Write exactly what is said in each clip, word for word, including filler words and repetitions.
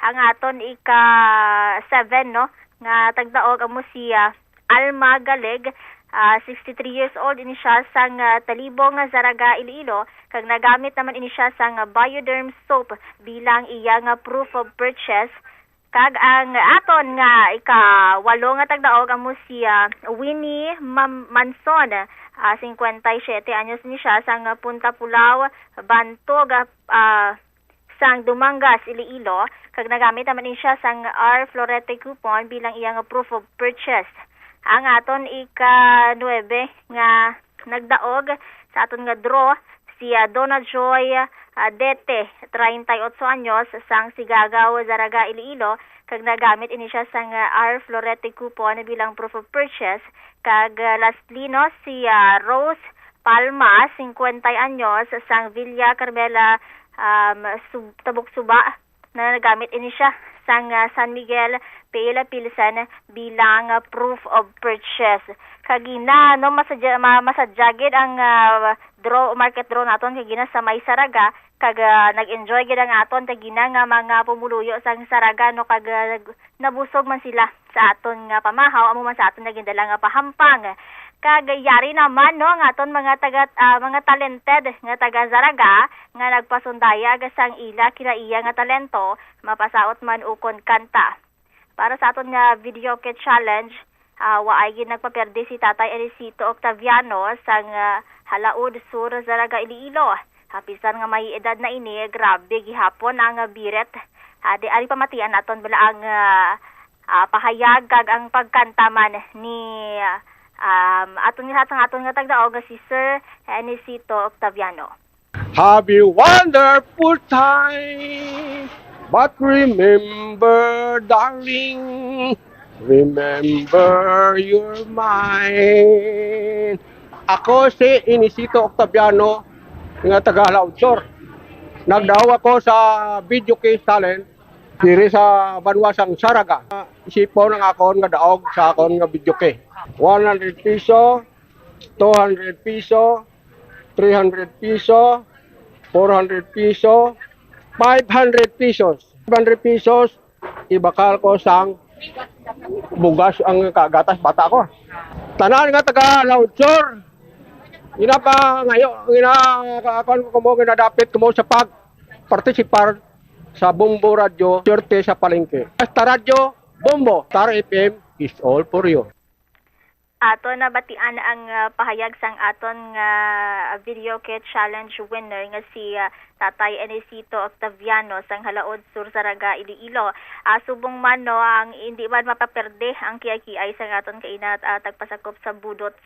Ang aton ika seven, no, nga tagdaog amo si, ah, Alma Galig, ah, sixty-three years old ini siya sang, ah, Talibong, Zarraga, Iloilo, kag nagamit naman ini siya sang, ah, Bioderm soap bilang iya nga proof of purchase. Kag ang aton nga ikawalo nga tagdaog amo si, ah, Winnie Mam-, Manson, ah, singkwenta y siyete anyos ni siya, sang Punta Pulao, Bantog, ah, ah, sang Dumangas, Iloilo, kag nagamit naman ni siya sang R Florete coupon bilang iya nga proof of purchase. Ang aton ika-nuebe nga nagdaog sa aton nga draw, si, ah, Donna Joy, ah, Dete, treinta y ocho anyos, sang Sigagaw, Zarraga, Iloilo, kag nagamit ini siya sang, ah, R Florete coupon bilang proof of purchase, kag, ah, lastly, no, si, ah, Rose Palma, singkwenta anyos, sang Villa Carmela, um, Sub-, Tabuk Suba, na nagamit ini siya sang, ah, San Miguel Pale Pilsen bilang, ah, proof of purchase. Kagina, no, masadya, ma-, masadya gid ang, ah, draw, market draw naton kagina sa may Zarraga, kag, ah, nag-enjoy gid ang aton kagina nga mga pumuluyo sang Zarraga, no, kag, ah, nag-, nabusog man sila sa aton nga pamahaw, amo man sa aton nga gindala nga pahampang. Kag yari naman, no, ang aton mga taga, ah, mga talented nga taga Zarraga nga nagpasundayag sang ila kinaiya nga talento, mapasaot man ukon kanta. Para sa aton nga videoke challenge, ah, waay gid nagpaperde si Tatay Elisito Octaviano sang, ah, Halaod Sur, Zarraga, Iloilo. Hapisan nga may edad na ini, grabe gihapon ang biret. Ah, di ari pamatian naton bala ang, ah, ah, pahayag kag ang pagkanta man ni, um, aton nga, sang aton nga tagdaog nga si Sir Enisito Octaviano. Have a wonderful time, but remember, darling, remember you're mine. Ako si Inisito Octaviano, nga taga Halaod Sur. Nagdaog ako sa videoke challenge diri sa banwa sang Zarraga. Isipon ang akon nga daog sa akon nga videoke. One hundred piso, two hundred piso, three hundred piso, four hundred piso, five hundred pesos. Five hundred pesos, ibakal ko sang bugas ang kagatas bata ko. Tanan nga taga Halaod Sur, ginapangayo, gina, kuwan ko kamo, ginadapit ko mo sa pag-participar sa Bombo Radyo, Swerte sa Palengke. Basta Radyo, Bombo, Star F M is all for you. Ato na batian ang, ah, pahayag sang aton nga videoke challenge winner nga si, ah, Tatay Enisito Octaviano sang Halaod Sur, Zarraga, Iloilo. Ah, subong man, no, ang hindi man mapaperde ang kiay-kiay sang aton kaina, ah, tagpasakop sa Budots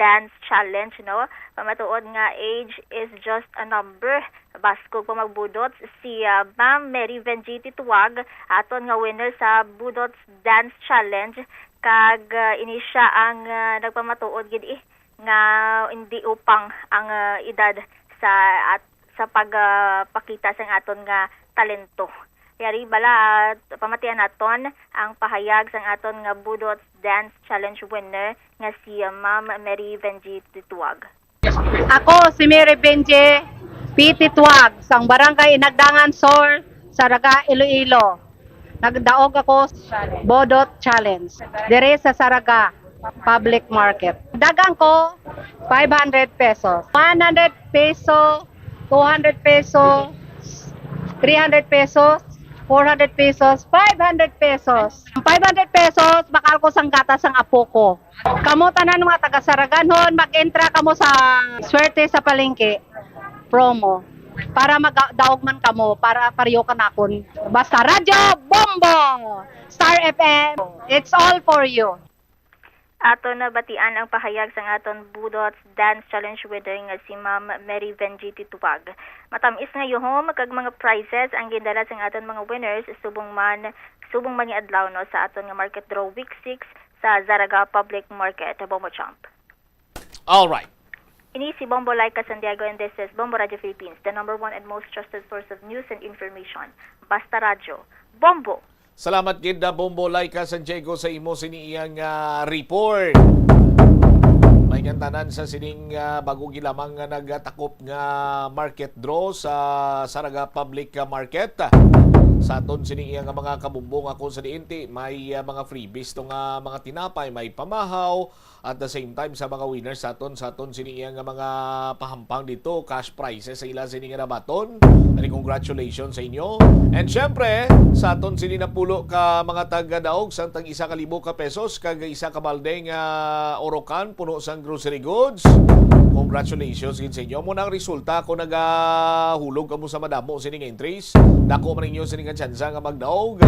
Dance Challenge, no? Pamatuod nga age is just a number. Baskog pa magbudots si, ah, Ma'am Mary Vengie Tituag, aton nga winner sa Budots Dance Challenge. Kag, ah, ini siya ang, ah, nagpamatuod gid, eh, nga hindi upang ang, ah, edad sa, at sa pag, ah, pakita sang aton nga talento. Yari bala, ah, pamatian naton ang pahayag sang aton nga Budots Dance Challenge winner nga si, ah, Ma'am Mary Vengie Tituag. Ako si Mary Benje P. Tituag, sang Barangay Inagdangan Sur, Zarraga, Iloilo. Nagdaog ako Budots Challenge diri sa Zarraga Public Market. Dagan ko five hundred pesos, one hundred peso, two hundred peso, three hundred pesos, four hundred pesos, five hundred pesos. Ang five hundred pesos, bakal ko sang gatas sang apo ko. Kamo tanan mga taga Saraganhon, mag-entra kamo sa Swerte sa Palengke promo para magdaog man kamo, para pareho kanakon. Basta Radyo Bombo, Star F M, it's all for you. Ato na batian ang pahayag sang aton Budots Dance Challenge winner nga si Ma'am Mary Vengie Tituag. Matamis nga yuhom kag mga prizes ang gindala sang aton mga winners subong man, subong man ni adlaw, no, sa aton nga Market Draw Week six sa Zarraga Public Market, Bombo Champ. All right. Ini si Bombo Laika Santiago, and this is Bombo Radio Philippines, the number one and most trusted source of news and information. Basta Radyo, Bombo! Salamat gid na Bombo Laika Santiago sa imo sini iyang, ah, report. May kantanan sa sining, ah, bago gilamang nga nagtakop nga market draw sa Saraga Public, ah, Market. sa aton sini iya nga mga kabumbong, ako sa diin ti may, ah, mga freebies to nga mga tinapay, may pamahaw, at the same time sa mga winners sa aton, sa aton sini iya nga mga pahampang dito, cash prizes sa ila sini nga nabaton. Ani, congratulations sa inyo. And syempre, sa aton sini napulo ka mga taga-daog sang tag isa ka libo ka pesos kag isa ka balde nga orokan puno sang grocery goods. Congratulations gid sa inyo. Mo nang resulta kung nagahulog kamo sa madamo sining entries. Dako man ninyo sini nga tsansa nga magdaog.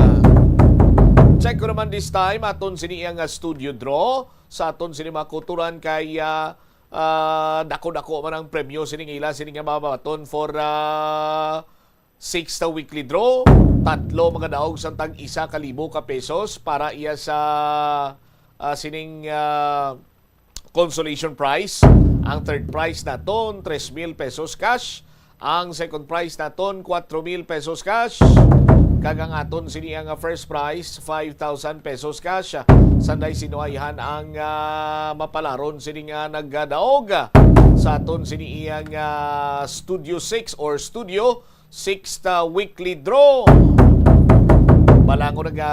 Check ko naman this time aton sini nga studio draw sa aton sini mga kuturan kay, ah, ah, dako-dako man ang premyo sini nga ila sini nga mabaton for, ah, sixth weekly draw. Tatlo mga daog sang tag isa ka libo ka pesos para iya sa, ah, sining, ah, consolation prize. Ang third prize naton, tres mil pesos cash. Ang second prize naton, kwatro mil pesos cash. Kag ang aton sini ang first prize, five thousand pesos cash. Sanday sinuayhan ang, ah, mapalaron sini nga nagadaog sa aton sini iyang, ah, Studio six or Studio sixth, ah, weekly draw. Balangon nga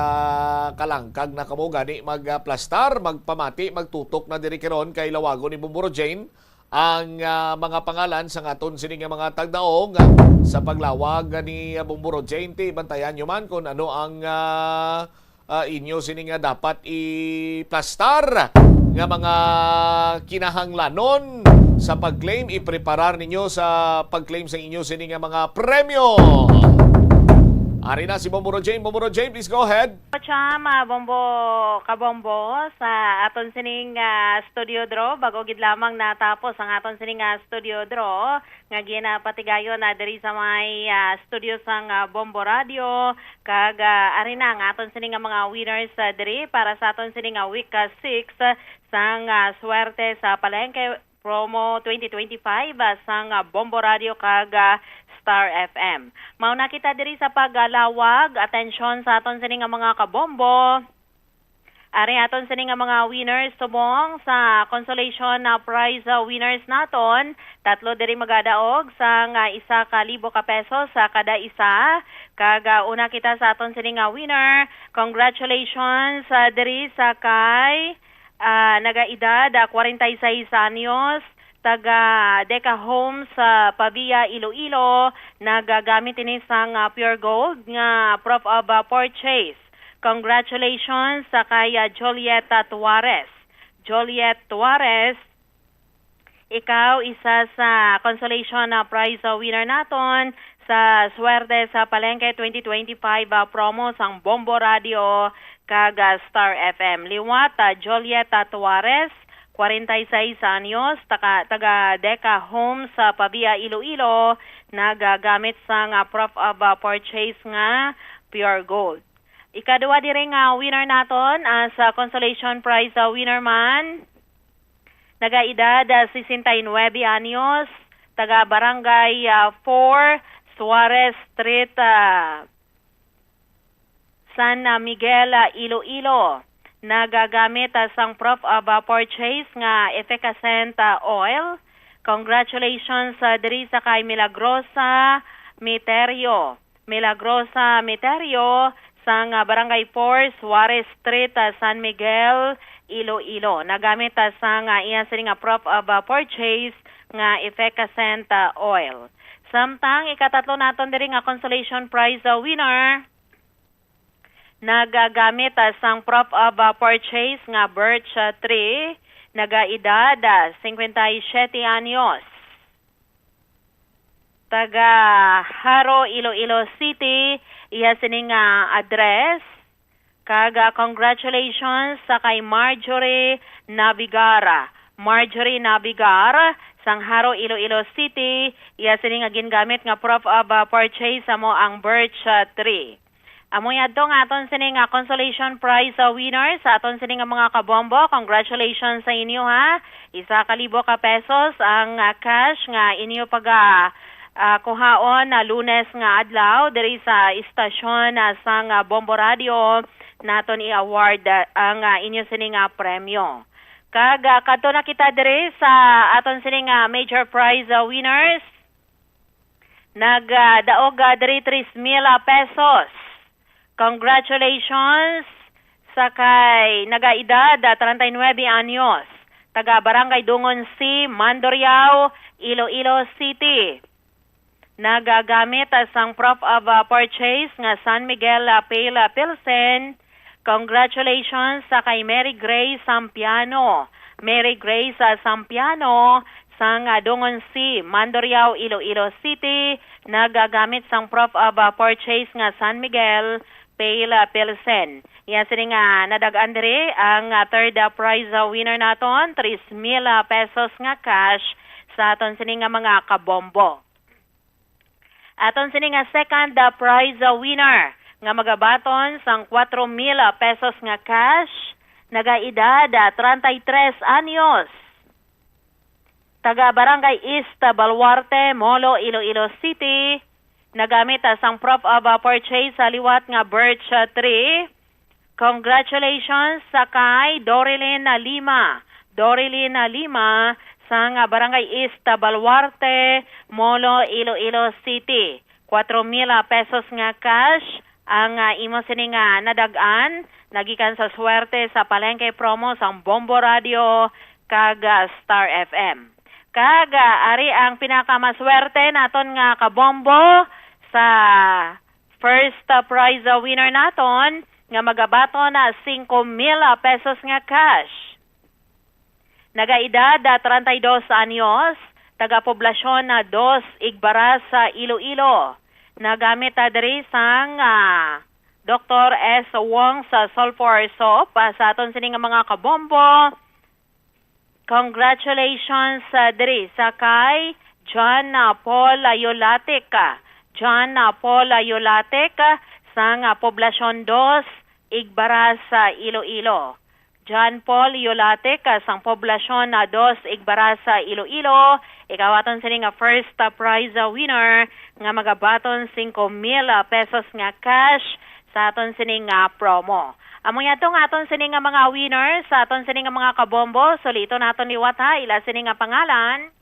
kalangkag na kamo gani magplastar, magpamati, magtutok na diri karon kay lawagon ni Bumburo Jane ang, ah, mga pangalan sa aton sini nga mga tagdaog, ah, sa paglawag ni, ah, Bumburo Jane. Ti bantayan nyo man kung ano ang, ah, ah, inyo sini nga dapat iplastar nga mga kinahanglanon sa pag-claim, ipreparar ninyo sa pag-claim sa inyo sini nga mga premyo. Ari na si Bomboro Jane. Bomboro Jane, please go ahead. Cham, ah, Bombo, Kabombo, sa aton sining, ah, studio draw. Bago gid lamang natapos ang aton sining, ah, studio draw, nga ginapatigayon na diri sa may, ah, studio sang, ah, Bombo Radio. Kag, ah, ari na ang aton sini nga mga winners, ah, diri para sa aton sini nga week, ah, six, ah, sang, ah, Swerte sa Palengke Promo twenty twenty-five, ah, sang, ah, Bombo Radio kag, ah, Star F M. Mao na kita diri sa pagalawag. Atensyon sa aton sini nga mga kabombo. Ari aton sini nga mga winners subong sa consolation na prize, uh, winners naton. Tatlo diri magadaog sang, uh, isa ka libo ka pesos sa kada isa. Kag, uh, una kita sa aton sini nga winner. Congratulations, uh, diri sa kay, uh, nagaedad, uh, kwarenta y seis anyos, taga Deca Homes sa Pavia, Iloilo, nagagamit ini sang, uh, Pure Gold nga proof of, uh, purchase. Congratulations sa kay, ah, Julieta Tuarez. Juliet Tuarez, ikaw isa sa consolation na prize, ah, winner naton sa Swerte sa Palengke twenty twenty-five, ah, promo sang Bombo Radio kag, ah, Star F M. Liwat, ah, Julieta Tuarez, kwarenta y seis anyos, taga, taga Deca Homes sa Pavia, Iloilo, nagagamit sang, ah, proof of, ah, purchase nga Pure Gold. Ikaduha diri nga winner naton, ah, sa consolation prize, ah, winner man, nagaedad, ah, sesenta y nuebe anyos, taga Barangay, ah, four, Suarez Street, ah, San, ah, Miguel, ah, Iloilo. Nagagamit, ah, sang proof of, ah, purchase nga efficascent, ah, oil. Congratulations, ah, diri sa kay Milagrosa Miterio. Milagrosa Miterio sang, ah, Barangay four, Suarez Street, ah, San Miguel, Iloilo. Nagamit, ah, sang, ah, iya sini nga proof of, ah, purchase nga efficascent, ah, oil. Samtang ikatatlo naton diri nga consolation prize, ah, winner, nagagamit, ah, sang proof of, ah, purchase nga birch, ah, tree, nagaedad, ah, cincuenta y siete anyos. Taga Jaro, Iloilo City, iya sini nga address. Kag, ah, congratulations sa kay Marjorie Nabigar. Marjorie Nabigar, sang Jaro, Iloilo City, iya sini nga gingamit nga proof of, ah, purchase amo ang birch, ah, tree. Amo yadto nga aton sini nga consolation prize, ah, winner sa aton sini nga mga kabombo. Congratulations sa inyo, ha. Isa ka libo ka pesos ang, ah, cash nga inyo paga, ah, kuhaon na Lunes nga adlaw diri sa istasyon, ah, sang, ah, Bombo Radio. Naton i-award, ah, ang, ah, inyo sini nga premyo. Kag, ah, kadto na kita diri sa aton sini nga major prize, ah, winners. Nag, ah, daog, ah, diri tres mil, ah, pesos. Congratulations sa kay nagaedad, ah, treinta y nueve anyos, taga Barangay Dungon C, Mandurriao, Iloilo City. Nagagamit, ah, sang proof of, ah, purchase nga San Miguel, ah, Pale, ah, Pilsen. Congratulations sa kay Mary Grace Sampiano. Mary Grace, ah, Sampiano sang, ah, Dungon C, Mandurriao, Iloilo City, nagagamit sang proof of, ah, purchase nga San Miguel Pale, ah, Pilsen. Iya sini nga nadag-an diri ang, ah, third, ah, prize, ah, winner naton, tres mil, ah, pesos nga cash sa aton sini nga mga kabombo. Aton sini nga second, ah, prize, ah, winner nga magabaton sang kwatro mil, ah, pesos nga cash, nagaedad, ah, treinta y tres anyos. Taga Barangay East, ah, Baluarte, Molo, Iloilo City, nagamit, ah, sang proof of, ah, purchase sa liwat nga birch, ah, tree. Congratulations sa kay Dorilyn Lima. Dorilyn Lima sang, ah, Barangay East, ah, Baluarte, Molo, Iloilo City. Kwatro mil, ah, pesos nga cash ang, ah, imo sini nga nadag-an nagikan sa swerte sa Palengke Promo sang Bombo Radio kag, ah, Star F M. Kag, ah, ari ang pinakamaswerte naton nga kabombo sa first, ah, prize, ah, winner naton nga magabaton na singko mil, ah, pesos nga cash. Nagaedad, ah, treinta y dos anyos, taga poblasyon na Dos Igbaras sa Iloilo. Nagamit, ah, diri sang, ah, Doktor S Wong sa sulfur soap, ah, sa aton sini nga mga kabombo. Congratulations, ah, diri sa kay John, ah, Paul, ah, Yolatic, ah. John, ah, Paul, ah, Yolatic, ah, sang, ah, Poblasyon Dos, Igbaras sa Iloilo. John Paul Yolatic, ah, sang Poblasyon, ah, Dos, Igbaras sa Iloilo. Ikaw aton sini nga first, ah, prize, ah, winner nga magabaton singko mil, ah, pesos nga cash sa aton sini nga promo. Amo yadto nga aton sini nga mga winners, sa aton sini nga mga kabombo, suliton naton liwat ha, ila sini nga pangalan.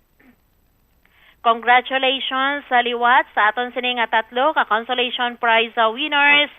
Congratulations sa liwat sa aton sini nga tatlo ka consolation prize, ah, winners.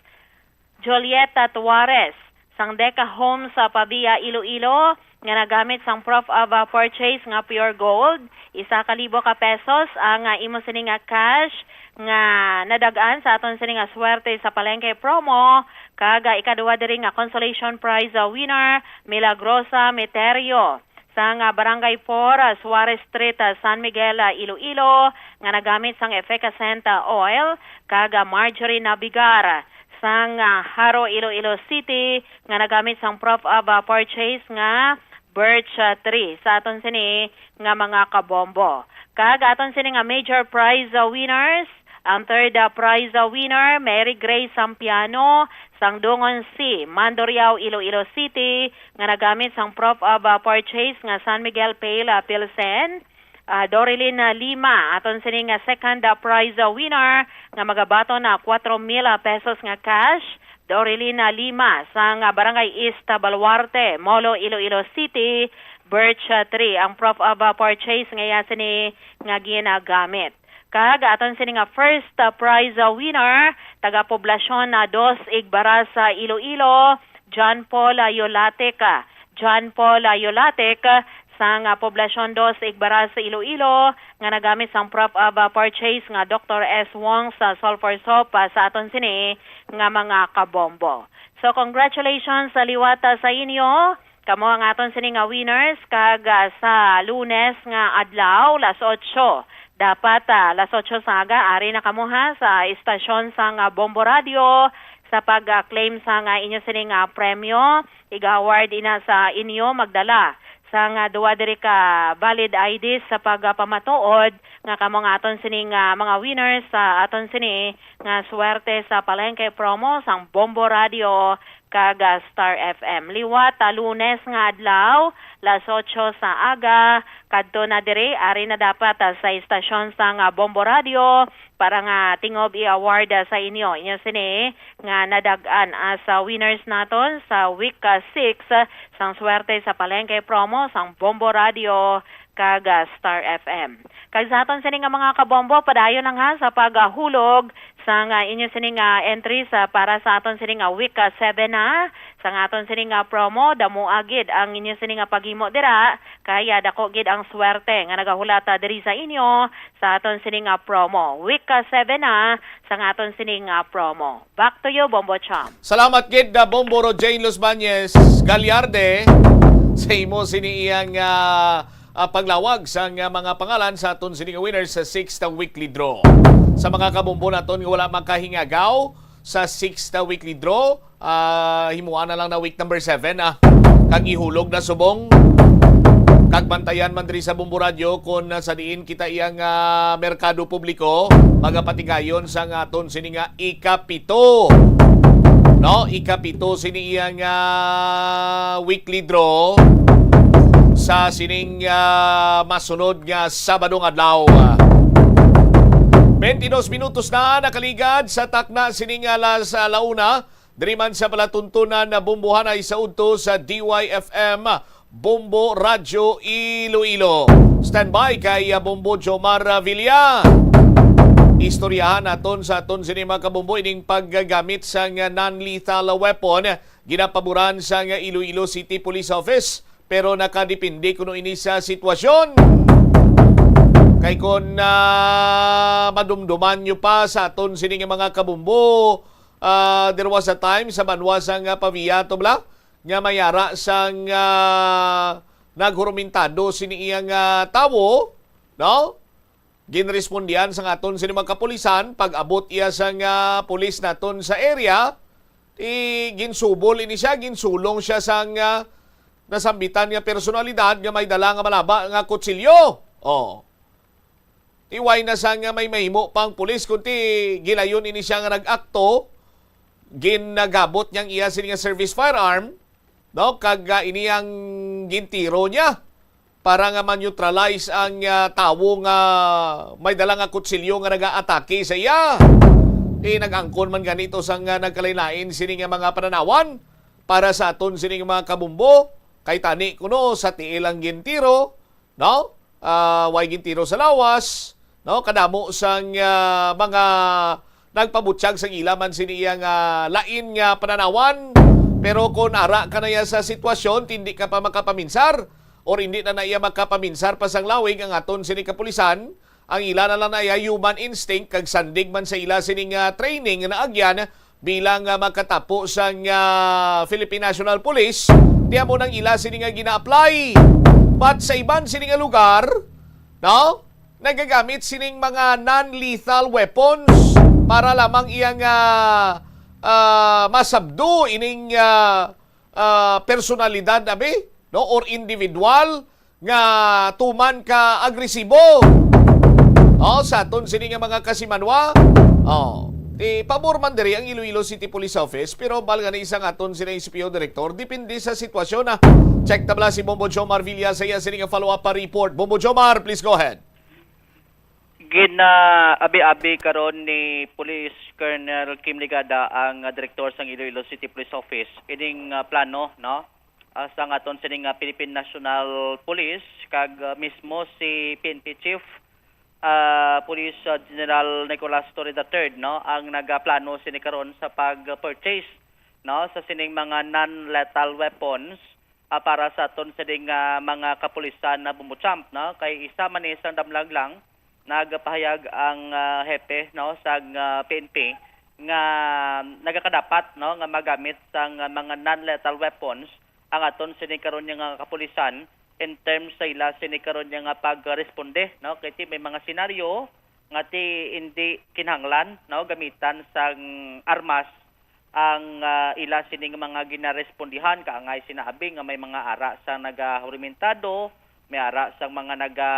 Julieta Tuares sang Deca Homes sa Pavia, Iloilo, nga nagamit sang proof of, ah, purchase nga pure gold, isa ka libo ka pesos ang, ah, imo sini nga cash nga nadag-an sa aton sini nga swerte sa palengke promo, kag, ah, ikaduha diri nga consolation prize, ah, winner, Milagrosa Meterio sang, ah, Barangay four, ah, Suarez Street, ah, San Miguel, ah, Iloilo, nga nagamit sang efficascent, ah, oil, kag, ah, Marjorie Nabigar sang, ah, Jaro, Iloilo City, nga nagamit sang proof of, ah, purchase nga birch, ah, tree sa aton sini nga mga kabombo. Kag aton sini nga major prize, ah, winners, ang third, ah, prize, ah, winner, Mary Grace Sampiano, sang Dungon C, Mandurriao, Iloilo City, nga nagamit sang proof of, ah, purchase nga San Miguel Pale, ah, Pilsen. Ah, Dorilyn, ah, Lima, aton sini nga second, ah, prize, ah, winner nga magabaton na kwatro mil, ah, pesos nga cash. Dorilyn, ah, Lima, sang, ah, Barangay East, ah, Baluarte, Molo, Iloilo City, birch, ah, tree ang proof of, ah, purchase nga iya sini nga ginagamit. Kag aton sini nga first, ah, prize, ah, winner, taga Poblasyon, ah, Dos, Igbaras, ah, Iloilo, John Paul, ah, Yolatic, ah. John Paul, ah, Yolatic, ah, sang, ah, Poblasyon Dos, Igbaras, Iloilo, nga nagamit sang proof of, ah, purchase nga Doktor S Wong sa sulfur soap, ah, sa aton sini nga mga kabombo. So, congratulations sa liwat, ah, sa inyo. Kamo ang aton sini nga winners, kag, ah, sa Lunes nga adlaw, las otso, dapat, ah, las otso sa aga, ari na kamo ha sa istasyon sang, ah, Bombo Radio sa pag-claim sang, ah, inyo sini nga premyo. Iga-award ina sa inyo magdala sang, ah, duwa diri ka valid I Ds sa pagpamatuod nga kamo nga aton sini nga mga winners sa aton sini nga swerte sa Palengke Promo sang Bombo Radio kag, ah, Star F M. Liwat, ah, Lunes nga adlaw, las otso sa aga, kadto na diri, ari na dapat, ah, sa istasyon sang, ah, Bombo Radio para nga tingob i-award, ah, sa inyo. Inyo sini nga nadag-an as, ah, winners naton sa week, ah, six, ah, sang swerte sa Palengke Promo sang Bombo Radio kag, ah, Star F M. Kag sa aton sini nga mga kabombo, padayon lang ha sa paghulog sa nga inyo sini nga entries, ah, para sa aton sini nga week, ah, seven na. Sa nga aton sini nga promo, damo gid ang inyo sini nga paghimo dira, kaya dako gid ang swerte nga nagahulat, ah, diri sa inyo sa aton sini nga promo. Week, ah, seven na sa nga aton sini nga promo. Back to you, Bombo Cham. Salamat gid na Bombo Rojane Luzmañez Gallarde sa imo sini iyang, ah, ah, paglawag sa nga mga pangalan sa aton sini nga winners sa sixth weekly draw. Sa mga kabombo naton nga wala makahingagaw sa sixth weekly draw, ah, himuan na lang na week number seven, ah. Kag ihulog na subong. Kag bantayan man diri sa Bombo Radyo kung, ah, sa diin kita iyang, ah, merkado publiko, magapatigayon sa nga aton sini nga ikapito. No, ikapito sini iyang, ah, weekly draw sa sining, ah, masunod nga Sabado nga adlaw. Twenty-dos minutos na nakaligad sa takna sining alas, ah, la una. Diri man sa palatuntunan na bombohanay sa udto sa D Y F M, Bombo Radyo Iloilo. Standby kay, ah, Bombo Jomar Villa. Istoryahan naton sa aton sini mga kabombo ining paggamit sang non-lethal weapon ginapaboran sang Iloilo City Police Office, pero nakadepende kuno ini sa sitwasyon. Kay kun, ah, madumduman nyo pa sa aton sini nga mga kabombo, ah, there was a time sa banwa sang, ah, Pavia to bala nga may ara sang, ah, naghurumentado sini iyang, ah, tawo, no? Ginrespondihan sang aton sini mga kapulisan, pag-abot iya sang, ah, pulis naton sa area, ti ginsubol ini siya, ginsulong siya sang, ah, nasambitan nga personalidad nga may dala nga malaba nga kutsilyo. Oh. Ti way na sang may mahimo pang pulis, kundi gilayon ini siya nga nag-akto, ginagabot niyang iya sini nga service firearm, no? Kag, ah, ini ang gintiro niya para nga ma-neutralize ang, ah, tawo nga may dala nga kutsilyo nga nagaatake sa iya. Ti nag-angkon man gani to sang, ah, nagkalain-lain sini nga mga pananawan para sa aton sini nga mga kabombo, kay tani kuno sa tiil ang gintiro, no? Ah, way gintiro sa lawas, no? Kadamo sang, ah, mga nagpabutyag sang ila man sini iya nga lain nga pananawan. Pero kon ara ka na iya sa sitwasyon, ti hindi ka pa makapaminsar, or hindi na na iya makapaminsar pa sang lawig ang aton sini kapulisan, ang ila na lang na iya human instinct, kag sandig man sa ila sini nga training nga naagyan, bilang, ah, makatapo sang, ah, Philippine National Police, ti amo nang ila sini nga gina-apply. But sa iban sini nga lugar, no, nagagamit sining mga non-lethal weapons para lamang iyang, ah, ah, masabdo ining, ah, ah, personalidad, abi, no, or individual nga tuman ka agresibo. Oh, sa aton sini nga mga kasimanwa, oh, ti pabor man diri ang Iloilo City Police Office, pero bal nga ni isang aton sini S P O director, depende sa sitwasyon na. Check ta bala si Bombo Jomar Villa sa iya sini nga follow-up pa report. Bombo Jomar, please go ahead. Ginaabi-abi karon ni Police Colonel Kim Ligada, ang, ah, direktor sang Iloilo City Police Office, ining, ah, plano, no? Ah, sang aton sining, ah, Philippine National Police, kag, ah, mismo si P N P Chief, ah, Police, ah, General Nicolas Torre the third, no, ang nagaplano sini karon sa pag-purchase, no, sa sining mga non-lethal weapons, ah, para sa aton sining, ah, mga kapulisan na bumuchamp, no, kay isa man ni sang damlag lang, nagapahayag ang, ah, hepe, no, sang, ah, P N P nga nagakadapat, no, nga magamit sang, ah, mga non-lethal weapons ang aton sini karon nga kapulisan in terms sa ila sini karon nga pagresponde, no, kay ti may mga senaryo nga ti hindi kinahanglan, no, gamitan sang armas ang, ah, ila sining mga ginarespondihan, kaangay sinabi nga may mga ara sa nagahurimentado, may ara sang mga naga,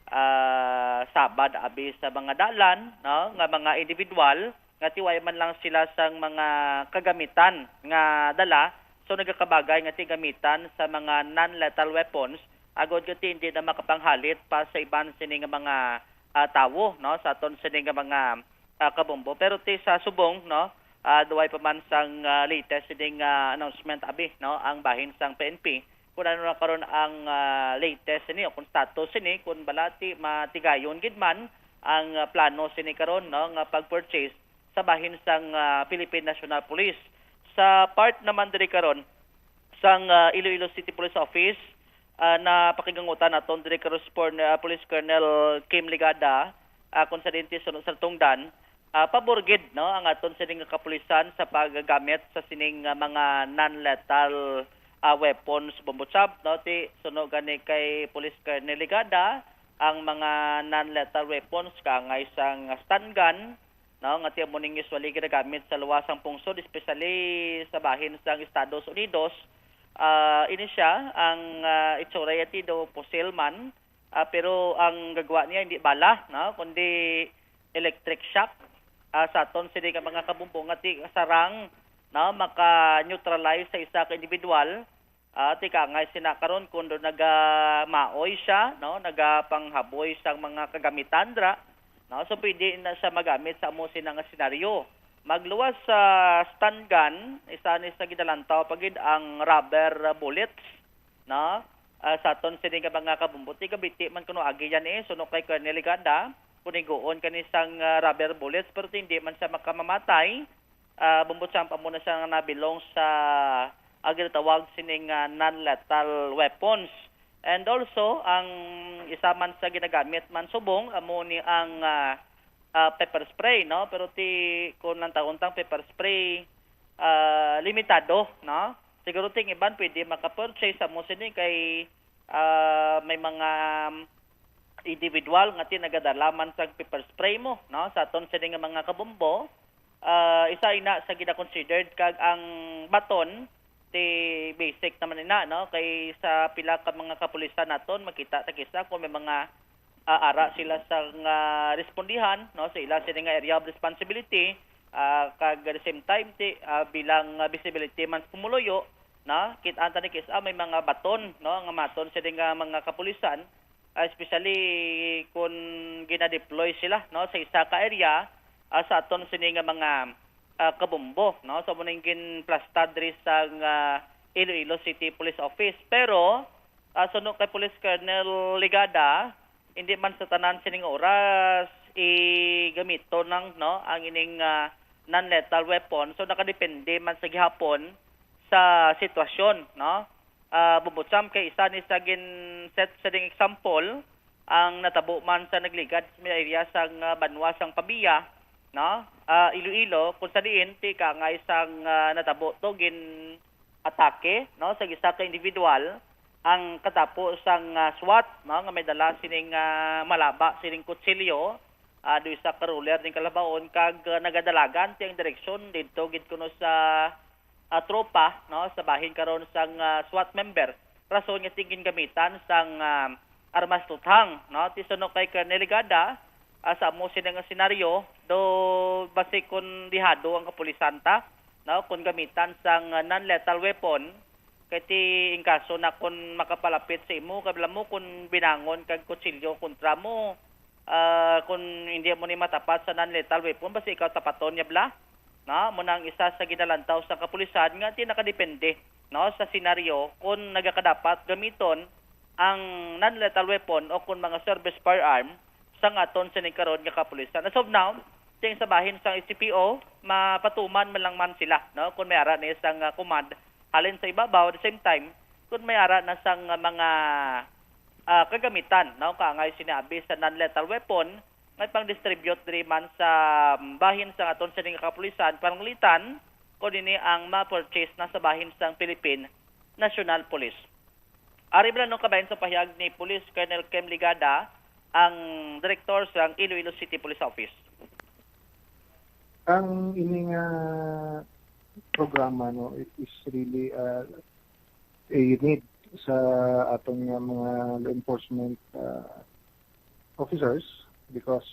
ah, sabad abi sa mga dalan, no, nga mga individual nga ti way man lang sila sang mga kagamitan nga dala, so nagakabagay nga ti gamitan sa mga non-lethal weapons agod nga ti hindi na makapanghalit pa sa iban sini nga mga, ah, tawo, no, sa aton sini nga mga, ah, kabombo. Pero ti sa subong, no, ah, duway pa man sang, ah, latest sining, ah, announcement abi, no, ang bahin sang P N P kung ano na karon ang, ah, latest sini o kung status sini, kung bala ti matigayon gid man ang, ah, plano sini karon, no, nga pag-purchase sa bahin sang, ah, Philippine National Police. Sa part naman diri karon sang, ah, Iloilo City Police Office, ah, napakigangutan naton diri karon si Por-, ah, Police Colonel Kim Ligada, ah, kung sa dinti suno sa tungdan, ah, pabor gid, no, ang aton sining kapulisan sa paggamit sa sining, ah, mga non-lethal, ah, weapons, Bombo Champ, no? Ti suno gani kay Police Colonel Ligada, ang mga non-lethal weapons kaangay sang stun gun, no, nga ti amo ning usually ginagamit sa luwas sang pungsod, especially sa bahin sang Estados Unidos. Ah, ini siya ang, ah, itsura ya ti do pusil man, ah, pero ang gagwa niya hindi bala, no, kundi electric shock. Ah, sa aton sini nga mga kabumbo nga ti sarang, no, maka-neutralize sa isa ka individual. Ah, ti kaangay sina karon kun do nagamaoy siya, no, nagapanghaboy sang mga kagamitan dra, no, so pwede na siya magamit sa amo sina nga senaryo. Magluwas sa stun gun, isa ni sa ginalantaw pa gid ang rubber bullets, no? Ah, sa aton sini nga mga kabumbo, ti gabiti man kuno agi yan eh, suno kay Colonel Ligada, kung iguon kani sang, ah, rubber bullets, pero ti hindi man siya makamamatay. Ah, Bombo Champ, amo na siya nga nabilong sa, ah, ginatawag sining, ah, non-lethal weapons. And also, ang isa man sa ginagamit man subong, amo ni ang, ah, ah, pepper spray, no? Pero ti, kung lang taon tang pepper spray, ah, limitado, no? Siguro ting iban pwede maka-purchase amo sini kay, ah, may mga individual nga ti nagadala man sa pepper spray mo, no? Sa aton sini nga mga kabumbo, ah, isa ina sa gina-considered kag ang baton ti basic naman ina, no? Kay sa pila ka mga kapulisan naton, makita ta kisa kung may mga, ah, ara sila sa nga respondihan, no, sa ila sini nga area of responsibility, ah, kag at the same time ti, ah, bilang, ah, visibility man sa pumuluyo, no, kit-an ta ni kis-a may mga baton, no, nga maton sini nga mga kapulisan, ah, especially kun gina-deploy sila, no, sa isa ka area, ah, sa aton sini nga mga, ah, kabumbo, no, sa muning ginplasta diri sa, ah, Iloilo City Police Office. Pero, ah, suno kay Police Colonel Ligada, hindi man sa tanan sining oras igamiton ang, no, ang ining, ah, non-lethal weapon. So, nakadepende man sa gihapon sa sitwasyon, no? Ah, Bombo Champ, kay isa ni sa gin-set sa ding example ang natabo man sa nagligad sa may area sang, ah, banwa sang Pavia, no? Ah, Iloilo, kung sa diin ti kaangay sang, ah, natabo to gin atake, no, sa isa ka individual ang katapo sang, ah, SWAT, no, nga may dala sining, ah, malaba sining kutsilyo, ah, do isa ka ruler ning kalabaon kag, ah, nagadalagan tiyang direksyon didto gid kuno sa, ah, tropa, no, sa bahin karon sang, ah, SWAT member. Rason nga ti gingamitan sang, ah, armas tuthang, no, ti suno kay Colonel Ligada, ah, sa amo sini nga senaryo, do basi kun dihado ang kapulisan ta, no, kun gamitan sang, ah, non-lethal weapon, kay ti in kaso na kun makapalapit sa imo, kay bala mo kun binangon kag kutsilyo kontra mo, ah, kun hindi mo ni matapat sa non-lethal weapon, basi ikaw tapaton niya bala, no? Mo na ang isa sa ginalantaw sa kapulisan nga ti nakadepende, no, sa senaryo kun nagakadapat gamiton ang non-lethal weapon o kun mga service firearm sang aton sini karon nga kapulisan. As of now, ting sa bahin sang S C P O, mapatuman man lang man sila, no? Kung may ara na isang, ah, command halin sa ibabaw, at the same time, kung may ara na sang, ah, mga, ah, kagamitan, no? Kaangay sinabi sa non-lethal weapon, may pang-distribute diri man sa, um, bahin sang aton sini nga kapulisan, pananglitan, kung ini ang ma-purchase na sa bahin sang Philippine National Police. Ari bala no kabahin sa pahayag ni Police Colonel Kim Ligada, ang direktor sang Iloilo City Police Office. Ang ini nga programa, no, it is really, uh, a need sa aton nga mga law enforcement, uh, officers because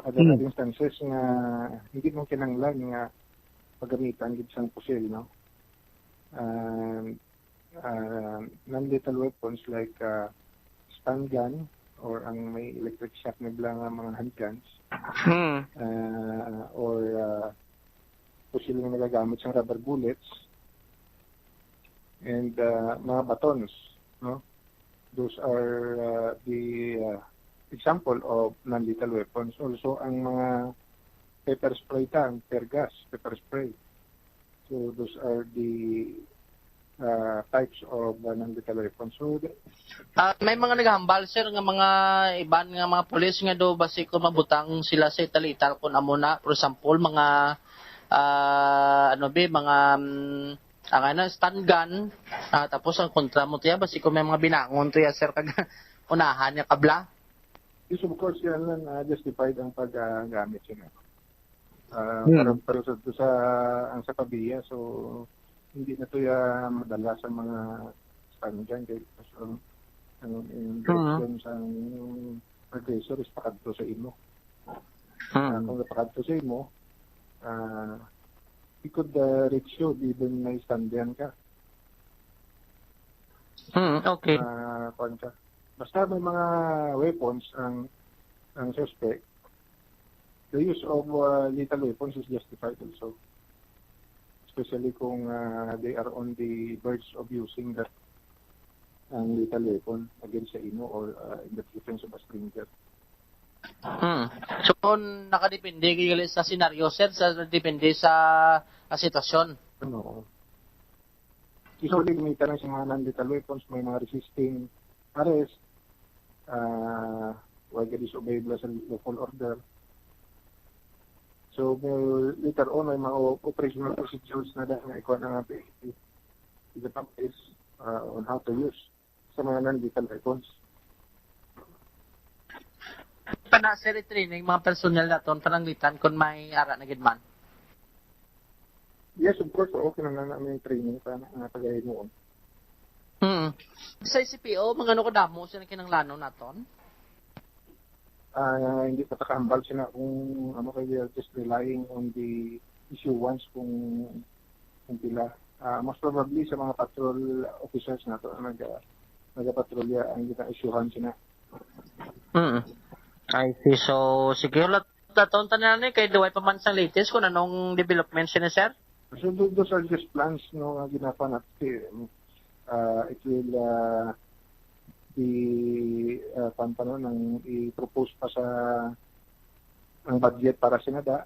are there Mm. are instances nga hindi mo kinahanglan nga pagamitan gid sang pusil, no? And, uh, non-lethal weapons like, uh, stun gun or ang may electric shock na bala nga mga handguns, Hmm. uh, or, uh, pusil nga nagagamit sang rubber bullets, and uh, mga batons, no? Those are uh, the uh, example of non-lethal weapons. Also, ang mga pepper spray ta, ang tear gas, pepper spray. So, those are the uh, types of uh, non-lethal weapons. So, the, Ah, may mga naghambal, sir, nga mga iban nga mga pulis nga do basi ko mabutang sila sa ital-ital kun amo na, for example, mga ah, ano bi, mga mm, ang ano, stun gun, ah, tapos ang kontra mo tiya basi ko may mga binangon to ya, sir, kag unahan niya kabla. Yes, of course, yan lang uh, justified ang paggamit uh, uh, hmm. Pero, pero sa, sa ang sa pabiya, so hindi na to ya madala sa mga stun gun kay so, ang, ang direction sa aggressor is pakadto sa imo. Hmm. Uh, kung pakadto sa imo, uh, it could uh, reach you even may stun gun ka. Hmm, okay. Uh, ka. Basta may mga weapons ang ang suspect, the use of uh, lethal weapons is justified also. Especially kung uh, they are on the verge of using that ang lethal weapon against sa imo or uh, in the defense of a stranger. Hmm. So, nakadepende gali sa senaryo, sir, sa depende sa uh, sitwasyon. Ano? Usually, gamitan lang sa mga non-lethal weapons, may mga resisting arrest, uh, why ka disobey sa lawful order. So, later on, may mga operational procedures na dahil nga ikuha na nga PNP. It depends uh, on how to use sa mga non-lethal weapons. Pana, sir, i-training mga personnel naton pananglitan kung may ara na gid man. Yes, of course. Oo, kinahanglan namin training sa mga tagahimuon. Hmm. Sa C P O, mga ano kadamo sila kinahanglanon naton? Ah, hindi pa takahambal sila kung ano kaya just relying on the issuance kung kung pila. Ah, most probably sa mga patrol officers nato ang nag nagapatrolya ang gina-issuehan sila. Mm. I see. So, sige, ulat naton tanan ni kay duway pa man sang latest kung anong development sini, sir. So, tho- those are just plans no nga ginapan at um, uh, it will uh, be uh, pampano nang i-propose pa sa ang budget para sa Senado.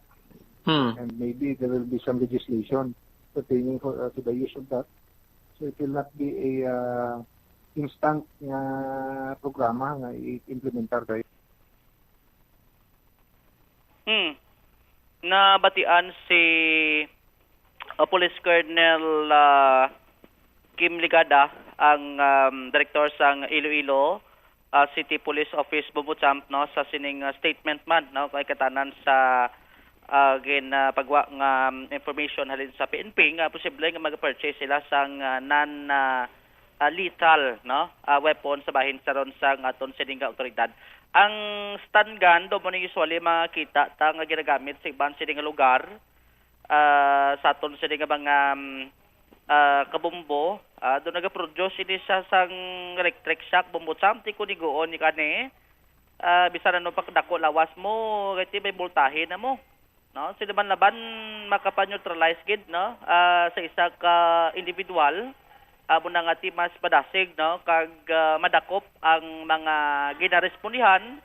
Hmm. And maybe there will be some legislation pertaining for, uh, to the use of that. So it will not be a uh, instant nga programa nga i-implementar kayo. Hmm. Nabatian si uh, Police Colonel uh, Kim Ligada, ang um, direktor sang Iloilo uh, City Police Office, Bumbo Champ, no, sa sining uh, statement man, no, kay katanan sa uh, gin uh, pagwa nga um, information halin sa P N P nga posible nga mag-purchase sila sang uh, non uh, uh, lethal, no, uh, weapon sa bahin sa ron sang aton sining nga awtoridad. Ang stun gun do mo ni usually makita ta nga ginagamit sa iban sining nga lugar uh, sa aton sining nga mga um, uh, kabumbo, uh, do nagaproduce ini siya sang electric shock, Bumbo Champ, ti ko ni guon ni kani. Uh, bisan ano pa kadako lawas mo, kay ti may boltahe na mo. No, sila man laban makapa-neutralize gid, no, ah, sa isa ka individual, amo na nga ti mas padasig, no, kag ah, madakop ang mga ginarespondihan,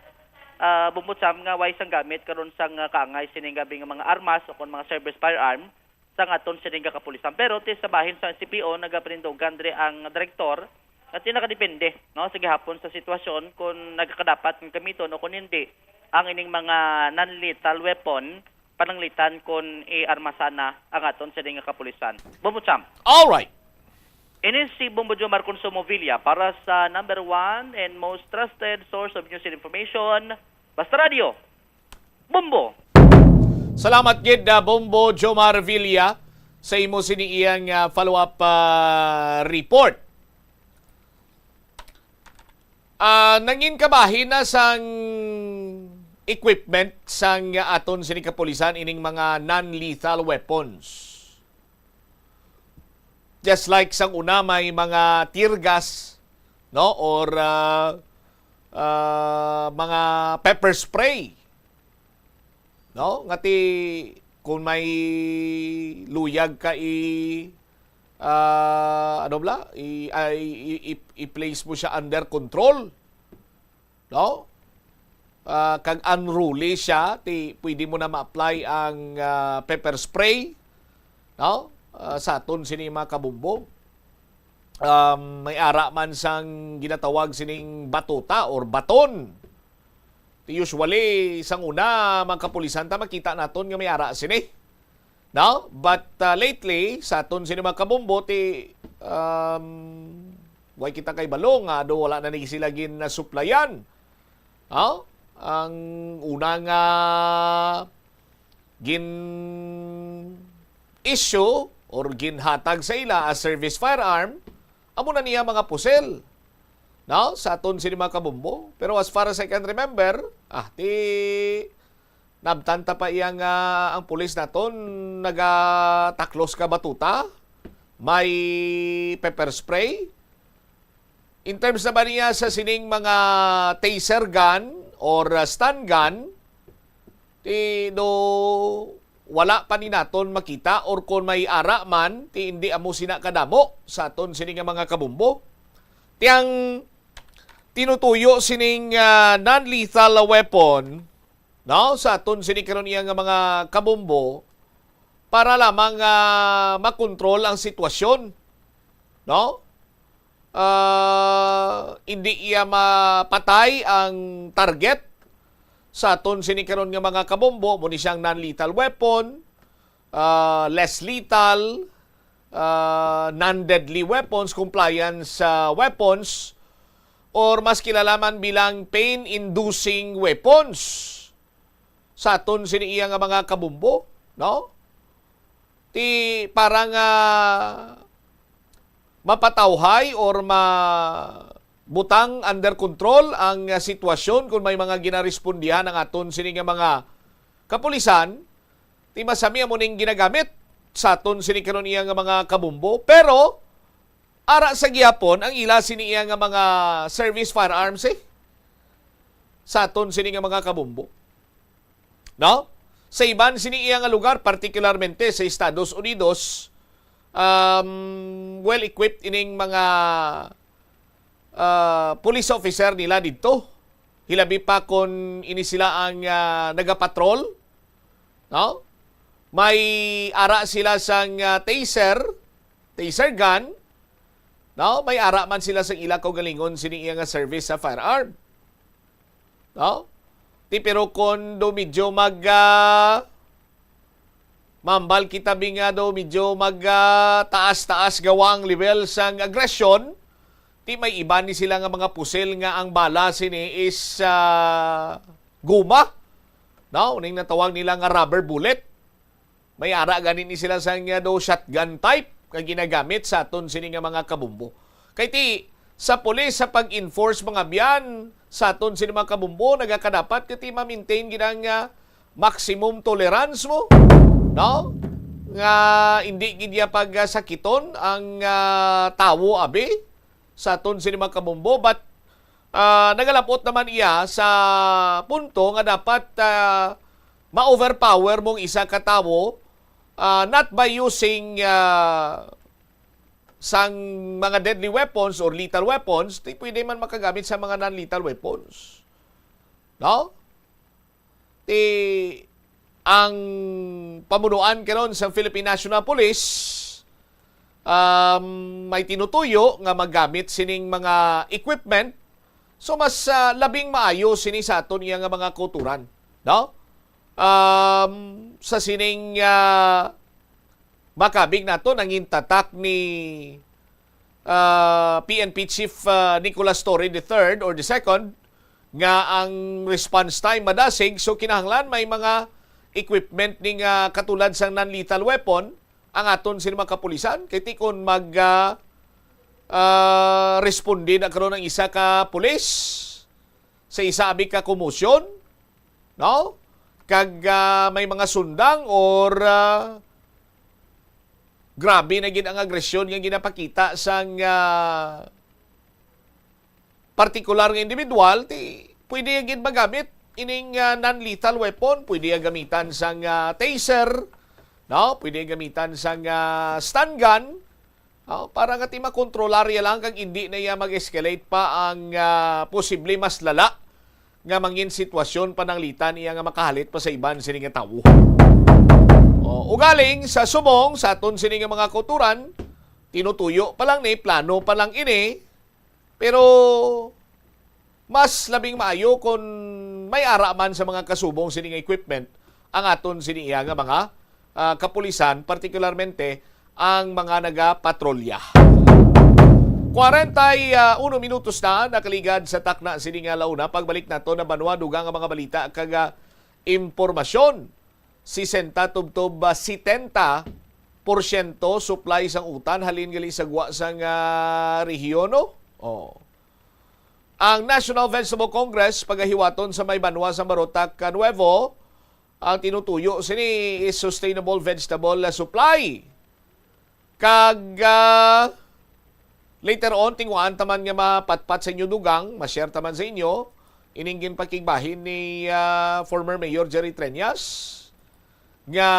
ah, Bumbo Champ, nga way sang gamit karon sang ah, kaangay sining gabi nga mga armas o kon mga service firearm sang aton sining nga kapulisan. Pero ti sa bahin sa C P O nagapanindugan diri ang direktor nga ti nakadepende, no, sa gihapon sa sitwasyon kung nagakadapat nga gamiton o kung hindi ang ining mga non-lethal weapon pananglitan kon i-arma sana ang aton sini nga kapulisan. Bumbo Champ. All right. Ini si Bumbo Jomar Consumo Villa para sa number one and most trusted source of news and information, Basta Radio. Bumbo. Salamat gid, uh, Bumbo Jomar Villa, sa imo sini iyang uh, follow-up uh, report. Ah, nangin kabahin na sang equipment sang aton sini kapulisan ining mga non-lethal weapons. Just like sang una may mga tear gas, no, or ah, ah, mga pepper spray, no, nga ti kung may luyag ka i ah, ano bala, i-, ay, i-, i-, i-place mo siya under control, no? Ah, kag unruly siya, ti pwede mo na ma-apply ang, ah, pepper spray, no? Ah, sa aton sini mga kabombo. Um, may ara man sang ginatawag sining batuta or baton. Ti usually, sang una, mga kapulisan, ta makita naton nga may ara sini. No? But, uh, lately, sa aton sini mga kabombo, ti, um, way kita kay balo nga do wala na ni sila ginasuplayan. No? Ang una nga gin-issue or ginhatag sa ila as service firearm, amo na niya mga pusil. No? Sa aton sini mga kabombo. Pero as far as I can remember, ah, ti nabtan ta pa iya nga ang pulis naton nagataklos ka batuta, may pepper spray. In terms na ba niya sa sining mga taser gun or, uh, stun gun, ti do wala pa ni naton makita, or kon may ara man, ti indi amo sina kadamo sa aton sini nga mga kabombo. Ti ang tinutuyo sining, ah, non-lethal weapon, no, sa aton sini karon iya nga mga kabombo para lamang, ah, makontrol ang sitwasyon, no? Ah, hindi iya mapatay ang target sa aton sini karon nga mga kabombo, mo ni siyang non-lethal weapon, ah, less lethal, ah, non-deadly weapons, compliance, ah, weapons, or mas kilala man bilang pain-inducing weapons sa aton sini iya nga mga kabombo, no? Ti para nga mapatawhay or mabutang under control ang, ah, sitwasyon kung may mga ginarespondihan ang aton sini nga mga kapulisan, ti masami amo ning ginagamit sa aton sini karon iya nga mga kabombo, pero ara sa gihapon ang ila sini iya nga mga service firearms, eh, sa aton sini nga mga kabombo. No? Sa iban sini iya nga lugar, partikularmente sa Estados Unidos, um, well-equipped ining mga, ah, police officer nila didto. Hilabi pa kon ini sila ang, ah, nagapatrol, no? May ara sila sang, ah, taser, taser gun, no? May ara man sila sang ila kaugalingon sini iya nga service sa firearm. No? Ti pero kon do medyo mag, ah, mambal kita bi nga do medyo mag, ah, taas-taas gawa ang level sang agresyon, ti may iba ni sila nga mga pusil nga ang bala sini is, ah, guma. No? Ning natawag nila nga rubber bullet. May ara gani ni sila sang, ah, do shotgun type nga ginagamit sa aton sini nga mga kabombo. Kay ti sa pulis sa pag-enforce mga biyan sa aton sini mga kabombo, nagakadapat kay ti ma-maintain gid ang, ah, maximum tolerance mo, no? Nga hindi gid niya pagsakiton ang, ah, tawo abi sa aton sini mga kabombo, but, ah, nagalabot naman iya sa punto nga dapat, ah, ma-overpower mong isa ka tawo, ah, not by using, ah, sang mga deadly weapons or lethal weapons, ti pwede man makagamit sa mga non-lethal weapons. No? Ti ang pamunuan karon sa Philippine National Police, um, may tinutuyo nga magamit sining mga equipment. So, mas, ah, labing maayo sini sa aton iya nga mga kauturan, no? Um, sa sining, ah, makabig nato, nangin tatak ni, ah, P N P Chief, ah, Nicolas Torre the third or the second, nga ang response time madasig, so kinahanglan may mga equipment ni nga katulad sang non-lethal weapon ang aton sini mga kapulisan, kay ti kon mag, ah, ah, responde na karon ang isa ka pulis sa isa abi ka komosyon, no? Kag, ah, may mga sundang or, ah, grabe na gid ang agresyon nga ginapakita sang, ah, partikular nga individual, ti pwede gid magamit ining, ah, non-lethal weapon, pwede gamitan sang, ah, taser, no? Pwede gamitan sang, ah, stun gun, Oh, para nga ti makontrolar ya lang kag hindi na ya mag-escalate pa ang, ah, posible mas lala nga mangin sitwasyon pananglitan iya nga makahalit pa sa iban sini nga tawo. Oh, ugaling sa subong sa aton sini nga mga kauturan, tinutuyo pa lang ni, plano pa lang ini, pero mas labing maayo kon may ara man sa mga kasubong sini nga equipment ang aton sini iya nga mga, ah, kapulisan, partikularmente ang mga nagapatrolya. Kwarenta y uno minutos na nakaligad sa takna sini nga launa. Pagbalik nato na banwa, dugang ang mga balita kag, ah, impormasyon. Sesenta tubtob, ah, setenta porsyento supply sang utan halin gali sa gwa sang, ah, rehiyon, no? Oh. Ang National Vegetable Congress pagahiwaton sa may banwa sa Barotac, ah, Nuevo, ang tinutuyo sini is sustainable vegetable, ah, supply. Kag, ah, later on, tinguhaan ta man nga mapatpat sa inyo dugang, ma-share ta man sa inyo, ining ginpakigbahin ni, ah, former Mayor Jerry Treñas, nga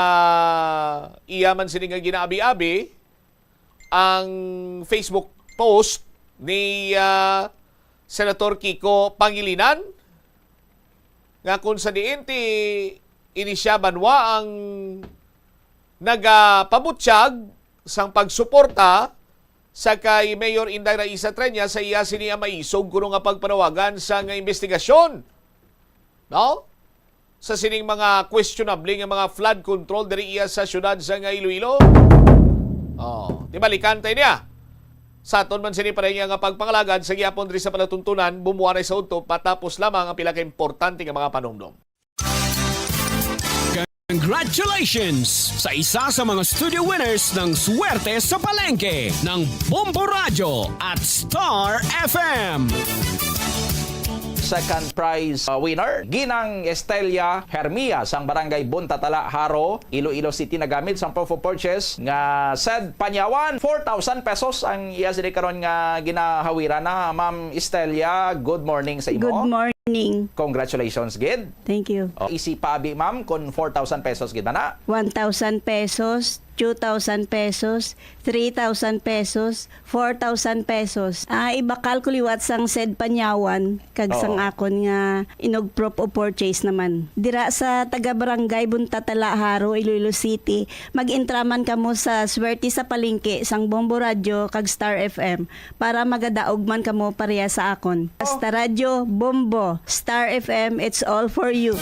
iya man sini nga ginaabi-abi ang Facebook post ni, ah, Senator Kiko Pangilinan, nga kung sa diin ti ini siya banwa ang nagapabutyag sang pagsuporta sa kay Mayor Inday Raisa Treñas sa iya sini ang maisog kuno nga pagpanawagan sa nga investigasyon, no? Sa sining mga questionable nga mga flood control diri iya sa siyudad sa nga Iloilo. Oh, di balikan tayo niya. Sa aton man sini pa rin nga pagpangalagad sa gihapon diri sa palatuntunan, bumuanay sa udto, patapos lamang ang pila ka importante nga mga panumdom. Congratulations sa isa sa mga studio winners ng Swerte sa Palengke ng Bombo Radyo at Star F M. Second prize, uh, winner, Ginang Estelia Hermia sang Barangay Buntatala, Jaro, Iloilo City, nagamit sang proof of purchase nga said Panyawan. Four thousand pesos ang iya sini karon nga ginahawiran na. Ma'am Estelia, good morning sa imo. Good morning. Congratulations gid. Thank you. Oh, easy pa abi, ma'am, kung four thousand pesos gid ba na? One thousand pesos, two thousand pesos, three thousand pesos, four thousand pesos. Ah, ibakal ko liwat sang said Panyawan kag sang Oo. akon nga inugprop o purchase naman. Dira sa taga Barangay Buntatala, Jaro, Iloilo City, mag-intraman kamo sa Swerte sa Palengke sang Bombo Radyo kag Star F M para magadaog man kamo pareha sa akon. Basta Radyo, Bombo, Star F M, it's all for you.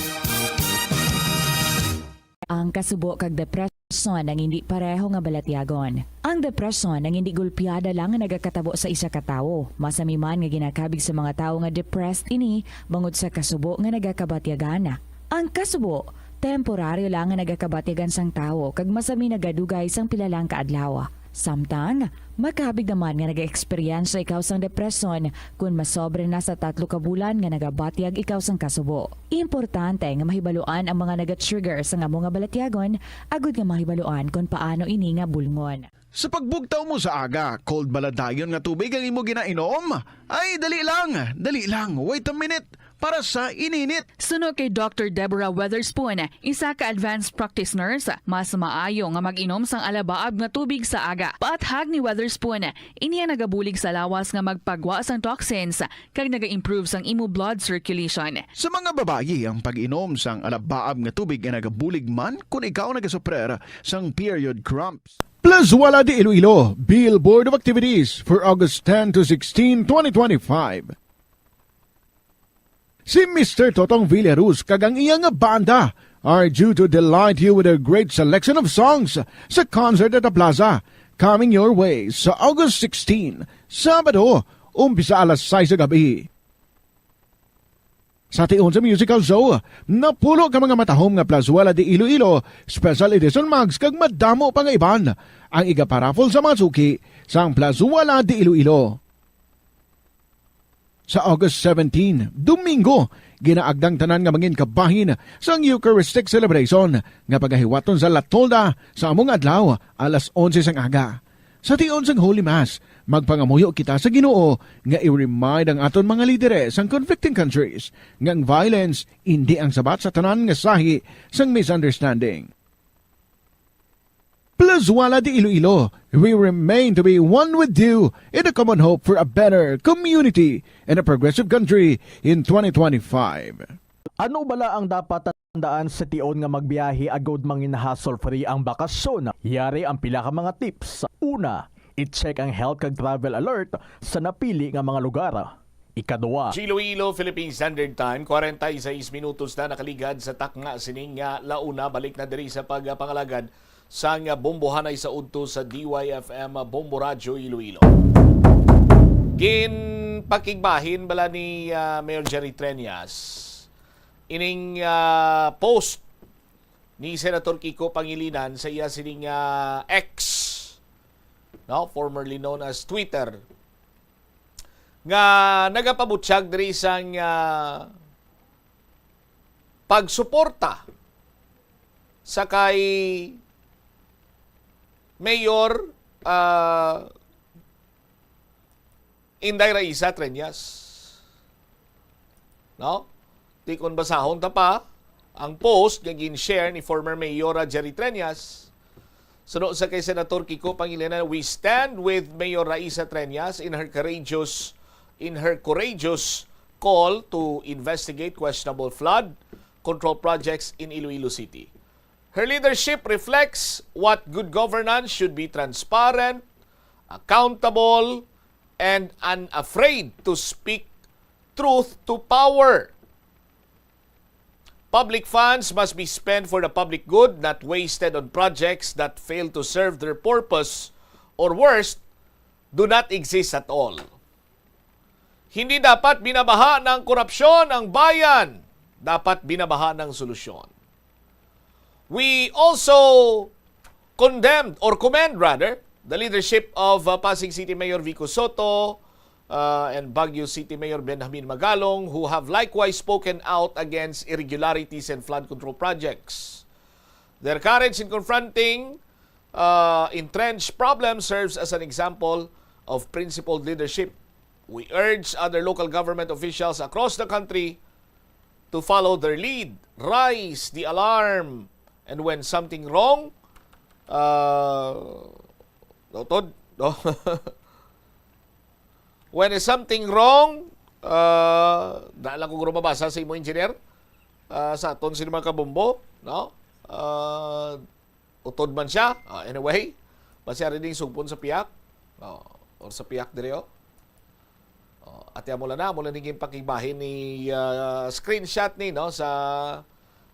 Ang kasubo kag depresyon ang hindi pareho nga balatyagon. Ang depresyon ang hindi gulpiada lang nga nagakatabo sa isa ka tawo. Masami man nga ginakabig sa mga tawo nga depressed ini bangod sa kasubo nga nagakabatyagan. Ang kasubo, temporaryo lang nga nagakabatyagan sang tawo kag masami nagadugay sang pila lang ka adlaw. Samtang, makabig naman nga nag-eksperyensya ikaw sang depresyon kon masobra na sa tatlo ka bulan nga nagabatyag ikaw sang kasubo. Importante nga mahibaluan ang mga naga-trigger sang amo nga balatyagon agud nga mahibaluan kon paano ini nga bulngon. Sa pagbugtaw mo sa aga, cold bala dayon nga tubig ang imo ginainom? Ay, dali lang, dali lang, wait a minute. Para sa ininit. Suno kay Doctor Deborah Weatherspoon, isa ka advanced practice nurse, mas maayo nga mag-inom sang alabaab nga tubig sa aga. Paathag ni Weatherspoon, ini ang nagabulig sa lawas nga magpagwa sang toxins kag naga-improve sang imo blood circulation. Sa mga babayi, ang pag-inom sang alabaab nga tubig ay nagabulig man kon ikaw nagasuprer sang period cramps. Plazuela de Iloilo, Bill Board of Activities for August ten to sixteen, twenty twenty-five. Si Mister Totong Villaruz kag ang iya nga banda are due to delight you with their great selection of songs sa concert at the plaza, coming your way sa August sixteen, Sabado, umpisa alas sais sa gabi. Sa tion sa musical show, napulo ka mga matahom nga Plazuela de Iloilo Special Edition mugs kag madamo pa nga iban ang igaparaffle sa mga suki sang Plazuela de Iloilo. Sa August seventeen, Domingo, ginaagdang tanan nga mangin kabahin sang Eucharistic Celebration nga pagahiwaton sa La Tolda sa among adlaw, alas onse sang aga. Sa tion sang Holy Mass, magpangamuyo kita sa Ginoo nga i-remind ang aton mga lidere sang conflicting countries nga ang violence indi ang sabat sa tanan nga sahi sang misunderstanding. Plazuela de Iloilo, we remain to be one with you in a common hope for a better community and a progressive country in twenty twenty-five. Ano bala ang dapat tandaan sa tion nga magbiyahe agud mangin hassle-free ang bakasyon? Yari ang pila ka mga tips. Una, i-check ang health kag travel alert sa napili nga mga lugar. Ikaduwa. Iloilo, Philippine Standard Time, kwarenta y seis minutos na nakaligad sa takna sining nga launa. Balik na diri sa pagpangalagad sang bombohanay sa udto sa D Y F M Bombo Radyo Iloilo. Ginpakigbahin bala ni, ah, Mayor Jerry Treñas ining, ah, post ni Senator Kiko Pangilinan sa iya sining, ah, X, no, formerly known as Twitter, nga nagapabutyag diri sang, ah, pagsuporta sa kay Mayor, ah, Inday Raisa Treñas. No? Di kon basahon ta pa ang post nga gin-share ni former Mayor Jerry Treñas. Suno sa kay Senator Kiko Pangilinan, "We stand with Mayor Raisa Treñas in her courageous, in her courageous call to investigate questionable flood control projects in Iloilo City. Her leadership reflects what good governance should be: transparent, accountable, and unafraid to speak truth to power. Public funds must be spent for the public good, not wasted on projects that fail to serve their purpose, or worse, do not exist at all." Hindi dapat binabaha ng korupsyon ang bayan. Dapat binabaha ng solusyon. We also condemned, or commend rather, the leadership of, uh, Pasig City Mayor Vico Sotto, uh, and Baguio City Mayor Benjamin Magalong, who have likewise spoken out against irregularities and flood control projects. Their courage in confronting, uh, entrenched problems serves as an example of principled leadership. We urge other local government officials across the country to follow their lead, raise the alarm, and when something wrong, uh, no, Tod? No? When is something wrong, uh, da lang ko guro mabasa sa imo, engineer. Uh, sa aton sini mga kabombo, no? Uh, utod man siya. Ah, anyway, basi ari ding sugpon sa piyak. Oh, or sa piyak diri, oh. Oh, ati amo lang na, amo lang ning ginpakigbahin ni, ah, screenshot ni, no, sa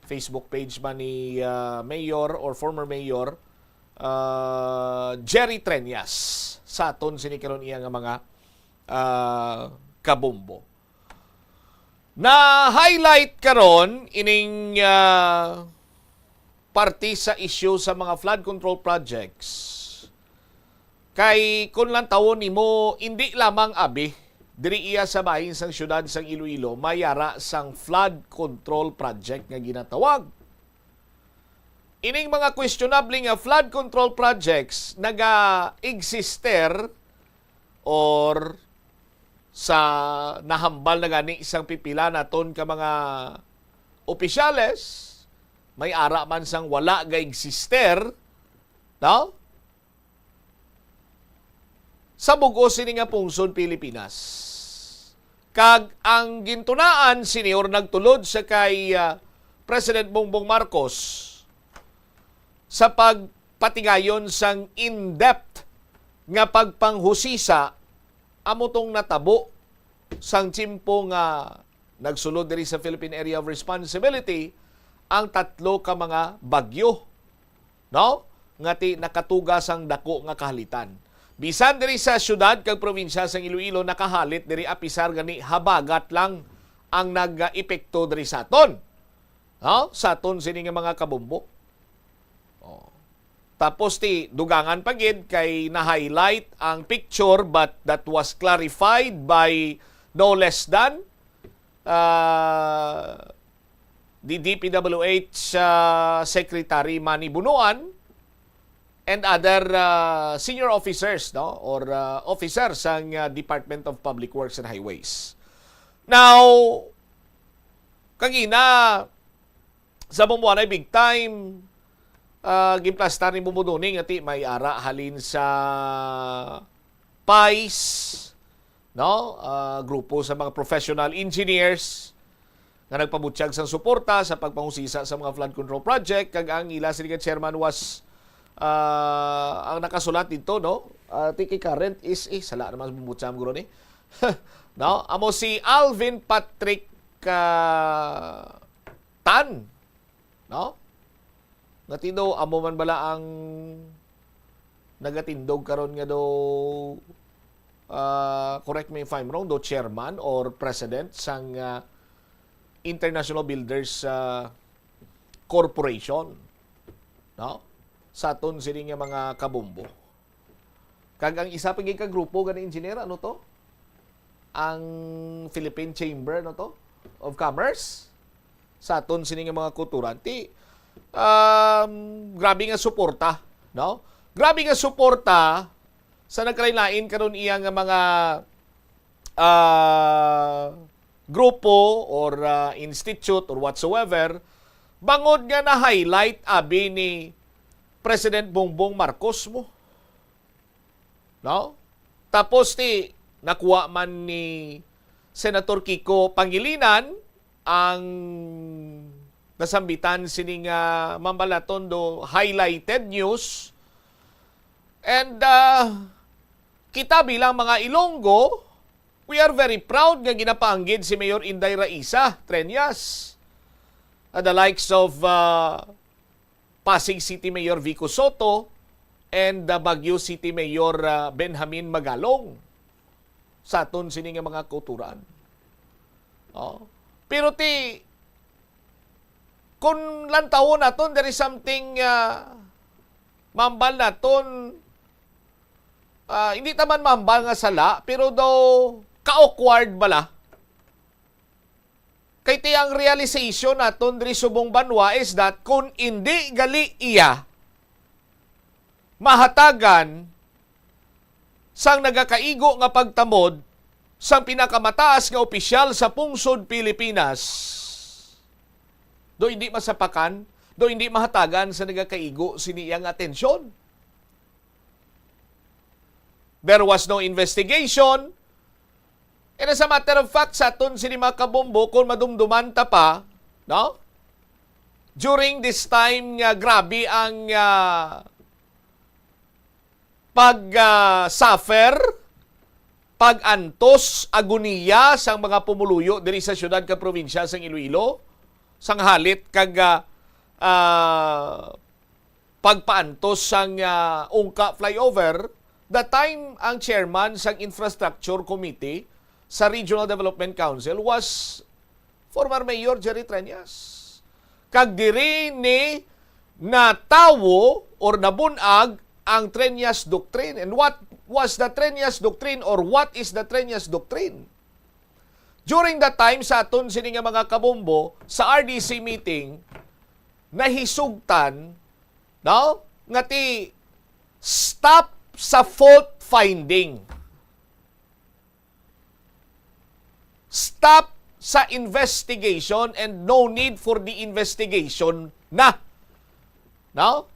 Facebook page man ni, ah, Mayor or former Mayor, ah, Jerry Treñas sa aton sini karon iya nga mga, ah, kabombo. Na-highlight karon ining, ah, parte sa issue sa mga flood control projects. Kay kun lantawon nimo, indi lamang abi diri iya sa bahin sang siyudad sang Iloilo, may ara sang flood control project nga ginatawag. Ining mga questionable nga flood control projects naga-exister or sa nahambal na gani sang pipila naton ka mga opisyales, may ara man sang wala ga-exister, no? Sa bug-os sini nga pungsod Pilipinas. Kag ang gintunaan sini or nagtulod sa kay, ah, President Bongbong Marcos sa pagpatigayon sang in-depth nga pagpanghusisa amo tong natabo sang tiyempo nga nagsulod diri sa Philippine Area of Responsibility ang tatlo ka mga bagyo, no? Nga ti nakatuga sang dako nga kahalitan. Bisan diri sa siyudad kag probinsya sang Iloilo nakahalit diri, apisar gani habagat lang ang nag-epekto diri sa aton. No? Sa aton sini nga mga kabombo. Oh. Tapos ti dugangan pa gid kay na-highlight ang picture, but that was clarified by no less than, ah, the D P W H, ah, Secretary Manny Bonoan and other, ah, senior officers, no, or, ah, officers sang, ah, Department of Public Works and Highways. Now, kagina, sa Bombohanay Big Time, ah, ginplastar ni Bong Bodoning nga ti may ara halin sa PICE, no? Ah, grupo sa mga professional engineers nga nagpabutyag sang suporta sa pagpangusisa sa mga flood control project, kag ang ila sini nga chairman was, ah, ang nakasulat dito, no? Ah, ti kay current is, eh, sala naman sa pambutyag guro ni. No? Amo si Alvin Patrick, ah, Tan, no? Nga ti daw amo man bala ang nagatindog karon nga daw, ah, correct me if I'm wrong, daw chairman or president sang, ah, International Builders, ah, Corporation, no? Sa aton sini nga mga kabombo. Kag ang isa pa gid ka grupo gani, engineer, ano to? Ang Philippine Chamber, ano to? Of Commerce. Sa aton sini nga mga kulturan. Ti, um, grabe nga suporta, no? Grabe nga suporta sa nagkalain-lain karon iya nga mga, ah, grupo or, ah, institute or whatsoever, bangod nga na-highlight abi ni President Bongbong Marcos mo. No? Tapos ti nakuha man ni Senator Kiko Pangilinan ang nasambitan sini nga, mambal naton, do highlighted news. And, ah, kita bilang mga Ilonggo, we are very proud nga ginapaanggid si Mayor Inday Raisa Treñas, ah, the likes of, ah, Pasig City Mayor Vico Sotto and the Baguio City Mayor, ah, Benjamin Magalong sa aton sini nga mga kauturan. Oh. Pero ti, kung lantawon naton, there is something, ah, mambal naton, ah, hindi taman mambal nga sala, pero daw ka-awkward bala. Kay ti ang realization naton diri subong banwa is that kung indi gali iya mahatagan sang nagakaigo nga pagtamod sang pinakamataas nga opisyal sa pungsod Pilipinas, do hindi masapakan, do hindi mahatagan sa nagakaigo sini iya nga atensyon. There was no investigation. And as a matter of fact, sa aton sini mga kabombo, kung madumduman ta pa, no? During this time nga grabe ang, ah, pag, ah, suffer, pag-antos, agoniya sang mga pumuluyo diri sa siyudad kag probinsya sang Iloilo, sang halit kag, ah, ah, pagpaantos sang, ah, Ungka Flyover, the time ang chairman sang Infrastructure Committee sa Regional Development Council was former Mayor Jerry Treñas. Kag diri ni natawo or nabun-ag ang Treñas Doctrine. And what was the Treñas Doctrine, or what is the Treñas Doctrine? During that time, sa aton sini nga mga kabombo, sa R D C meeting, nahisugtan, no, nga ti stop sa fault finding. Stop sa investigation and no need for the investigation na. No?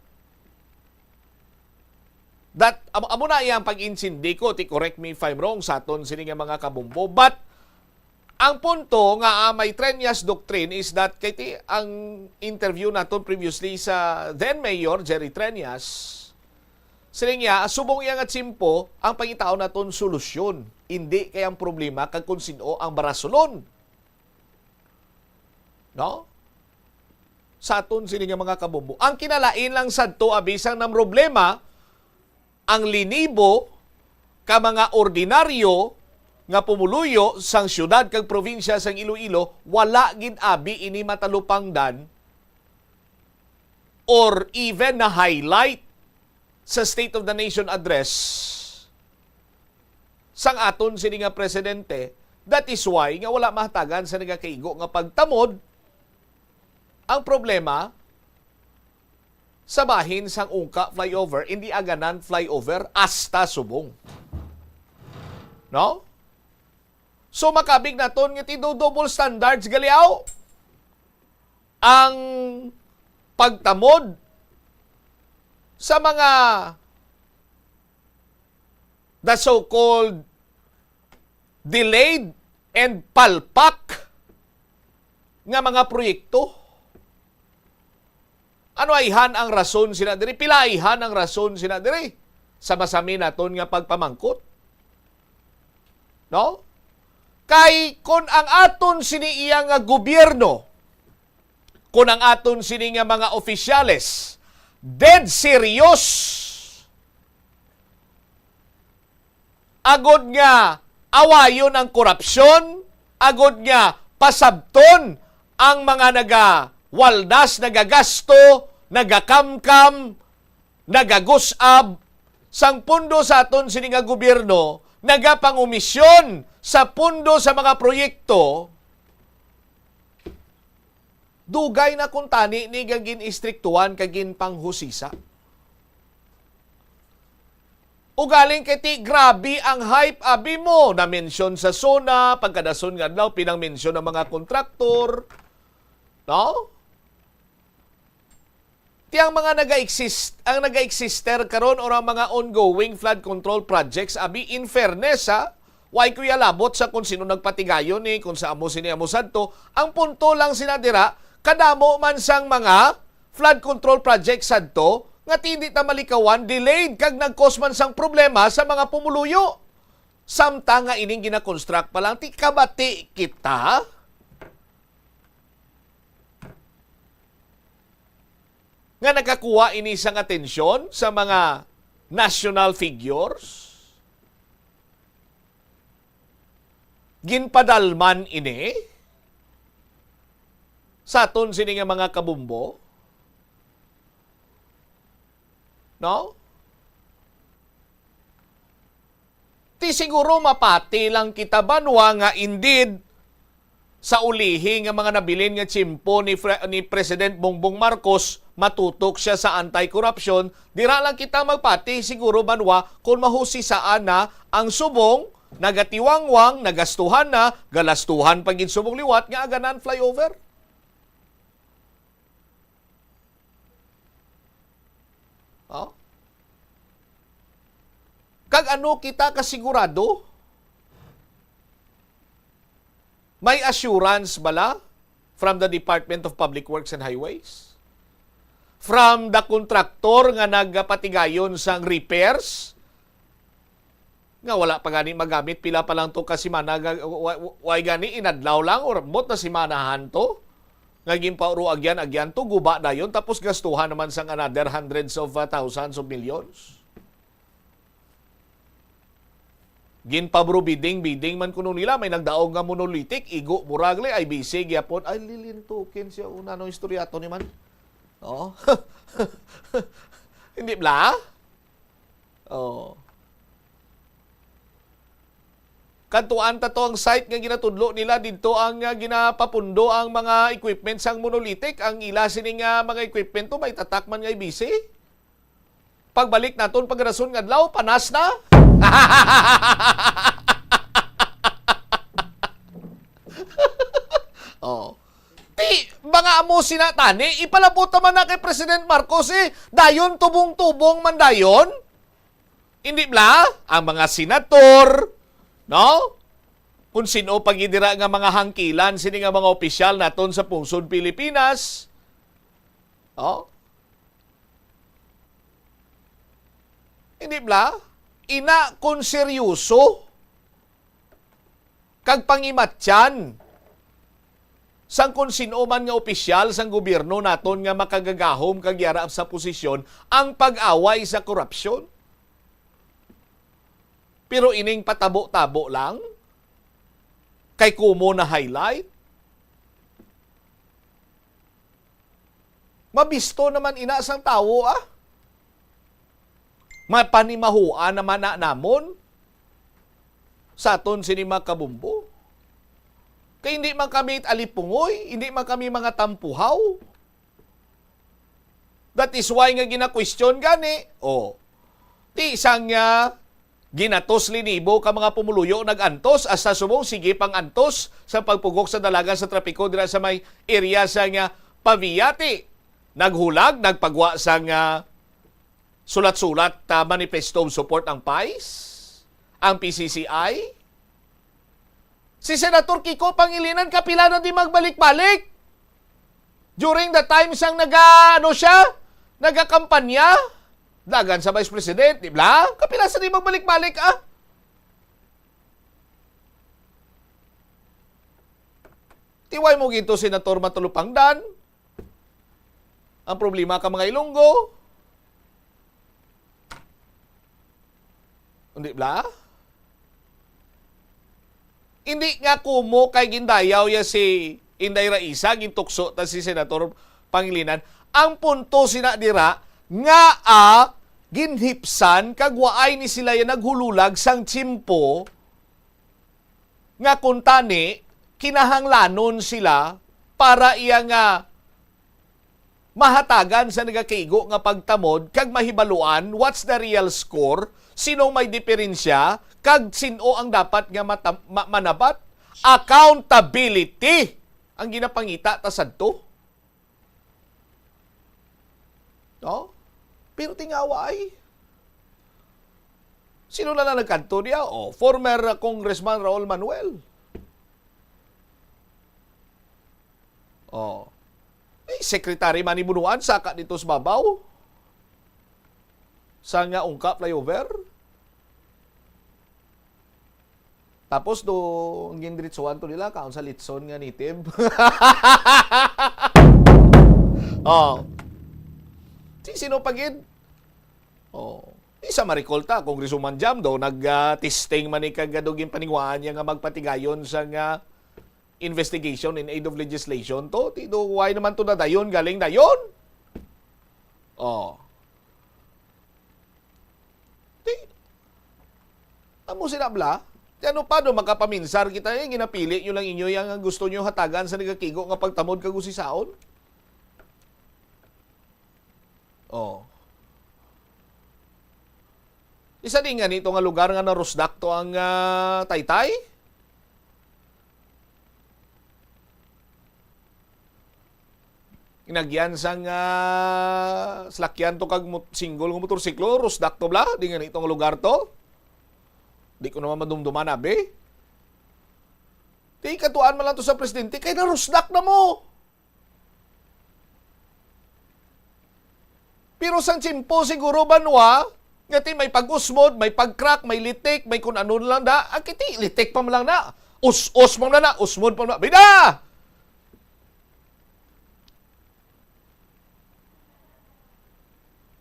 That, am-, amo na iyang pag-intindi ko, ti correct me if I'm wrong, sa aton sini nga mga kabombo. But, ang punto nga, ah, may Treñas Doctrine is that, kay ti, ang interview naton previously sa then Mayor Jerry Treñas, siling niya, subong iya nga tiyempo, ang pangitaon naton solusyon, indi kay ang problema kag kung sin-o ang barasulon. No? Sa aton sini nga mga kabombo. Ang kinalain lang sadto, abi, sang namroblema ang linibo ka mga ordinaryo nga pumuluyo sang siyudad kag probinsya sang Iloilo, wala gid abi ini matalupangdan or even na-highlight sa State of the Nation Address sang aton sini nga presidente. That is why nga wala mahatagan sa nagakaigo nga pagtamod ang problema sa bahin sang Ungka Flyover, indi Aganan Flyover, hasta subong. No? So, makabig naton nga ti do-, double standards gali, aw. Ang pagtamod sa mga the so-called delayed and palpak nga mga proyekto? Ano ayhan ang rason sina diri? Pila ayhan ang rason sina diri sa masami naton nga pagpamangkot? No? Kay kun ang aton sini iya nga gobyerno, kun ang aton sini nga mga opisyales dead serious agod nga awayon ang korupsyon, agod nga pasabton ang mga nagawaldas, nagagasto, nagakamkam, nagagusab sang pundo sa aton sini nga gobyerno, nagapangumisyon sa pundo sa mga proyekto, dugay na kuntani ni nga gin-istriktuhan kag ginpanghusisa. Ugaling kay ti, grabe ang hype, abi mo, na-mention sa SONA, pagkadason nga adlaw, pinang-mention ang mga kontraktor, no? Ti ang mga naga-exist, ang naga-exister karon or ang mga ongoing flood control projects, abi, in fairness, ha, way ko iyalabot sa kung sino nagpatigayon ni, kung sa amo sini, amo sadto. Ang punto lang sina dira, kadamo man sang mga flood control projects sadto nga ti hindi ta malikawan, delayed kag nag-cause man sang problema sa mga pumuluyo. Samtang nga ining gina-construct pa lang, ti kabati kita nga nakakuha ini sang atensyon sa mga national figures? Ginpadalman ini sa aton sini nga mga kabumbo? No? Ti siguro mapati lang kita, banwa, nga indeed sa ulihi nga mga nabilin nga tiyempo ni Fre-, ni President Bongbong Marcos, matutok siya sa anti-corruption. Dira lang kita magpati siguro, banwa, kung mahusisaan na ang subong, nagatiwangwang, nagastuhan na, galastuhan pa gid subong liwat nga aganan flyover. Oh? Kag ano kita kasigurado? May assurance bala from the Department of Public Works and Highways? From the contractor nga nagapatigayon sang repairs? Nga wala pa gani magamit, pila pa lang to ka semana, ga-, wa-, wa-, way gani inadlaw lang or ambot na semanahan to nga ginpauro agyan-agyan to, guba dayon, tapos gastuhan naman sang another hundreds of, uh, thousands of millions. Ginpabro bidding, bidding man kuno nila, may nagdaog nga monolithic, igo murag li, I B C gyapon, ay lilintukin siya, una no istorya to ni man. Oh. Hindi bla? Oh. Kadtuan ta to ang site nga ginatudlo nila, didto ang, ah, ginapapundo ang mga equipment sang monolithic. Ang ila sini nga mga equipment to may tatak man nga I B C. Pagbalik naton pagkadason nga adlaw, panas na. Oh. Ti, mga amo sina tani, ipalabot naman na kay President Marcos, eh, dayon tubong-tubong man dayon. Hindi bla, ang mga senator, no? Kung sino pa gid dira nga mga hangkilan sini nga mga opisyal naton sa pungsod Pilipinas. Oh? Hindi bla, ina kung seryoso kag pangimatyan sang kon sin-o man nga opisyal sang gobyerno naton nga makagagahom kag yara sa posisyon ang pag-away sa korupsyon. Pero ining patabo-tabo lang, kay kumo na-highlight, mabisto naman ina sang tawo, ah. Mapanimahuan naman na namon sa aton sini mga kabumbo. Kay hindi man kami alipungoy, hindi man kami mga tampuhaw. That is why nga gina-question gani. Oh. Ti sang, ah, ginatos linibo ka mga pumuluyo nag-antos, hasta subong sige pang antos sa pagpugok sa dalagan sa trapiko dira sa may area sa nga Pavia, ti naghulag, nagpagwa sang, ah, sulat-sulat, ah, manifesto of support ang PAIS, ang P C C I. Si Senator Kiko Pangilinan, kapila na di magbalik-balik. During the time siyang naga, ano siya, nagakampanya, dagan sa Vice President, di ba? Kapila sa di magbalik-balik, ah? Tiway mo gito, Senator Matulupangdan. Ang problema ka mga Ilonggo. Hindi bla? Hindi nga kumo kay gindayaw ya si Inday Raisa, gintukso ta si Senator Pangilinan. Ang punto sina dira nga, ah, ginhipsan kag waay ni sila ya naghululag sang tiyempo nga kuntani kinahanglanon sila para iya nga mahatagan sa nagakaigo nga pagtamod kag mahibaluan what's the real score, sinong may diferensya, kag sin-o ang dapat nga matam-, ma-, manabat. Accountability ang ginapangita ta sadto. No? Pero tingawa ay. Sino na lang nagkanto niya? Oh, former, uh, Congressman Raul Manuel. Oh. Eh, Secretary Manny Bunuan, saka dito sa babaw. Sa nga ungka flyover. Tapos do, ang gindiritsuhan to nila, kaon sa litson nga native. Oh. Si sino pa gid? Oh. Isa marikolta, Congresswoman Jam do, nag, ah, testing man ni kag do ginpaningwaan niya nga magpatigayon sa nga investigation in aid of legislation to. Ti do, why naman to na dayon, galing dayon? Oh. Ti, amo sila bla. Ti ano pa do makapaminsar kita, eh, ginapili nyo lang inyo yang gusto nyo hatagan sa nagakigo nga pagtamod kag usisaon? Oh. Isa din nga nito nga lugar nga narusdak to ang, ah, Taytay. Inagyan sang, ah, salakyan to kag mot-, single nga motorsiklo, rusdak to bla, di nga nitong lugar to. Di ko naman madumduman, abi. Di katuan man lang to sa presidente, kay narusdak na mo. Pero sang tiyempo siguro, banwa, nga ti may pag-usmod, may pag-crack, may litik, may kun ano lang da. Ang kiti, litik pa man lang na. Us-us pa man lang na, usmod pa man lang. Bida!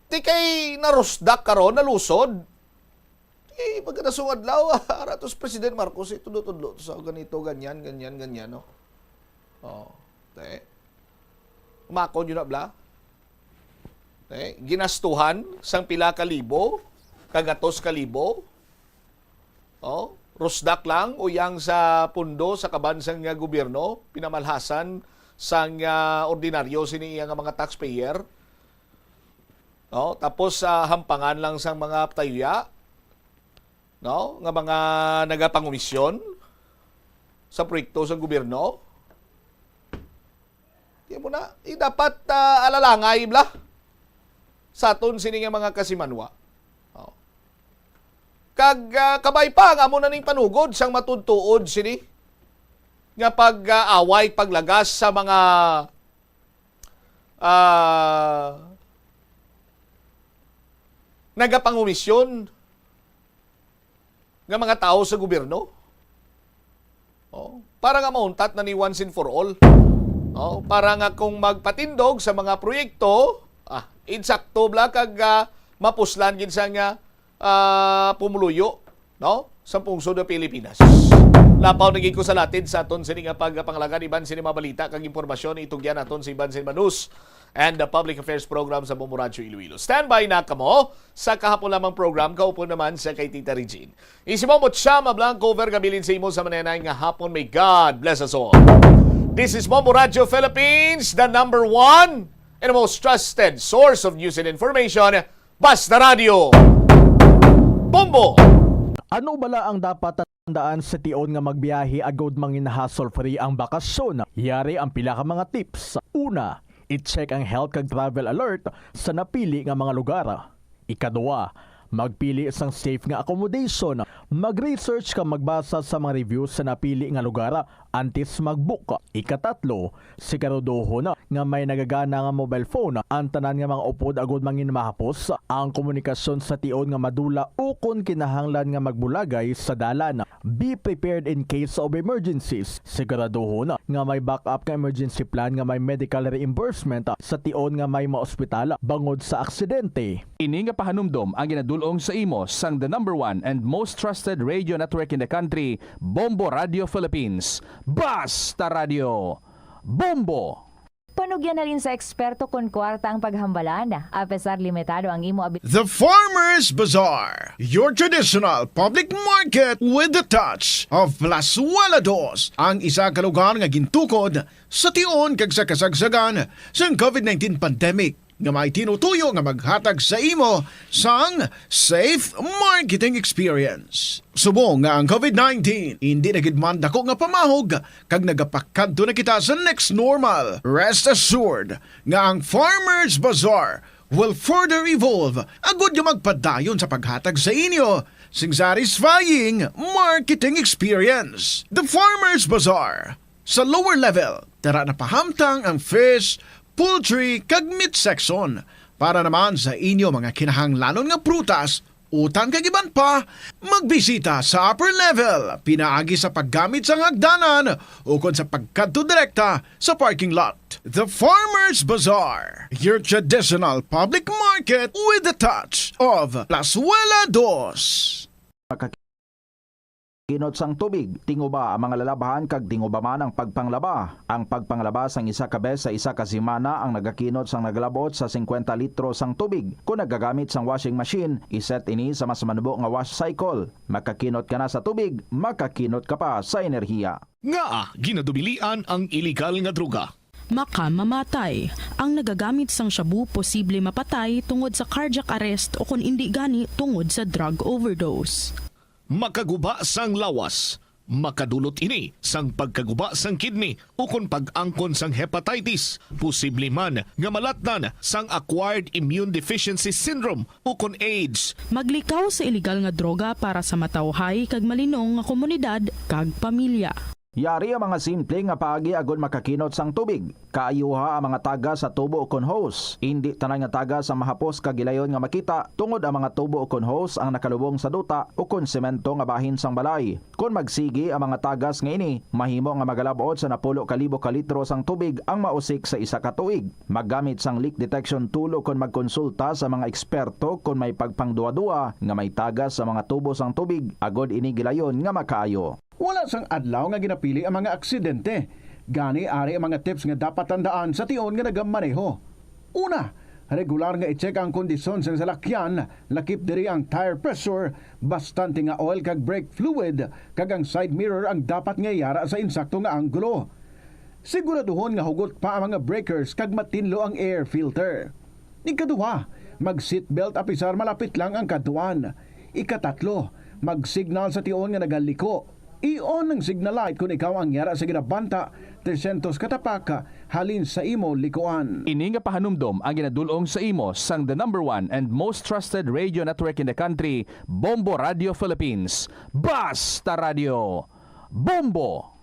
Di kay narusdak karon, nalusod. Di, pagkadasong adlaw, ara to si President Marcos, eh, tudlo-tudlo to sa ganito, ganyan, ganyan, ganyan, no? Oh, te. Umakon yun na, bla? Te, ginastuhan sang pila ka libo, kagatos ka libo, oh, rusdak lang, uyang sa pundo sa kaban sang, ah, gobyerno, pinamalhasan sang, ah, ordinaryo sini iya nga mga taxpayer. No? Tapos, ah, hampangan lang sang mga patayuya, no? Nga mga nagapangumisyon sa proyekto sa gobyerno. Di mo na, eh, dapat, ah, alalangay, bla, sa aton sini nga mga kasimanwa. Oh. Kag, ah, kabay pa ang amo na ning panugod sang matuod-tuod sini nga pag-away, paglagas sa mga, ah, nagapangumisyon nga mga tawo sa gobyerno. Oh, para nga mauntat na ni once and for all. Oh, para nga kung magpatindog sa mga proyekto, ah, insakto bla kag, ah, mapuslan gid sa nga, ah, pumuluyo, no? Sa pungsod ng Pilipinas. Lapaw na gid ko sa latid sa aton sini nga pagpangalagad iban sini mga balita kag impormasyon itugyan naton sa iban sini mga news and the public affairs program sa Bombo Radyo Iloilo. Standby na kamo sa kahapon lamang program, kaupon naman sa kay Tita Regine. Isi mo mo siya mablang cover kabilin sa imo sa manenay nga hapon. May God bless us all. This is Bombo Radyo Philippines, the number one and the most trusted source of news and information. Basta Radyo. Bombo! Ano bala ang dapat tandaan sa tion nga magbiyahe agod mangin hassle-free ang bakasyon? Yari ang pila ka mga tips. Una, i-check ang health kag travel alert sa napili nga mga lugar. Ikaduha, magpili sang safe nga accommodation. Mag-research kag magbasa sa mga reviews sa napili nga lugar antes mag-book. Ikatatlo, siguraduhon nga may nagagana nga mobile phone ang tanan nga mga upod agod mangin mahapos ang komunikasyon sa tion nga madula ukon kinahanglan nga magbulagay sa dalan. Be prepared in case of emergencies. Siguraduhon nga may backup nga emergency plan nga may medical reimbursement sa tion nga may maospital bangod sa aksidente. Ini nga pahanumdom ang ginadul-ong sa imo sang the number one and most trusted radio network in the country, Bombo Radio Philippines. Basta Radio Bombo! Panugyan halin sa eksperto kon kwarta ang paghambalan. Apesar limitado ang imo abi- The Farmers Bazaar, your traditional public market with the touch of Plazuela Dos, ang isa ka lugar nga gintukod sa tion kag sa kasagsagan sang covid nineteen pandemic nga may tinutuyo nga maghatag sa imo sang safe marketing experience. Subong nga ang covid nineteen indi na gid man dako nga pamahog kag nagapakadto na kita sa next normal, rest assured nga ang Farmers Bazaar will further evolve agud nga magpadayon sa paghatag sa inyo sing satisfying marketing experience. The Farmers Bazaar, sa lower level, tara na pahamtang ang fish, poultry, kag meat section. Para naman sa inyo mga kinahanglanon nga prutas, utan kag iban pa, magbisita sa upper level pinaagi sa paggamit sang hagdanan ukon sa pagkadto direkta sa parking lot. The Farmers Bazaar, your traditional public market with the touch of Plazuela Dos. Kinot sang tubig. Tinguba ang mga lalabhan kag tinguba man ang pagpanglaba. Ang pagpanglaba sang isa ka bes sa isa ka semana ang nagakinot sang nagalabot sa singkwenta litro sang tubig. Kon nagagamit sang washing machine, iset ini sa mas manubo nga wash cycle. Makakinot ka na sa tubig, makakinot ka pa sa enerhiya. Ngaa ginadubilian ang iligal nga droga? Makamamatay. Ang nagagamit sang shabu posible mapatay tungod sa cardiac arrest o kon indi gani tungod sa drug overdose. Makaguba sang lawas. Makadulot ini sang pagkaguba sang kidney ukon pag-angkon sang hepatitis, posible man nga malatnan sang acquired immune deficiency syndrome ukon AIDS. Maglikaw sa iligal nga droga para sa matawhay kag malinong nga komunidad kag pamilya. Yari ang mga simple nga paagi agod makakinot sang tubig. Kaayuha ang mga tagas sa tubo ukon hose. Indi tanan nga tagas ang mahapos kag gilayon nga makita, tungod ang mga tubo ukon hose ang nakalubong sa duta ukon semento nga bahin sang balay. Kon magsigi ang mga tagas nga ini, mahimo nga magalab-ot sa napulo ka libo ka litro sang tubig ang mausik sa isa ka tuig. Maggamit sang leak detection tool ukon magkonsulta sa mga eksperto kon may pagpangduha-duha nga may tagas sa mga tubo sang tubig, agod ini gilayon nga makaayo. Wala sang adlaw nga ginapili ang mga aksidente. Gani, ari ang mga tips nga dapat tandaan sa tion nga nagamaneho. Una, regular nga i-check ang kondisyon sang salakyan, lakip diri ang tire pressure, bastante nga oil kag brake fluid, kag ang side mirror ang dapat nga yara sa insakto nga anggulo. Siguraduhon nga hugot pa ang mga breakers kag matinlo ang air filter. Ikaduha, mag-seatbelt apisar malapit lang ang kadtuan. Ikatatlo, mag-signal sa tion nga nagaliko. I-on ang signal light kon ikaw ang yara sa ginabanta tresyentos ka tapak halin sa imo likuan. Ini nga pahanumdom ang ginadul-ong sa imo sang the number one and most trusted radio network in the country, Bombo Radio Philippines. Basta Radio Bombo!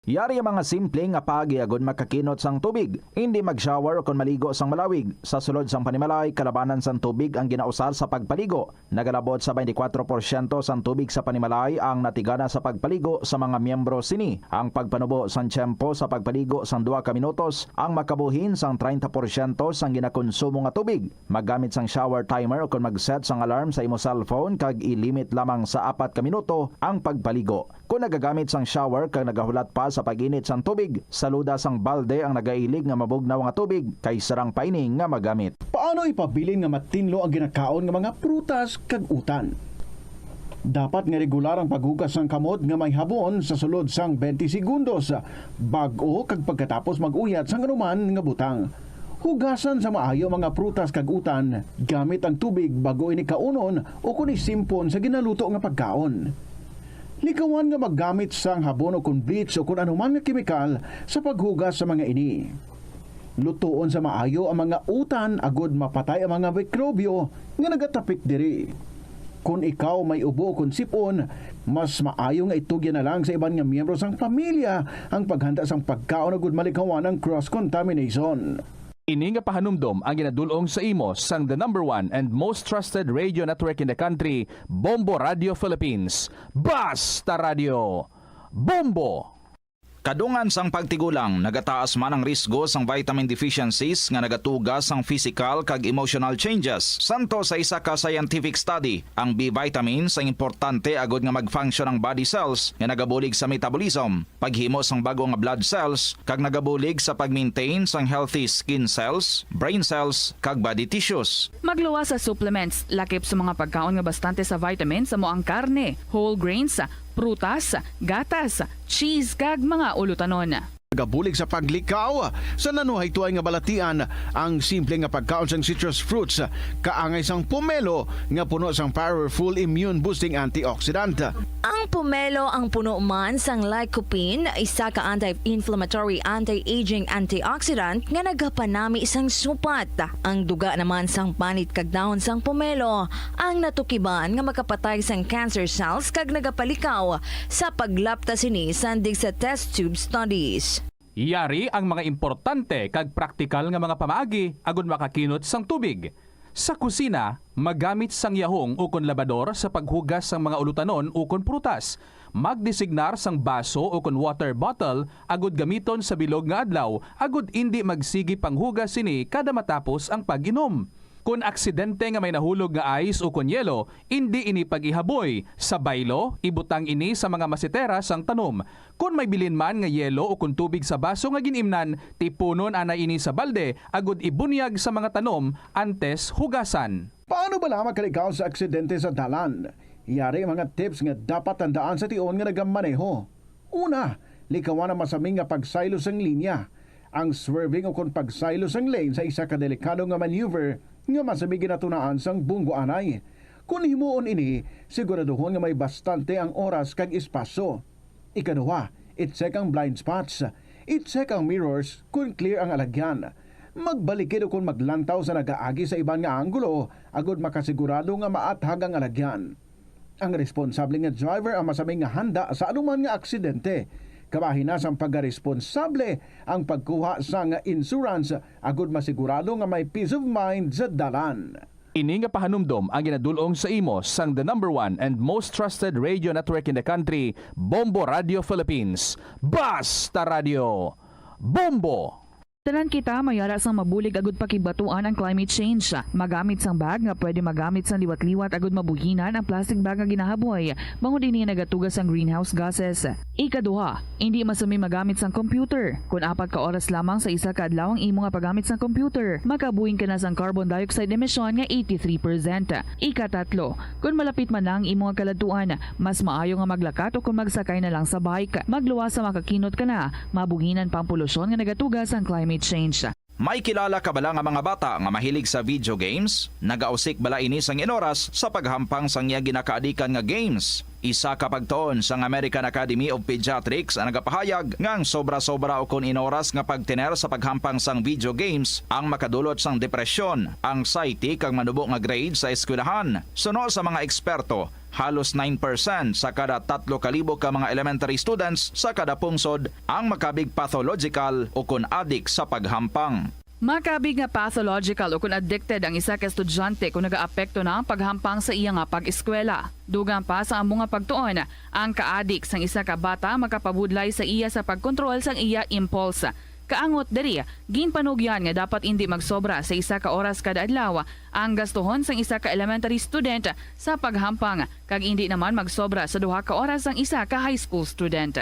Yari ang mga simple nga paagi agod makakinot sang tubig. Indi mag-shower ukon maligo sang malawig. Sa sulod sang panimalay, kalabanan sang tubig ang ginausar sa pagpaligo. Nagalabot sa twenty-four porsyento sang tubig sa panimalay ang natigana sa pagpaligo sa mga miyembro sini. Ang pagpanubo sang tiyempo sa pagpaligo sang duha ka minutos ang makabuhin sang treinta porsyento sang ginakonsumo nga tubig. Maggamit sang shower timer ukon mag-set sang alarm sa imo cellphone kag i-limit lamang sa apat ka minuto ang pagpaligo. Kon nagagamit sang shower kag nagahulat pa sa pag-init sang tubig, saluda sang balde ang nagailig nga mabugnaw nga tubig kay sarang pa ini nga magamit. Paano ipabilin nga matinlo ang ginakaon nga mga prutas kag utan? Dapat nga regular ang paghugas sang kamot nga may habon sa sulod sang twenty segundos bag-o kag pagkatapos mag-uyat sang anuman nga butang. Hugasan sa maayo ang mga prutas kag utan gamit ang tubig bag-o ini kaunon ukon isimpon sa ginaluto nga pagkaon. Likawan nga maggamit sang habon ukon bleach ukon anuman nga kemikal sa paghugas sa mga ini. Lutoon sa maayo ang mga utan agud mapatay ang mga mikrobyo nga nagatapik diri. Kon ikaw may ubo kon sipon, mas maayo nga itugyan na lang sa iban nga miyembro sang pamilya ang paghanda sang pagkaon agud malikawan ang cross-contamination. Ini nga pahanumdom ang ginadul-ong sa imo sang the number one and most trusted radio network in the country, Bombo Radio Philippines. Basta Radio! Bombo! Kadungan sang pagtigulang, nagataas man ang risgo sang vitamin deficiencies nga nagatuga sang physical kag emotional changes. Santo sa isa ka scientific study, ang B vitamins ang importante agud nga mag-function ang body cells nga nagabulig sa metabolism, paghimo sang bag-o nga blood cells, kag nagabulig sa pag-maintain sang healthy skin cells, brain cells, kag body tissues. Magluwas sa supplements, lakip sa mga pagkaon nga bastante sa vitamins amo ang karne, whole grains, prutas, gatas, cheese, kag mga ulutanon. Nagabulig sa paglikaw sa nanuhaytoay nga balatian ang simple nga pagkaon sang citrus fruits, kaangay sang pomelo nga puno sang powerful immune boosting antioxidant. Ang pomelo ang puno man sang lycopene, isa ka anti-inflammatory, anti-aging antioxidant nga nagapanami sang supat. Ang duga naman sang panit kag dahon sang pomelo ang natukiban nga makapatay sang cancer cells kag nagapalikaw sa paglapta sini sandig sa test tube studies. Yari ang mga importante kag praktikal nga mga pamaagi agud makakinot sang tubig. Sa kusina, magamit sang yahong ukon labador sa paghugas sang mga ulutanon ukon prutas. Magdesignar sang baso ukon water bottle agud gamiton sa bilog nga adlaw agud indi magsigi panghugas sini kada matapos ang pag-inom. Kon aksidente nga may nahulog nga ice ukon yelo, indi ini pag-ihaboy. Sa baylo, ibutang ini sa mga masetera sang tanom. Kon may bilin man nga yelo ukon tubig sa baso nga gin-imnan, tipunon anay ini sa balde agud ibunyag sa mga tanom antes hugasan. Paano bala makalikaw sa aksidente sa dalan? Yari ang mga tips nga dapat tandaan sa tion nga nagamaneho. Una, likawan ang masami nga pagsaylo sang linya. Ang swerving ukon pagsaylo sang lane sa isa ka delikado nga maneuver nga masami ginatunaan sang bunggo anay. Kon himuon ini, siguraduhon nga may bastante ang oras kag espasyo. Ikaduha, i-check ang blind spots. I-check ang mirrors kon clear ang alagyan. Magbalikid ukon maglantaw sa nagaagi sa iban nga anggulo agud makasigurado nga maathag ang alagyan. Ang responsable nga driver ang masami nga handa sa anuman nga aksidente. Kabahin na sang pagkaresponsable ang pagkuha sang insurance agud masigurado nga may peace of mind sa dalan. Ini nga pahanumdom ang ginadul-ong sa imo sang the number one and most trusted radio network in the country, Bombo Radio Philippines. Basta Radio! Bombo! Tanan kita may ara sang mabulig agud pakigbatuan ang climate change. Magamit sang bag nga pwede magamit sang liwat-liwat agud mabuhinan ang plastic bag nga ginahaboy, bangod ini nagatuga sang greenhouse gases. Ikaduha, indi masami magamit sang computer. Kon apat ka oras lamang sa isa ka adlaw ang imo nga paggamit sang computer, makabuhin ka na sang carbon dioxide emission nga eighty-three percent. Ikatatlo, kon malapit man na ang imo nga kaladtuan, mas maayo nga maglakat o kon magsakay na lang sa bike. Magluwas sa makakinot ka na, mabuhinan pa ang polusyon nga nagatuga sang climate change. May kilala ka bala nga mga bata nga mahilig sa video games? Nagausik bala ini sang inoras sa paghampang sang iya ginakaadikan nga games? Isa ka pagtuon sang American Academy of Pediatrics ang nagapahayag nga ang sobra-sobra ukon inoras nga pagtener sa paghampang sang video games ang makadulot sang depresyon, anxiety, kag manubo nga grade sa eskwelahan. Suno sa mga eksperto, halos nine percent sa kada tatlo ka libo ka mga elementary students sa kada pungsod ang makabig pathological ukon adik sa paghampang. Makabig nga pathological ukon addicted ang isa ka estudyante kon nagaapekto na ang paghampang sa iya nga pag-eskwela. Dugang pa sa amo nga pagtuon, ang kaadik sang isa ka bata makapabudlay sa iya sa pagkontrol sang iya impulse. Kaangot diri, ginpanugyan nga dapat indi magsobra sa isa ka oras kada adlaw ang gastuhon sang isa ka elementary student sa paghampang, kag indi naman magsobra sa duha ka oras ang isa ka high school student.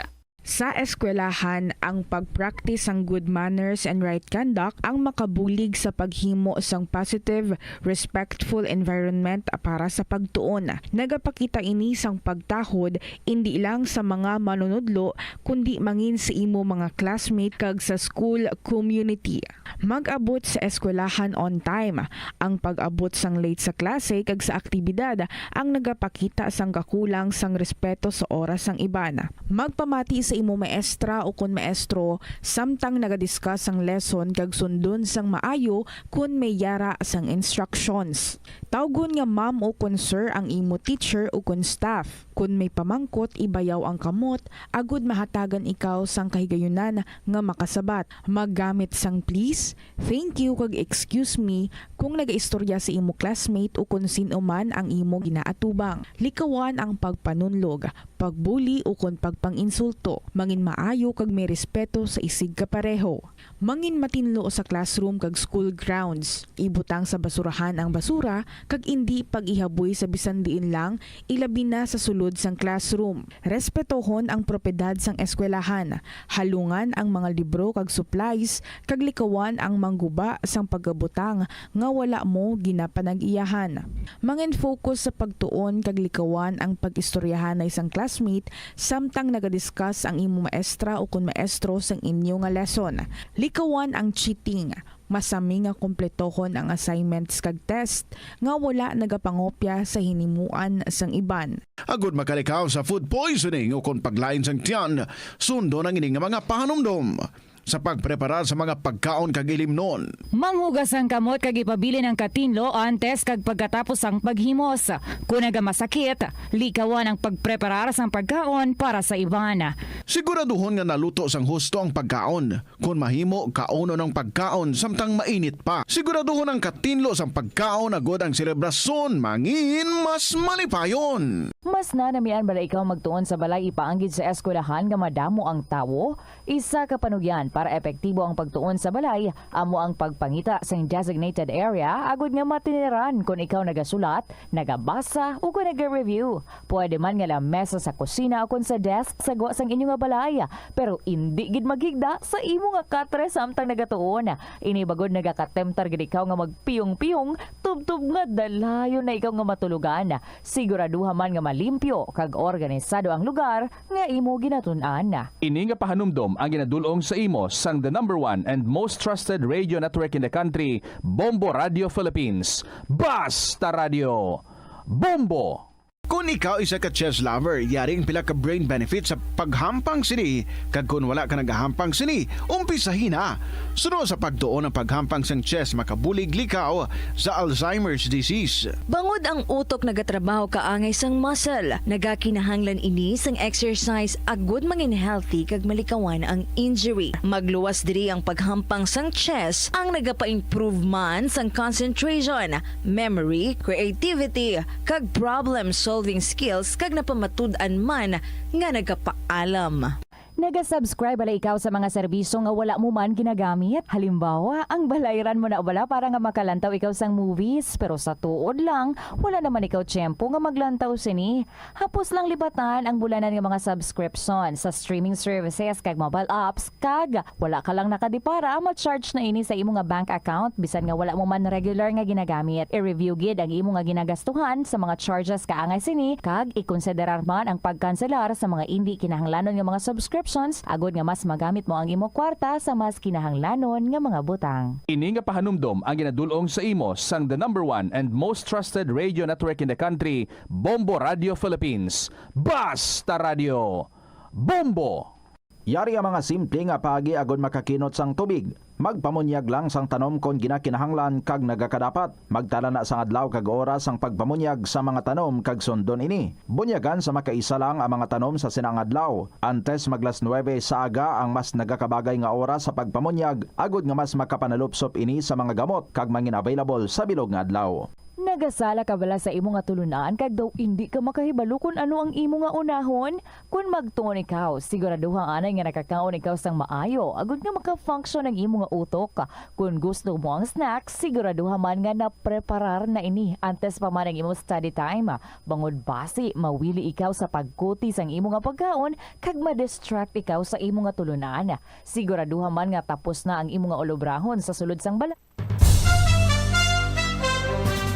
Sa eskwelahan, ang pag-practice sang good manners and right conduct ang makabulig sa paghimo sang positive, respectful environment para sa pagtuon. Nagapakita ini sang pagtahod indi lang sa mga manunudlo, kundi mangin sa imo mga classmate kag sa school community. Mag-abot sa eskwelahan on time. Ang pag-abot sang late sa klase kag sa aktibidad ang nagapakita sang kakulang sang respeto sa oras sang iban. Magpamati sa imo maestra o kon maestro samtang nagadiscuss sang lesson kag sundon sang maayo kon may yara sang instructions. Tawgon nga ma'am o kon sir ang imo teacher o kon staff. Kon may pamangkot, ibayaw ang kamot agud mahatagan ikaw sang kahigayunan nga makasabat. Maggamit sang please, thank you, kag excuse me kung nagaistorya sa imo classmate o kon sin-o man ang imo ginaatubang. Likawan ang pagpanunlog, pagbuli, o kon pagpang-insulto. Mangin maayo kag may respeto sa isigkapareho. Mangin matinlo sa classroom kag school grounds. Ibutang sa basurahan ang basura kag indi pag-ihaboy sa bisan diin lang, ilabi na sa sulod sang classroom. Respetohon ang propiedad sang eskwelahan. Halungan ang mga libro kag supplies, kag likawan ang mangguba sang pagabutang nga wala mo ginapanag-iyahan. Mangin-focus sa pagtuon kag likawan ang pag-istoryahanay sang classmate samtang nagadiscuss ang imo maestra o kon maestro sang inyo nga lesson. Likawan ang cheating. Masami nga kumpletohon ang assignments kag test nga wala nagapangopya sa hinimuan sang iban. Agud makalikaw sa food poisoning o kon paglain sang tiyan, sundon ang ini nga mga pahanumdom sa pagpreparar sa mga pagkaon kag ilimnon. Manghugas ang kamot kag ipabilin ang katinlo antes kag pagkatapos sang paghimos. Kon nagamasakit, likawan ang pagpreparar sang pagkaon para sa iban. Siguraduhon nga naluto sang husto ang pagkaon. Kon mahimo, kaunon ang pagkaon samtang mainit pa. Siguraduhon ang katinlo sang pagkaon agud ang selebrasyon mangin mas malipayon. Mas nanamian bala ikaw magtuon sa balay ipaanggid sa eskwelahan nga madamo ang tawo? Isa ka panugyan para epektibo ang pagtuon sa balay amo ang pagpangita sang designated area agud nga matiniran kon ikaw nagasulat, nagabasa, o kon naga-review. Pwede man nga lamesa sa kusina o kon sa desk sa gwa sang inyo nga balay, pero indi gid maghigda sa imo nga katre samtang nagatuon. Ini bagod nagakatemptar gid ikaw nga magpiyong-piyong, tubtob nga dalayon na ikaw nga matulogan. Siguraduha man nga malimpyo kag organisado ang lugar nga imo ginatun-an. Ini nga pahanumdom ang ginadul-ong sa imo sang the number one and most trusted radio network in the country, Bombo Radio Philippines. Basta Radio! Bombo! Kon ikaw isa ka chess lover, yari ang pila ka brain benefits sa paghampang sini, kag kon wala ka nagahampang sini, umpisahi na. Suno sa pagtuon ang paghampang sang chess makabulig likaw sa Alzheimer's disease. Bangod ang utok nagatrabaho kaangay sang muscle, nagakinahanglan ini sang exercise agud mangin healthy kag malikawan ang injury. Magluwas diri ang paghampang sang chess, ang nagapa-improve man sang concentration, memory, creativity, kag problem-solving skills, kag napamatud-an man nga nagapaalam. Naga-subscribe bala ikaw sa mga serbisyo nga wala mo man ginagamit? Halimbawa, ang balayran mo na bala para nga makalantaw ikaw sang movies, pero sa tuod lang, wala naman ikaw tiyempo nga maglantaw sini. Hapos lang libatan ang bulanan nga mga subscription sa streaming services kag mobile apps, kag wala ka lang nakadipara, ma-charge na ini sa imo nga bank account bisan nga wala mo man regular nga ginagamit. I-review gid ang imo nga ginagastuhan sa mga charges kaangay sini, kag ikonsiderar man ang pagkanselar sa mga indi kinahanglanon nga mga subscriptions agud nga mas magamit mo ang imo kwarta sa mas kinahanglanon nga mga butang. Ini nga pahanumdom ang ginadul-ong sa imo sang the number one and most trusted radio network in the country, Bombo Radio Philippines. Basta Radio! Bombo! Yari ang mga simple nga paagi agod makakinot sang tubig. Magpamunyag lang sang tanom kon ginakinahanglan kag nagakadapat. Magtala na sang adlaw kag oras sang pagpamunyag sa mga tanom kag sundon ini. Bunyagan sa makaisa lang ang mga tanom sa sina nga adlaw. Antes mag las nuebe sa aga ang mas nagakabagay nga oras sa pagpamunyag, agod nga mas makapanalupsop ini sa mga gamot kag mangin-available sa bilog nga adlaw. Nagasala ka bala sa imo nga tulunan kag daw indi ka makahibalo kon ano ang imo nga unahon? Kon magtuon ikaw, siguraduha anay nga nakakaon ikaw sang maayo agod nga maka-function ang imo nga utok. Kon gusto mo ang snacks, siguraduha man nga napreparar na ini antes pa man ang imo study time. Bangod basi mawili ikaw sa pagkuti sang imo nga pagkaon kag ma-distract ikaw sa imo nga tulunan. Siguraduha man nga tapos na ang imo nga ulobrahon sa sulod sang balay.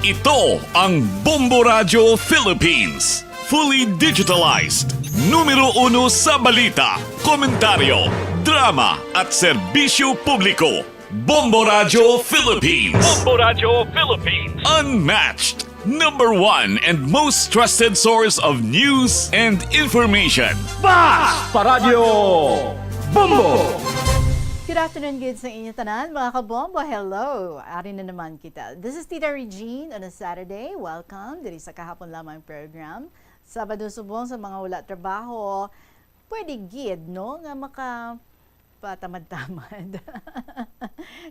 Ito ang Bombo Radyo Philippines. Fully digitalized. Numero uno sa balita, komentaryo, drama, at serbisyo publiko. Bombo Radyo Philippines. Bombo Radyo Philippines. Unmatched. Number one and most trusted source of news and information. Bas Paradyo Bombo! Good afternoon, good sa inyo tanan, mga kabombo. Hello! Ari na naman kita. This is Tita Regine on a Saturday. Welcome diri sa Kahapon Lamang program. Sabado subong sa mga wala trabaho, pwede gid, no, nga maka patamad-tamad.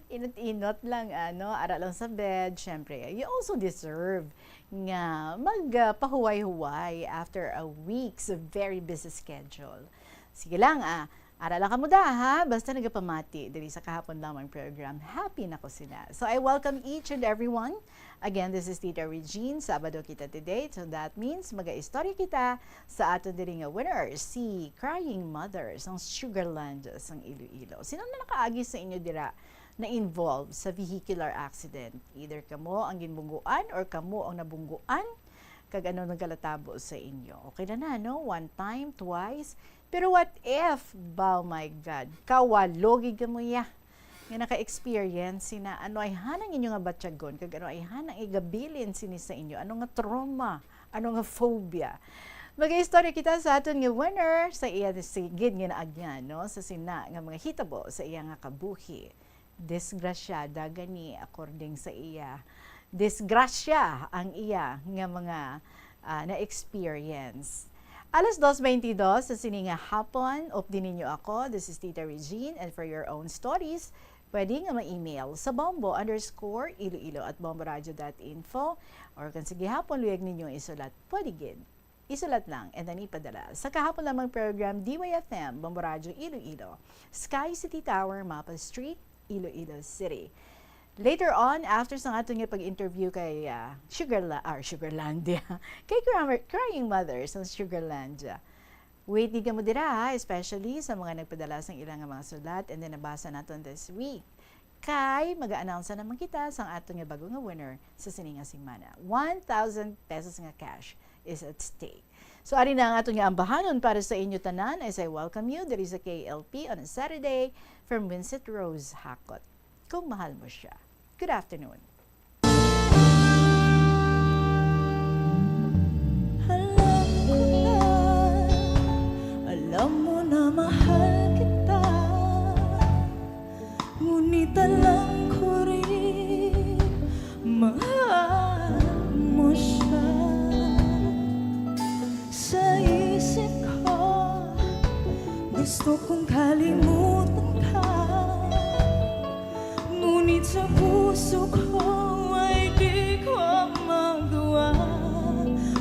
Inot-inot lang, ano, ara lang sa bed. Syempre, you also deserve nga mag, ah, pahuway-huway after a week's very busy schedule. Sige lang, ah, ara lang kamo da, ha? Basta nagapamati diri sa Kahapon Lamang program. Happy na ko sina. So, I welcome each and everyone. Again, this is Tita Regine. Sabado kita today, so that means mag-istorya kita sa aton diri nga winner, si Crying Mother sang Sugarland sang Iloilo. Sino na nakaagi sa inyo dira na involved sa vehicular accident? Either kamo ang ginbungguan or kamo ang nabungguan? Kag ano nagkalatabo sa inyo? Okay na na, no? One time, twice. Pero what if, oh my God, kawalo gid kamo ya nga naka-experience sina, ano ay hanang inyo nga batyagon, kag ano ay hanang igabilin sini sa inyo, ano nga trauma, ano nga phobia. Mag-istorya kita sa aton nga winner sa iya sigid nga naagyan, no, sa sina nga mga hitabo sa iya nga kabuhi. Disgrasyada gani, according sa iya. Disgrasya ang iya nga mga, ah, na-experience. Alas dos twenty-two sa sini nga hapon, updi ninyo ako. This is Tita Regine, and for your own stories, pwede nga ma-email sa bombo underscore iloilo at bomboradio dot info, or kung sa gihapon luyag ninyo isulat, pwede gid isulat lang and then ipadala sa Kahapon Lamang program, D Y F M, Bombo Radyo Iloilo, Sky City Tower, Mapa Street, Iloilo City. Later on, after sang aton nga pag-interview kay, ah, Sugarla-, or Sugarlandia, kay Crying Mother sa Sugarlandia. Wait gid kamo dira, ha, especially sa mga nagpadala sang ilang nga mga sulat and then nabasa naton this week. Kay mag-a-announce na naman kita sang aton nga bago nga winner sa sini nga semana. One thousand pesos nga cash is at stake. So, ari na ang aton nga ambahanon para sa inyo tanan as I welcome you diri sa K L P on a Saturday from Winsett Rose Hakot. Kung mahal mo siya. Good afternoon. Alam ko na, alam mo na mahal kita. Ngunit alam ko rin, mahal mo siya. Sa isip ko, gusto kong kalimutan ka. Ngunit sa puso ko ay di ko magawa.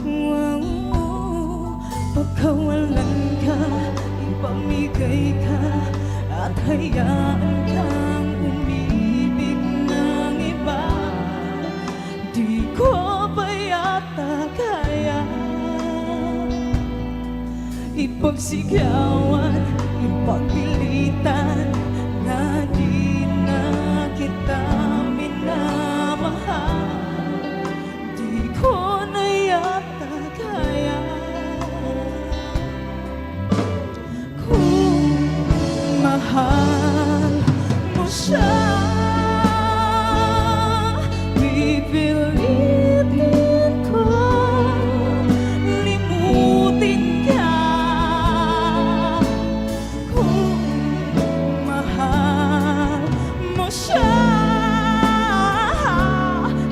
Wow. Pagkawalan ka, ipamigay ka, at hayaan kang umibig ng iba. Di ko pa yata kaya ipagsigawan, ipagpilitan na di na kita minamahal. Di ko na yata kaya. Kung mahal mo siya, pipilitin ko limutin ka. Kung mahal mo siya,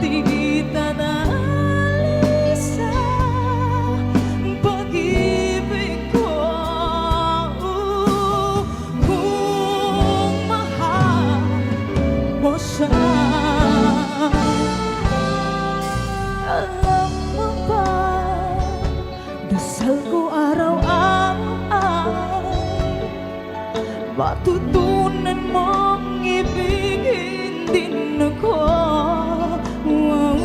di kita na alis sa pag-ibig ko. Kung mahal mo siya, alam mo ba, dasal ko araw-araw, matutunan mong ibigin din ako. Wow.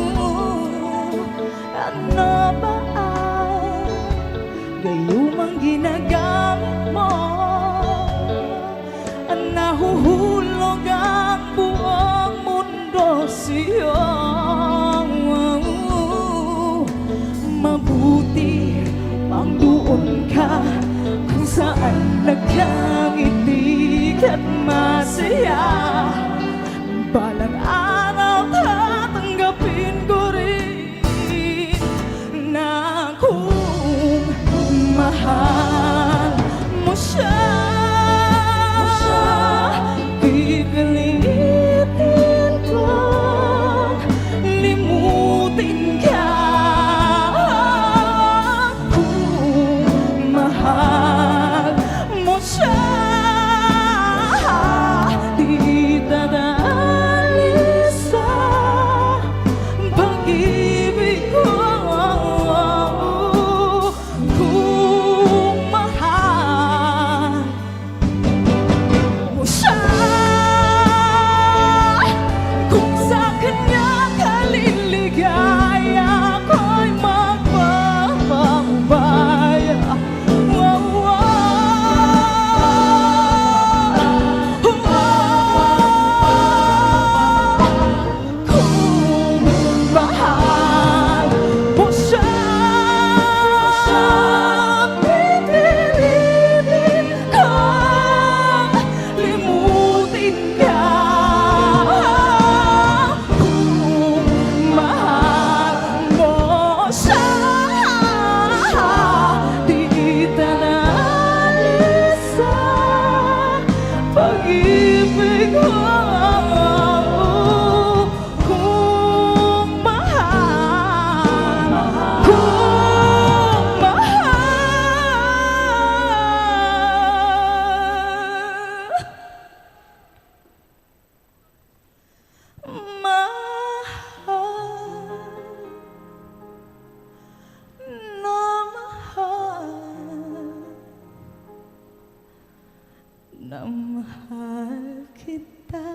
Ano ba ang gayumang ginagamit mo? Nahuhulog ang buong mundo sa'yo. Mabuti pang doon ka kung saan nagkangiti ka't masaya. Balang araw tatanggapin ko rin Siya, pipilitin kong limutin ka. Kung mahal mo siya, di dadali sa pag-ibig ko. Kung mahal mo siya, kung sa kanya ka liligaya, ako'y magpapaubaya. Wow, wow. Kung mahal mo siya, pipiliin kong limutin ka. Kung mahal mo siya, di ka na alis sa pag-ibig mo. Kung mahal, kung mahal, mahal na mahal na mahal kita.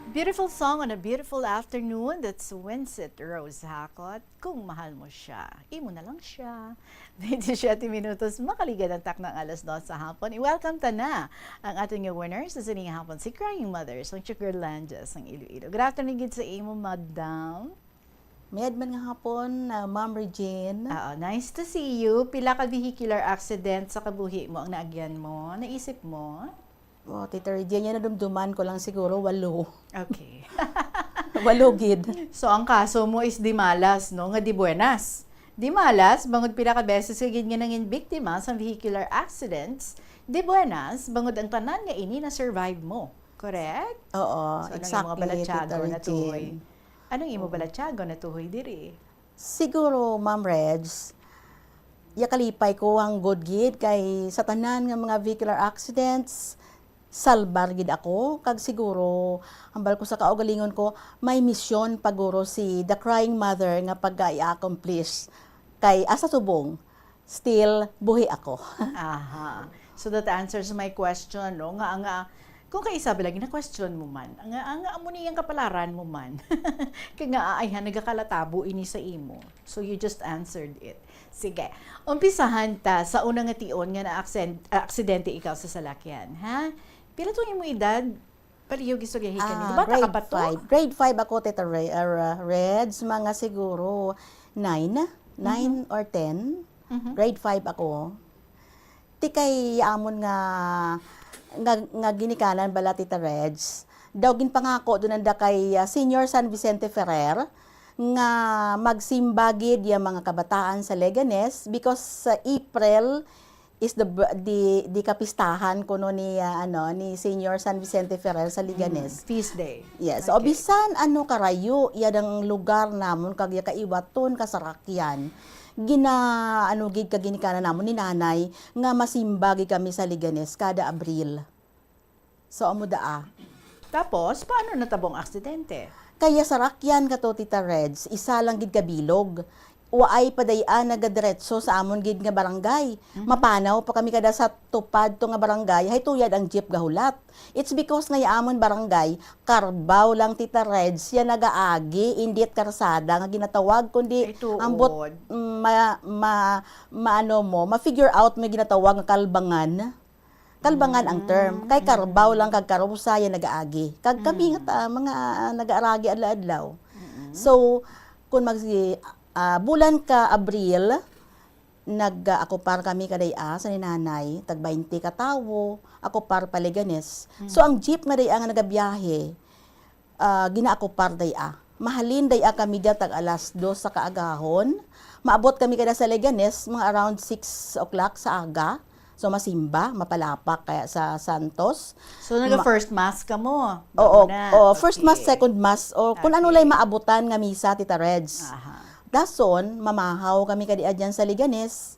Beautiful song on a beautiful afternoon. That's Winsett Rose Hakot. Kung mahal mo siya, imo na lang siya. Twenty-siyete minutos, makaligad ang taknang alas dos sa hapon. I-welcome ta na ang aton nga winner sa sining hapon, si Crying Mothers, ang Sugarlandia sang Iloilo. Good afternoon gid sa imo, madam. Mayad man nga hapon, ah, Ma'am Regine. Oo, nice to see you. Pila ka vehicular accident sa kabuhi mo ang naagyan mo? Naisip mo? Oh, Tita Regine, yan nadumduman ko lang siguro, walo. Okay. Walo gid. So, ang kaso mo is di malas, no? Nga di buenas. Di malas, bangod pila ka beses ka gid nga nangin biktima sa vehicular accidents. Di buenas, bangod ang tanan nga ini na-survive mo. Correct? Oo, So, anong imo exactly, balatyago Tita na tuhoy? Regine. Anong imo Oo. balatyago na tuhoy diri? Siguro, Ma'am Reds, ya kalipay ko ang good gid kay sa tanan nga mga vehicular accidents, salbar gid ako. Kag siguro, hambal ko sa kaugalingon ko, may misyon paguro si The Crying Mother nga pagka-i-accomplish. Kay asa subong, still buhi ako. Aha. So that answers my question, no? Nga, nga, kung kay Isabela, gina-question mo man, nga, nga amo ni ang kapalaran mo man. Kay nga, ay, ha, nagakalatabo ini sa imo. So you just answered it. Sige. Umpisahan ta sa una nga tion nga na-aksen-, aksidente ikaw sa salakyan, ha? Pila tong imo edad? Palihog istoryahi kami. Ah, Bata ka grade ba to? five. Grade five ako, Tita Ray, uh, Reds, mga siguro nine, nine Mhm. or ten. Mhm. Grade five ako. Ti kay amon nga, nga, nga ginikanan bala, Tita Reds, daw ginpangako doon nanda kay, ah, Senior San Vicente Ferrer nga magsimba gid ya mga kabataan sa Leganes because sa April is the b-, di, di kapistahan kuno ni, ah, ano, ni Senior San Vicente Ferrer sa Leganes. Mm, feast day. Yes. So, Okay. bisan ano karayo, ya dang lugar namon kag ya kaiwaton ka sarakyan. Gina, ano gid ka ginikanan namon ni nanay nga masimba gid kami sa Leganes kada Abril. So, amo daa. Tapos, paano natabo ang aksidente? Kaya sarakyan ka to, Tita Reds, isa lang gid ka bilog. Waay pa day-a nagadiretso sa amon gid nga barangay. Mhm. Mapanaw pa kami kada sa tupad to nga barangay, hay tuyad ang jeep gahulat. It's because nga ya amon barangay, karbaw lang, Tita Reds, ya nagaagi, indit karsada nga ginatawag, kundi Ay, tuod. ambot, mm, ma-, ma-, maano mo, ma-figure out mo yung ginatawag nga kalbangan. Kalbangan ang term. Kay karbaw lang kag karusa yan nagaagi. Kag kami nga ta, mga, ah, nagaaragi adlaw-adlaw. So, kung mag, ah, bulan ka Abril, nag-, ah, akupar kami kaday-a sa ni nanay, tag baynte ka tawo, akupar pa Leganes. So, ang jeep nga day-a nga nagabiyahe, ah, ginaakupar day-a. Mahalin day-a kami dyan tag alas dos sa kaagahon. Maabot kami kada sa Leganes, mga around six o'clock sa aga. So, masimba, mapalapak kaya sa Santos. So, Ma- naga-first mass ka mo? Oo, Muna. Oo, first mass, Okay. Second mass, o kung ano Okay. lang maabutan nga misa, Tita Reds. Aha. Dason, mamahaw kami kadi adyan sa Leganes.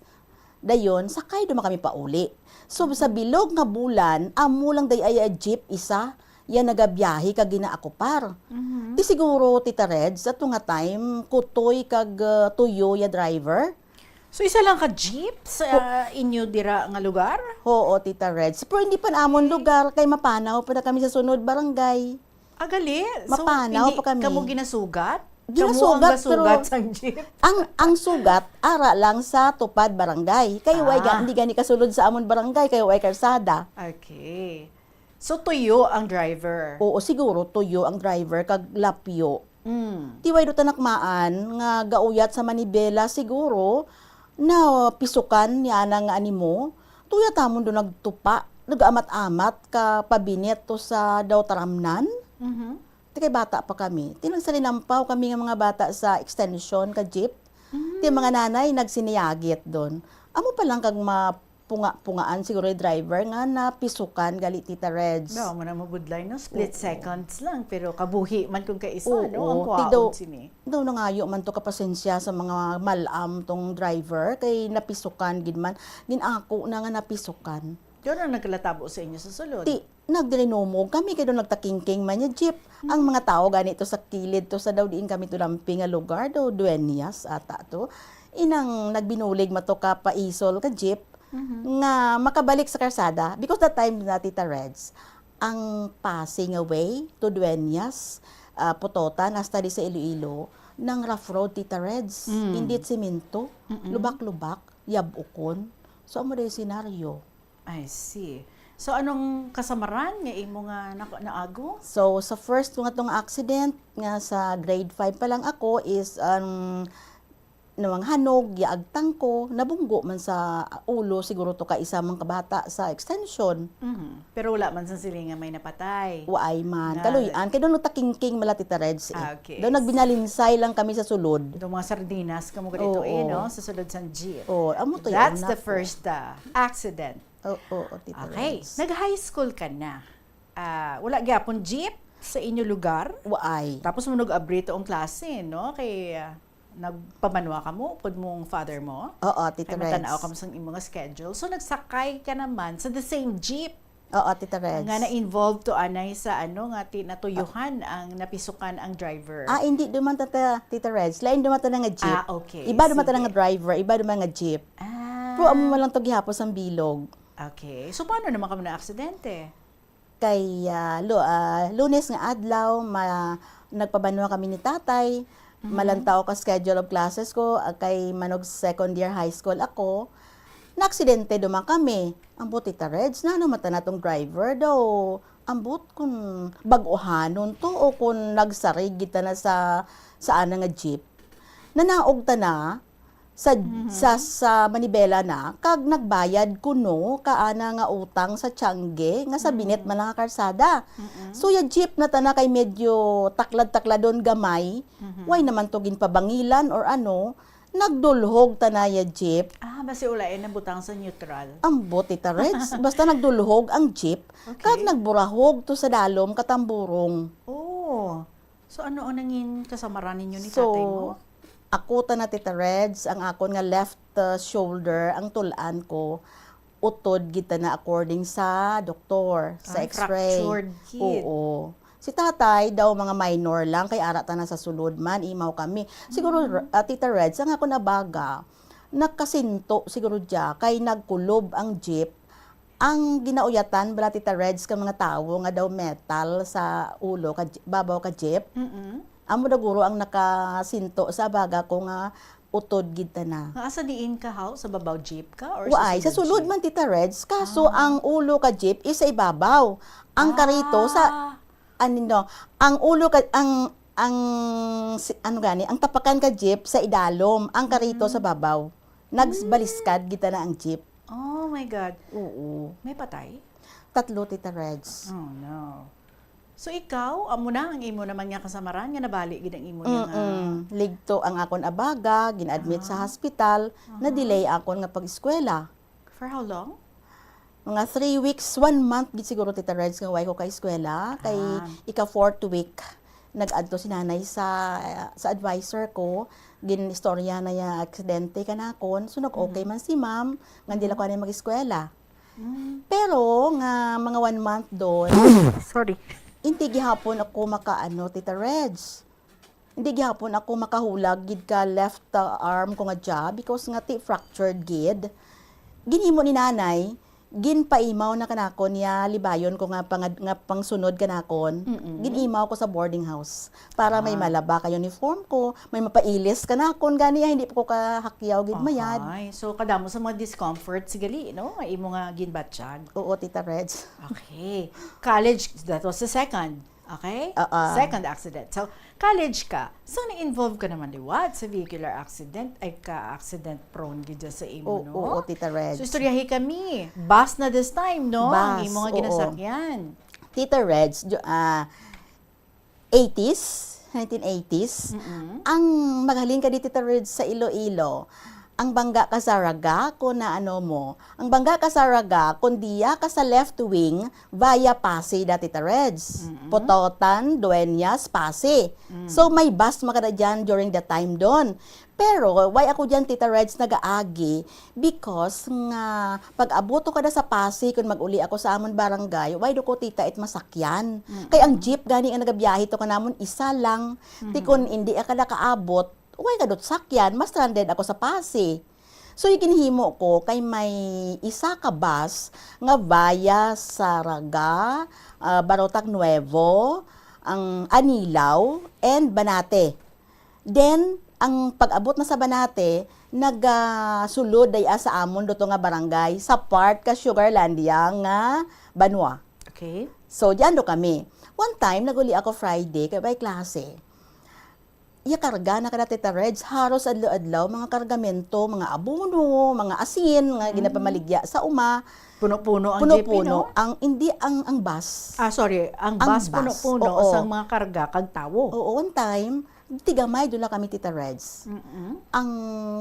Dayon, sakay duma kami pauli. So, sa bilog nga bulan, amo lang day ay jeep isa, yan nagabiyahe kag ginaakupar. Mhm. Ti siguro, Tita Reds, ato nga time, kutoy kag, uh, tuyo ya driver. So, isa lang ka jeep sa inyo dira nga lugar? Oo, Tita Reds. Pero hindi pa namon lugar, kay mapanaw pa na kami sa sunod barangay. Ah, gali? So, Mapanaw hindi pa kami. kamo ginasugat? Kamo ang Ginasugat, gasugat pero sang jeep? ang, ang sugat, ara lang sa tupad barangay. Kay way ga-, Ah. hindi gani kasulod sa amon barangay, kay way karsada. Okay. So, tuyo ang driver? Oo, siguro tuyo ang driver, kag lapyo. Mm. Ti way do tanakmaan nga gauyat sa manibela, siguro, na pisukan ni ana nga animo. Tuya tamon do nagtupa, nag-amat-amat ka pabinit to sa daw taramnan. Mhm. Ti kay bata pa kami. Ti nagsalinampaw kami nga mga bata sa extension ka jeep. Mm. Ti mga nanay nagsiniyagit don. Amo pa lang kag mapunga-pungaan siguro yung driver nga napisukan gali, Tita Reds. Daw mo na mabudlay, no? Split Oo. seconds lang, pero kabuhi man kung kaisa, no? Oo, Ang ti kuhaon daw, sini. daw nangayo man to kapasensya sa mga malam tong driver, kay napisukan gid man. Gin-ako na nga napisukan. Yun ang nagkalatabo sa inyo sa sulod? Ti, nagdirinumog kami, kay doon nagtakingking man yung jeep. Ang mga tao gani to sa kilid to, sa daw diin kami to lampi nga lugar, daw duenyas ata to. Inang nagbinulig mato ka paisol ka jeep, Mhm. nga makabalik sa karsada. Because that time na, Tita Reds, ang passing away to Dueñas, ah, Pototan, hasta di sa Iloilo, nang rough road, Tita Reds. Mm. Hindi semento, Mm-mm. lubak-lubak, yab-ukon. So, amo na yung senaryo. I see. So, anong kasamaran nga imo nga na-, naago? So, sa first ko nga tong accident, nga sa grade five pa lang ako, is, um, nawanghanog, yaag tangko, nabunggo man sa ulo, siguro to ka isa man kabata sa extension. Mhm. Pero wala man sa silingan may napatay? Waay man. Na- Kaluy-an. Kaya doon nagtakingking mala, Tita Reds, eh. Ah, okay. Doon nagbinalinsay lang kami sa sulod. Doon mga sardinas kamo ganito, eh, Oo. no? Sa sulod sang jeep. Oo, amo to yung That's the anak ko. first, uh, accident. Oo, oo, Tita Okay. Reds. Nag-high school ka na. Ah, wala gyapon jeep sa inyo lugar? Waay. Tapos mo nag-abri to ang klase, no? Kay, ah, nagpabanwa ka mo, upod mong father mo? Oo, Tita Kay matanaw Reds. ka mo sa imo nga schedule. So, nagsakay ka naman sa the same jeep Oo, Tita Reds. nga na-involved to anay sa ano nga ti-, natuyuhan ang napisukan ang driver. Ah, hindi duman, Tata-, Tita Reds. Lain duman ta na nga jeep. Ah, okay. Iba duman ta na Sige. nga driver, iba duman nga jeep. Ah. Pero amo man lang to gihapos ang bilog. Okay. So, paano naman kamo na aksidente? Kay, ah, lu-, ah, Lunes nga adlaw, ma-, nagpabanwa kami ni tatay. Mhm. Malantaw ka schedule of classes ko, ah, kay manog second year high school ako. Naaksidente duman kami. Ambot, Tita Reds, na ano mata natong driver daw? Ambot kung bag-ohanon to o kung nagsarig kita na sa, sa ana nga jeep. Nanaog ta na, sa, Mhm. sa, sa manibela na, kag nagbayad kuno ka ana nga utang sa tiyangge nga sa binit Mm. man lang nga karsada. Mm-mm. So, ya jeep na tana kay medyo taklad-takladon gamay, Mhm. way naman to ginpabangilan or ano, nagdulhog tana ya jeep. Ah, basi ulain ang butang sa neutral. Ambot, Tita Reds, basta nagdulhog ang jeep, Okay. kag nagburahog to sa dalom katamburong. Oh. So, ano ang nangin kasamaran ninyo ni So, tatay mo? ako ta na, Tita Reds, ang akon nga left, uh, shoulder, ang tulan ko, utod gid ta na according sa doktor, sa Ah, X-ray. fractured gid. Oo. Si tatay daw mga minor lang, kay ara ta na sa sulod man, imaw kami. Siguro, Mm. uh, Tita Reds, ang akon abaga, nakasinto siguro dya, kay nagkulob ang jeep, Ang ginauyatan bala, Tita Reds, ka mga tawo nga daw metal sa ulo ka j-, babaw ka jeep. Mm-mm. Amo na guro ang nakasinto sa baga ko nga utod gid ta na. Nga asa diin ka, haw? Sa babaw jeep ka or sa Waay, sa sulod sulod jeep? man, Tita Reds. Kaso Ah. ang ulo ka jeep is sa ibabaw. Ang karito sa, Ah. ano, no, ang ulo ka, ang, ang, si, ano gani, ang tapakan ka jeep sa idalom, ang karito sa Mm. babaw. Nagbaliskad Mm. gid ta na ang jeep. Oh my God. Oo. May patay? Tatlo, Tita Reds. Oh, no. So ikaw, amo na ang imo naman nga kasamaran nga nabali gid ang imo niya nga Mm-mm. Ligto ang akon abaga, gin-admit sa Ah. hospital, Aha. na-delay akon nga pag-eskwela. For how long? Mga three weeks, one month gid siguro, Tita Reds, nga way ko ka-eskwela. Kay Ah. ika fourth week, nag-adto si nanay sa sa advisor ko, gin-istorya na niya aksidente kanakon. So nag-okay Mhm. man si ma'am, nga hindi lang ko anay mag-eskwela. Mm. Pero nga mga one month doon, Sorry. hindi gihapon ako makaano, Tita Reds. Hindi gihapon ako makahulag gid ka left uh, arm ko nga dya because nga ti fractured gid. Ginhimo ni nanay, ginpaimaw na kanakon niya libayon ko nga pangad, nga pangsunod kanakon. Mm-mm. Ginimaw ko sa boarding house para may Ah. malaba ka uniform ko, may mapailis kanakon gani hindi pa ko kahakyaw gid mayad. Okay. So kadamo sa mga discomforts gali, no? Nga imo nga ginbatyag. Oo, Tita Reds. Okay. College, that was the second. Okay? Oo. Second accident. So, college ka. So, na-involve ka naman liwat sa vehicular accident. Ay, ka-accident prone gid sa imo, O- no? Oo, Tita Reds. So, istoryahi kami. Bus na this time, no? Ang Bus, imo nga oo. ginasakyan. Tita Reds, jo- ah, eighties, nineteen eighties, Mm-mm. ang magaling ka di, Tita Reds, sa Iloilo, ang bangga ka sa Raga, kung naano mo, ang bangga ka sa Raga, kung diya ka sa left wing, via Passi dati, Tita Reds. Mm-mm. Pototan, Dueñas, Passi. Mm. So, may bus makada dyan during the time doon. Pero, why ako dyan, Tita Reds, nagaagi? Because nga, pag-abot ko kada sa Passi, kung mag-uli ako sa amon barangay, why do ko, Tita, it masakyan? Mm-mm. Kay ang jeep gani nga nagabiyahe to kanamon, isa lang. Ti Mm-hmm. Kung hindi ka kada kaabot, why ka dot sakyan? Mas stranded ako sa Passi. So, yung ginhimo ko kay may isa ka bus nga via Saraga, ah, Barotag Nuevo, ang Anilao, and Banate. Then, ang pag-abot na sa Banate, nagasulod day sa amon duto nga barangay sa part ka Sugarlandia nga banwa. Okay. So, diyan do kami. One time, naguli ako Friday, kay may klase. Iya karga na kada Tita Reds, haros adlaw-adlaw, mga kargamento, mga abono, mga asin, nga Mm. ginapamaligya sa uma. Puno-puno ang jeep, Puno-puno. no? Ang, hindi ang, ang bus. Ah, sorry. Ang Ang bus, bus, puno-puno oo. sang mga karga kag tawo. Oo, one time, tigamay doon lang kami, Tita Reds. Mm-mm. Ang,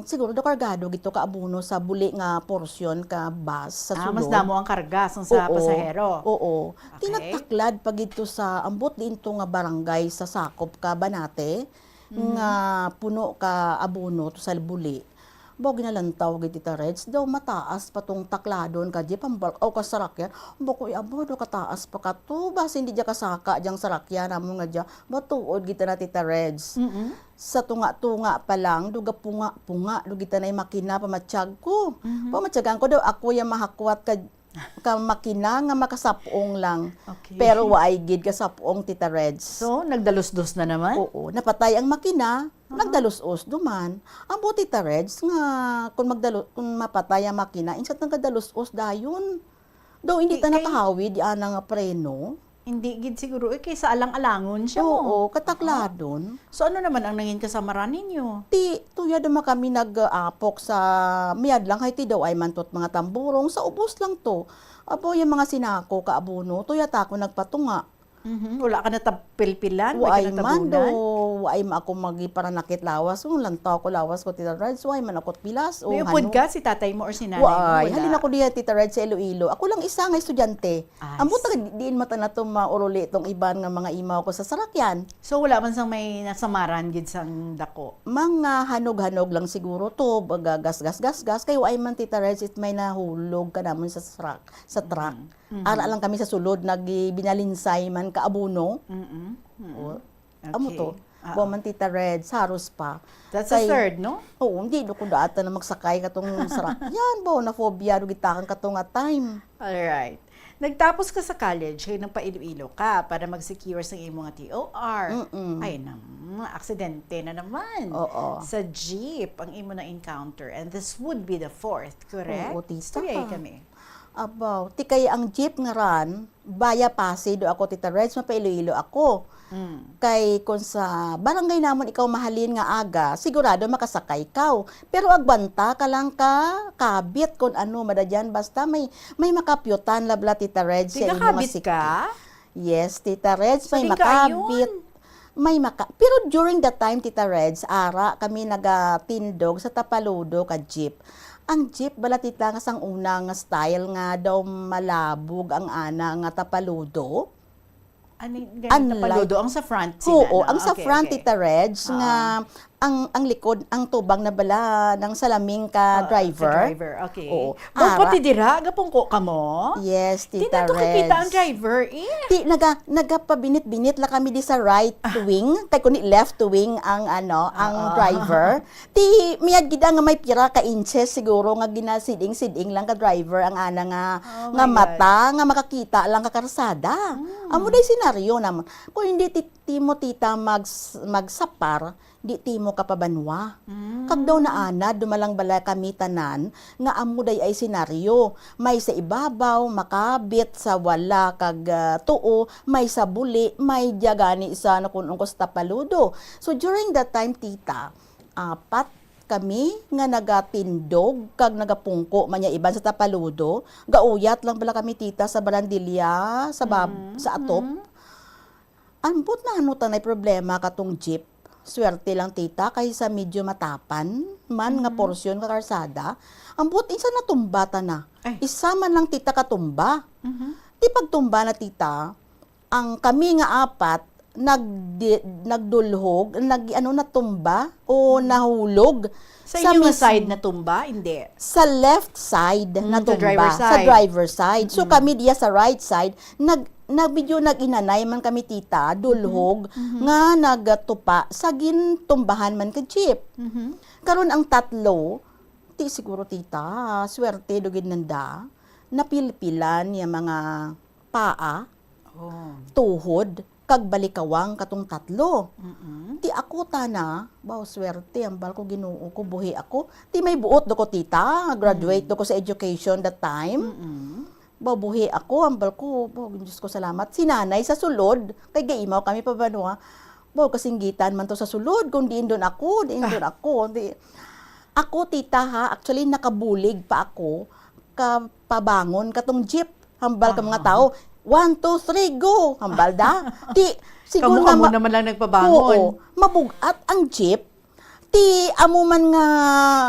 siguro, do kargado gito ka abono sa buli nga porsyon ka bus sa Ah, mas sulod. damo ang karga sang sa Oo, pasahero. Oo. Okay. Tinataklad pa gito sa ambot diin to nga barangay sa sakop ka Banate. nga puno ka abono to sa buli. Baw ginalantaw gid, Tita Reds, daw mataas pa tong takladon ka jeep, ang bulk, o kasarakyan. Baw ko, "Ay, abo, daw kataas pa ka to. Basi hindi dya kasaka dyang sarakyan namon nga dya." Matuod gid na, Tita Reds. Mm-mm. Sa tunga-tunga pa lang, daw gapunga-punga, daw gid na yung makina, pamatyag ko. Mhm. Pamatyagan ko daw, ako yung mahakwat ka ka makina nga makasapong lang. Okay. Pero waay gid kasapong, Tita Reds. So, nagdalusdos na naman? Oo. Napatay ang makina, Aha. nagdalusos duman. Ang buti, Tita Reds, nga kung, magdalu- kung mapatay ang makina, insat nagkadalusos dayon. Daw, hindi Di- ta kay- nakahawid, di ana nga preno. Hindi gid siguro, eh, kay sa alang-alangon siya mo. Oo, katakladon. So, ano naman ang nangin kasamaran ninyo? Ti, tuya naman kami nag-apok sa miyad lang, hay ti daw ay mantot mga tamburong, sa ubos lang to. Apo, yung mga sinako, kaabuno, tuya ta ako nagpatunga. Mhm. Wala ka natapilpilan? Wala ka Waay man do, natabunan? Waay ma ako magiparanakit lawas, kung lantaw ko lawas ko, Tita Reds, waay man ako pilas, o May upod hano. ka si tatay mo or si nanay mo? Waay, Wala. Halin ako diya, Tita Reds, sa Iloilo. Ako lang isa nga estudyante. Ay, Ambot s- na di- diin mata na to mauruli tong iban nga mga imaw ko sa sarakyan. So, wala man sang may nasamaran gid sang dako? Mga hanog-hanog lang siguro to, baga gas-gas-gas-gas, kay waay man, Tita Reds, it may nahulog ka namon sa truck, sa truck. Mhm. Mhm. Ara lang kami sa sulod, nagibinalinsay man ka abono. Mm-mm. Mm-mm. O, amo Okay. to. Ah, Wa ah. man, Tita Reds, haros pa. That's the Kay, third, no? Oo, hindi do ko daatan na magsakay katong sarakyan, bo, na phobia do gitakan kato nga time. Alright. Nagtapos ka sa college, hay nagpa-Iloilo ka para mag-secure sa imo nga T O R. Mm-mm. Ay, nang, aksidente na naman. Oo. Sa jeep ang imo na-encounter. And this would be the fourth, correct? Oo, tita. Istoryahi kami. Abaw, ti kay ang jeep nga ran, via Passi do ako, Tita Reds, mapa-Iloilo ako. Mm. Kay kung sa barangay namon ikaw mahalin nga aga, sigurado makasakay kaw. Pero agwanta ka lang ka kabit kung ano, madadyan, basta may, may makapyutan, labla, Tita Reds, sa imo nga Tigakabit sikti. ka? Yes, Tita Reds, may makabit. May maka-, pero during that time, Tita Reds, ara kami nagatindog sa Tapaludo ka jeep. Ang jeep bala, Tita, nga sang una nga style nga daw malabog ang ana nga Tapaludo. Ani, gani Unlike Tapaludo, ang sa front sila, Oo, no? Ang sa Okay, front, okay. Tita Reds, Ah. nga ang, ang likod, ang tubang na bala ng salamin ka Ah, driver. Ka driver, okay. Oo. Bangko Ara. Ti dira, gapungko ka mo? Yes, Tita Reds. Di na to kikita ang driver, eh. Ti, naga-, nagapabinit-binit la kami di sa right Ah. wing, kay kuni left wing ang, ano, ang Ah. driver. Ti, miyag gid nga may pira ka inches siguro nga ginasiding-siding lang ka driver ang ana nga, Oh nga my God. mata, nga makakita lang ka karsada. Mm. Amo day senaryo namon. Kung hindi ti-, ti mo, Tita, mag-, magsapar, di ti mo kapabanwa. Mm. Kag daw naanad, dumalang bala kami tanan, nga amo day ay senaryo. May sa ibabaw, makabit, sa wala, kag, ah, tuo, may sa buli, may diya gani sa nakun-on ko sa Tapaludo. So, during that time, Tita, apat kami nga nagatindog kag nagapungko man niya iban sa Tapaludo. Gauyat lang bala kami, Tita, sa barandilya, sa bab-, Mm. sa atop. Mm. Ambot na ano tanay problema katong jeep. Swerte lang, Tita, kay sa medyo matapan man nga Mm. porsyon ka karsada, ambot isa natumba ta na. Ay. Isa man lang, Tita, katumba. Mhm. Ti pagtumba na, Tita, ang kami nga apat nagdi-, nagdulhog, nag-, ano, natumba o Mm. nahulog Sa sa inyo nga mis-, side natumba? Hindi. Sa left side Mm, sa natumba, driver sa side. driver side. So, Mm-mm. kami diya sa right side, nag-, nag-, medyo nag-inanay man kami, Tita, dulhog, Mm-hmm. Mm-hmm. nga nagatupa sa gintumbahan man ka jeep. Mm-hmm. Karon ang tatlo, ti siguro, Tita, swerte do gid nanda, napilpilan ya mga paa, Oh. tuhod, kag balikawang katong tatlo. Mm-mm. Ti ako tana, baw, swerte, ambal ko, Ginoo ko, buhi ako. Ti may buot do ko, Tita, graduate Mm. do ko sa education that time. Mm-mm. Baw, buhi ako, ambal ko, baw, Diyos ko, salamat. Si nanay sa sulod, kay gaimaw kami pa ba, no, ha? Baw, kasinggitan man to sa sulod, kung diin doon ako, diin doon Ah. ako. Di, ako, Tita, ha, actually, nakabulig pa ako, ka pabangon katong jeep. Hambal ka mga Ah. tao, "One, two, three, go!" Hambal da. Ti, siguro Kamo, nga kamo ma-, naman lang nagpabangon. Oo, mabugat ang jeep. Ti, amo man nga,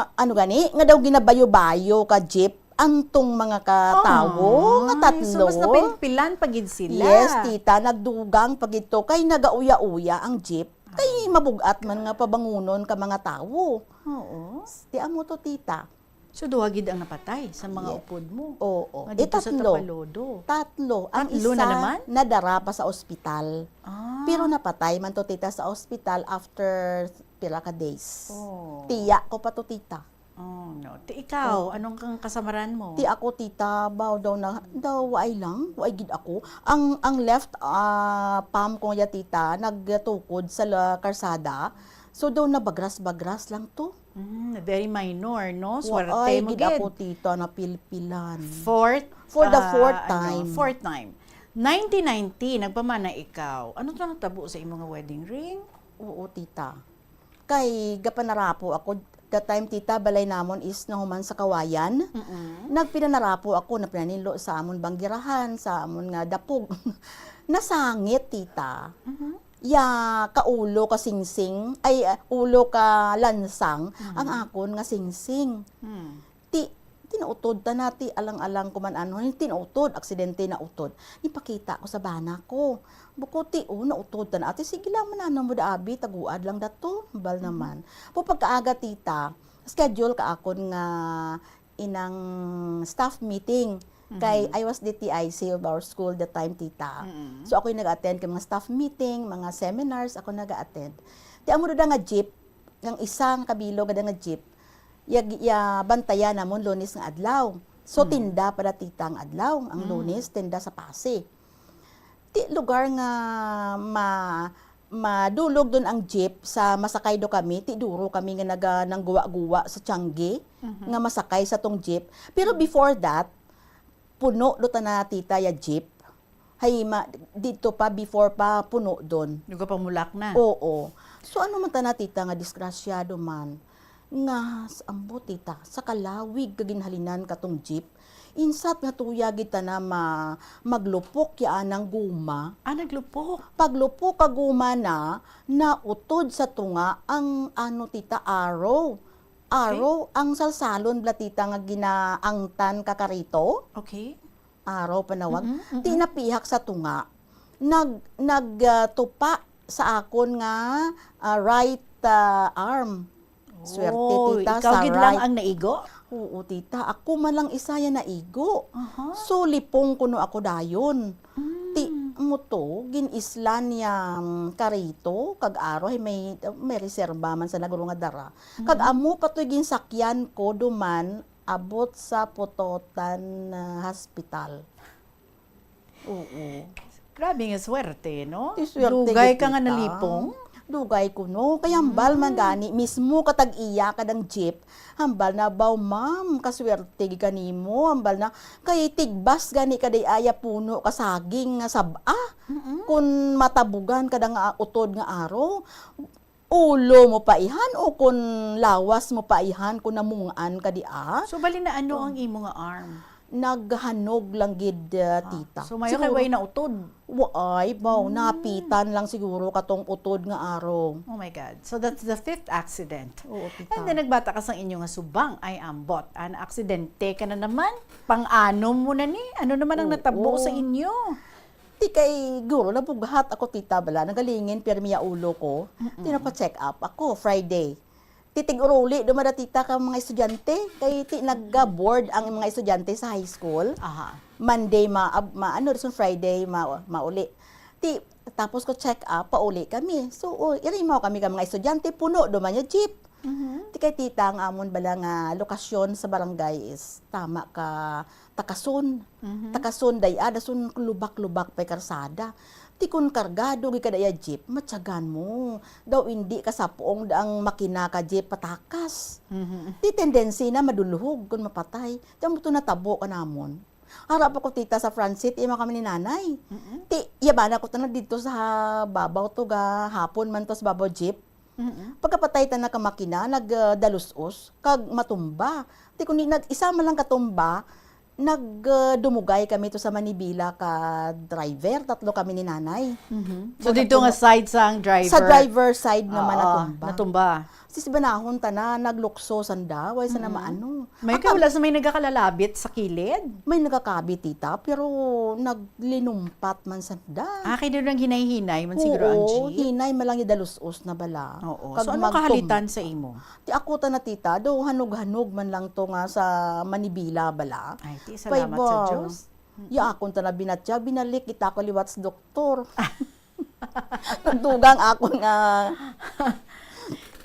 ano gani, nga daw ginabayo-bayo ka jeep, antong mga ka tawo, nga Ay, so tatlo. mas napilpilan pa gid sila. Yes, Tita, nagdugang pa gid to, kay nagauya-uya ang jeep. Kay Ah. mabugat man nga pabangunon ka mga tawo. Oo. Ti, amo to, Tita. So, duha gid ang napatay sa mga Ye-, upod mo oo. nga Eh, dito sa tatlo. Tapalodo. Tatlo. Ang Tatlo na isa naman? nadara pa sa ospital. Ah. Pero napatay man to, Tita, sa ospital after pila ka days. Oh. Tiya ko pa to, Tita. Oh, no. Ti ikaw, Oh. anong kang kasamaran mo? Ti ako, Tita, baw daw na, daw waay lang, waay gid ako. Ang, ang left, ah, palm ko ya, Tita, nagtukod sa la-, karsada. So, daw nabagras-bagras lang to. Mm, very minor, no? Wa-, Swerte ay, mo gid gid. Ako, tita, napilpilan. Fourth, For the ah, fourth ano, time. Fourth time. Nineteen ninety, nagpamana ikaw. Ano to natabo sa imo nga wedding ring? Oo, tita. Kay gapanarapo ako, that time, tita, balay namon is nahuman sa Kawayan. Mm-mm. Nagpinanarapo ako, napinaninlo sa amon banggirahan, sa amon nga dapog. Nasangit, tita. Mhm. Ya, ka ulo ka singsing, ay, ah, ulo ka lansang, Mhm. ang akon nga singsing. Hmm. Ti, tinuutod ta na, ti, alang-alang ko man ano, ni tinuutod, aksidente na utod. Nipakita ko sa bana ko. Buko, ti, oh, nautod ta na. Ate, sige lang man, ano mo da, abi, taguad lang dato, bal Mhm. naman. Po pagkaaga, tita, schedule ka akon nga inang staff meeting. Kay Mhm. I was the T I C of our school that time, tita. Mm-mm. So, ako'y nag-attend kay mga staff meeting, mga seminars, ako nag-attend. Ti amo da nga jeep, ang isa nga kabilog da nga jeep, ya, ya bantayan namon Lunes nga adlaw. So, Mm. tinda pa da, tita, ang adlaw, ang Mm. Lunes, tinda sa Passi. Ti lugar nga ma-, madulog dun ang jeep sa masakay do kami, ti duro kami nga naga-, nangguwa-guwa sa tiyangge Mhm. nga masakay sa tong jeep. Pero Mhm. before that, puno do tana, tita, ya jeep. Hay ma-, dito pa, before pa, puno dun. Nagapamulak na. Oo. So, ano man tana, tita, nga disgrasyado man. Nga, s-, ambot, tita, sa kalawig ka ginhalinan katong jeep, Insat nga tuya gid ta na ma-, maglupok ya anang guma. Ah, naglupok? Paglupok ka guma na, nautod sa tunga ang ano, tita, arrow. Arrow, ang salsalon bala, tita, nga ginaangtan ka karito. Okay. Arrow panawag. Mm-mm, mm-mm. Ti napihak sa tunga. Nag-, nag, ah, tupa sa akon nga, ah, right, ah, arm. Swerte, oy, tita, ikaw sa gid lang right ang naigo? Oo, tita. Ako man lang isa ya naigo. Aha. So, lipong kuno ako dayon. Mm. Ti, mo to, gin-islan niya, mm, karito, kag aroy, may, may reserba man sa naguro nga dara. Kag, mm, amo pa to'y ginsakyan ko duman abot sa Pototan, ah, Hospital. Oo. Grabe nga swerte, no? Ti swerte gid kita. Dugay ka nga nalipong. Dugay ko, no? Kay hambal man gani, mismo ka tag-iya kadang jeep, hambal na, "Baw, ma'am, kaswerte gid ka nimo." Hambal na, kay tigbas gani ka day aya puno ka saging nga sab-a. Mm-mm. Kun matabugan ka da nga utod nga aro, ulo mo pa ihan o kon lawas mo pa ihan kon namung-an ka dia? So, bali na ano ang imo nga arm? Naghanog lang gid, ah, tita. So, mayo kay way nautod? Waay, baw, napitan lang siguro katong utod nga arong. Oh my God. So, that's the fifth accident. Oo, tita. And then, nagbata ka sang inyo nga subang, ay ambot. An aksidente ka na naman, pang-anom mo na ni. Ano naman ang natabo sa inyo? Ti kay guro, nabughat ako, tita, bala, nagalingin, pirmi ya ulo ko. Mm-mm. Ti nagpa-check up ako, Friday. Ti tig-uruli, dumada, tita, ka mga estudyante. Kay ti nagga-board ang mga estudyante sa high school. Aha. Monday, ma-, ab-, ma-, ano, reson Friday, ma-, mauli. Ti, tapos ko check up, pauli kami. So, o, irimaw kami ka mga estudyante, puno, duman ya jeep. Mhm. Ti kay, tita, ang amon bala nga lokasyon sa barangay is tama ka Takason. Mhm. Takason, day, ah, dason lubak-lubak pa'y karsada. Ti kon kargado gid ka, day, ah, jeep, matyagan mo. Daw indi ka sapong da ang makina ka jeep patakas. Mhm. Ti tendency na madulhog kon mapatay. Ti amo to natabo ka namon. Ara pa ko, tita, sa front seat, ima kami ni nanay. Mhm. Ti, yabana ko tanan dito sa babaw to, ga hapon man to sa babaw jeep. Mm-mm. Pagkapatay ta na ka makina, nag, ah, dalus-os, kag matumba. Ti kundi nag, isa man lang katumba, nag, ah, dumugay kami to sa manibila ka driver, tatlo kami ni nanay. Mhm. So, dito nga side sang driver? Sa driver side naman natumba. Oo, natumba. Sis banahon ta na, naglukso sanda, way sa na maano. May kay wala sa may nagakalalabit sa kilid? May nagakabit, tita, pero naglinumpat man sanda. Ah, kay doon ang hinay-hinay man siguro ang jeep? Oo, hinay man lang, idalus-os na bala. Oo. So, ano kahalitan sa imo? Ti ako ta na, tita, do hanog-hanog man lang to nga sa manibila bala. Ay, ti, salamat sa Diyos. Ya akon ta na binatyag, binalik kita ko liwat sa doktor. Nagdugang ako nga.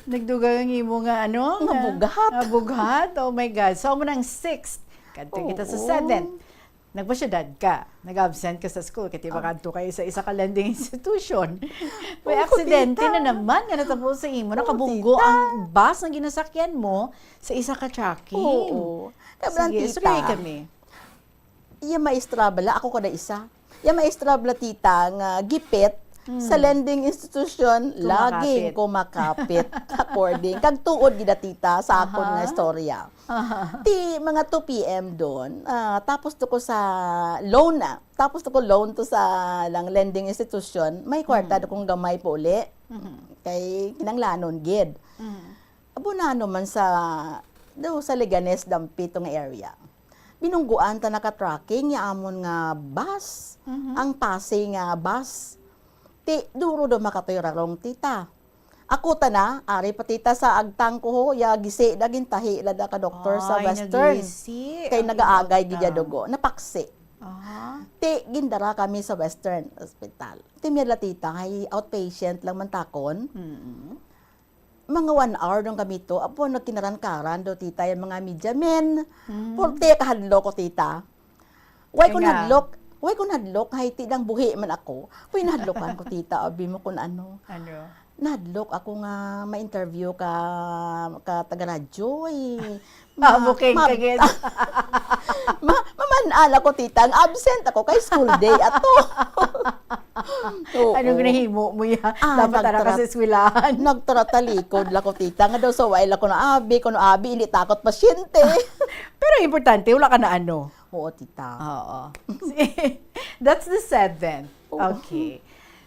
Nagdugang ang imo nga ano? Nga bughat. Nga bughat? Oh my God. So, amo nang sixth. Kadto kita sa seventh. Nagpasyudad ka. Nag-absent ka sa school. Kaya makadto kayo sa isa ka lending institution. May aksidente na naman nga natabo sa imo. Nakabunggo ang bus nga ginasakyan mo sa isa ka trucking. Oo. Sige, istorya kami. Iya maestra bala, ako kada isa. Iya maestra bala, tita, nga gipit sa lending institution, laging kumakapit. According. Kag tuod gid, tita, sa akon nga istorya. Ti mga two P M doon, ah, tapos to ko sa loan, ah. Tapos to ko loan to sa lang lending institution. May kwarta do kong gamay po uli. Kay kinanglanon gid. Abo na naman sa, do sa Leganes, Dampito nga area. Binungguan ta naka-tracking ya amon nga bus, ang Pasay nga bus. Ti, duro daw makatoy rarong, tita. Ako ta na, ari pa, tita, sa agtang ko ho, ya gisi na gintahi la da ka doktor sa Western. Ay, nagisi. Kay nagaagay gid ya dugo, napaksi. Aha. Ti, gindara kami sa Western Hospital. Ti, miyad la, tita, kay outpatient lang man takon. Mm. Mga one hour dong kami to. Apo, nagkinaran-karan do, tita, yung mga media men. Mm. Porte kahadlok ko, tita. Way ko nahadlok. Way ko nahadlok, hay ti dang buhi man ako. Way nahadlokan ko, tita, abi mo kun ano. Ano? Nahadlok ako nga ma-interview ka, ka taga-radyo, eh. Ah, booking ka gid. Ma-, maman-an ako, tita, ang absent ako kay school day ato. Oo. Ano ginahimo mo ya? Ah, dapat ara ka sa eskwelahan. Nagtaratalikod la ko, tita, nga daw sa way la ko na abi, kuno abi, hindi takot pasyente. Pero importante, wala ka na ano? Oo, tita. Oo. That's the seventh. Oo. Okay.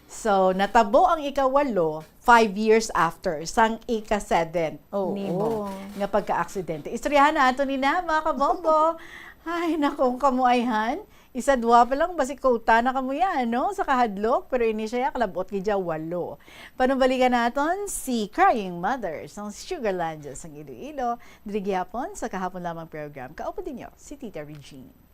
So, natabo ang ikawalo five years after sang ika-seventh Oo. nimo nga pagka-aksidente. Istoryahan naton ni na, mga kabombo. Ay, naku, kamo ayhan. Isa, dua pa lang, basi kuta na kamo yan, no? Sa kahadlok, pero ini siya, kalabot gid siya, walo. Panubalikan naton si Crying Mother sang Sugarland sang Iloilo, diri gihapon sa kahapon lamang program. Kauban ninyo si Tita Regine.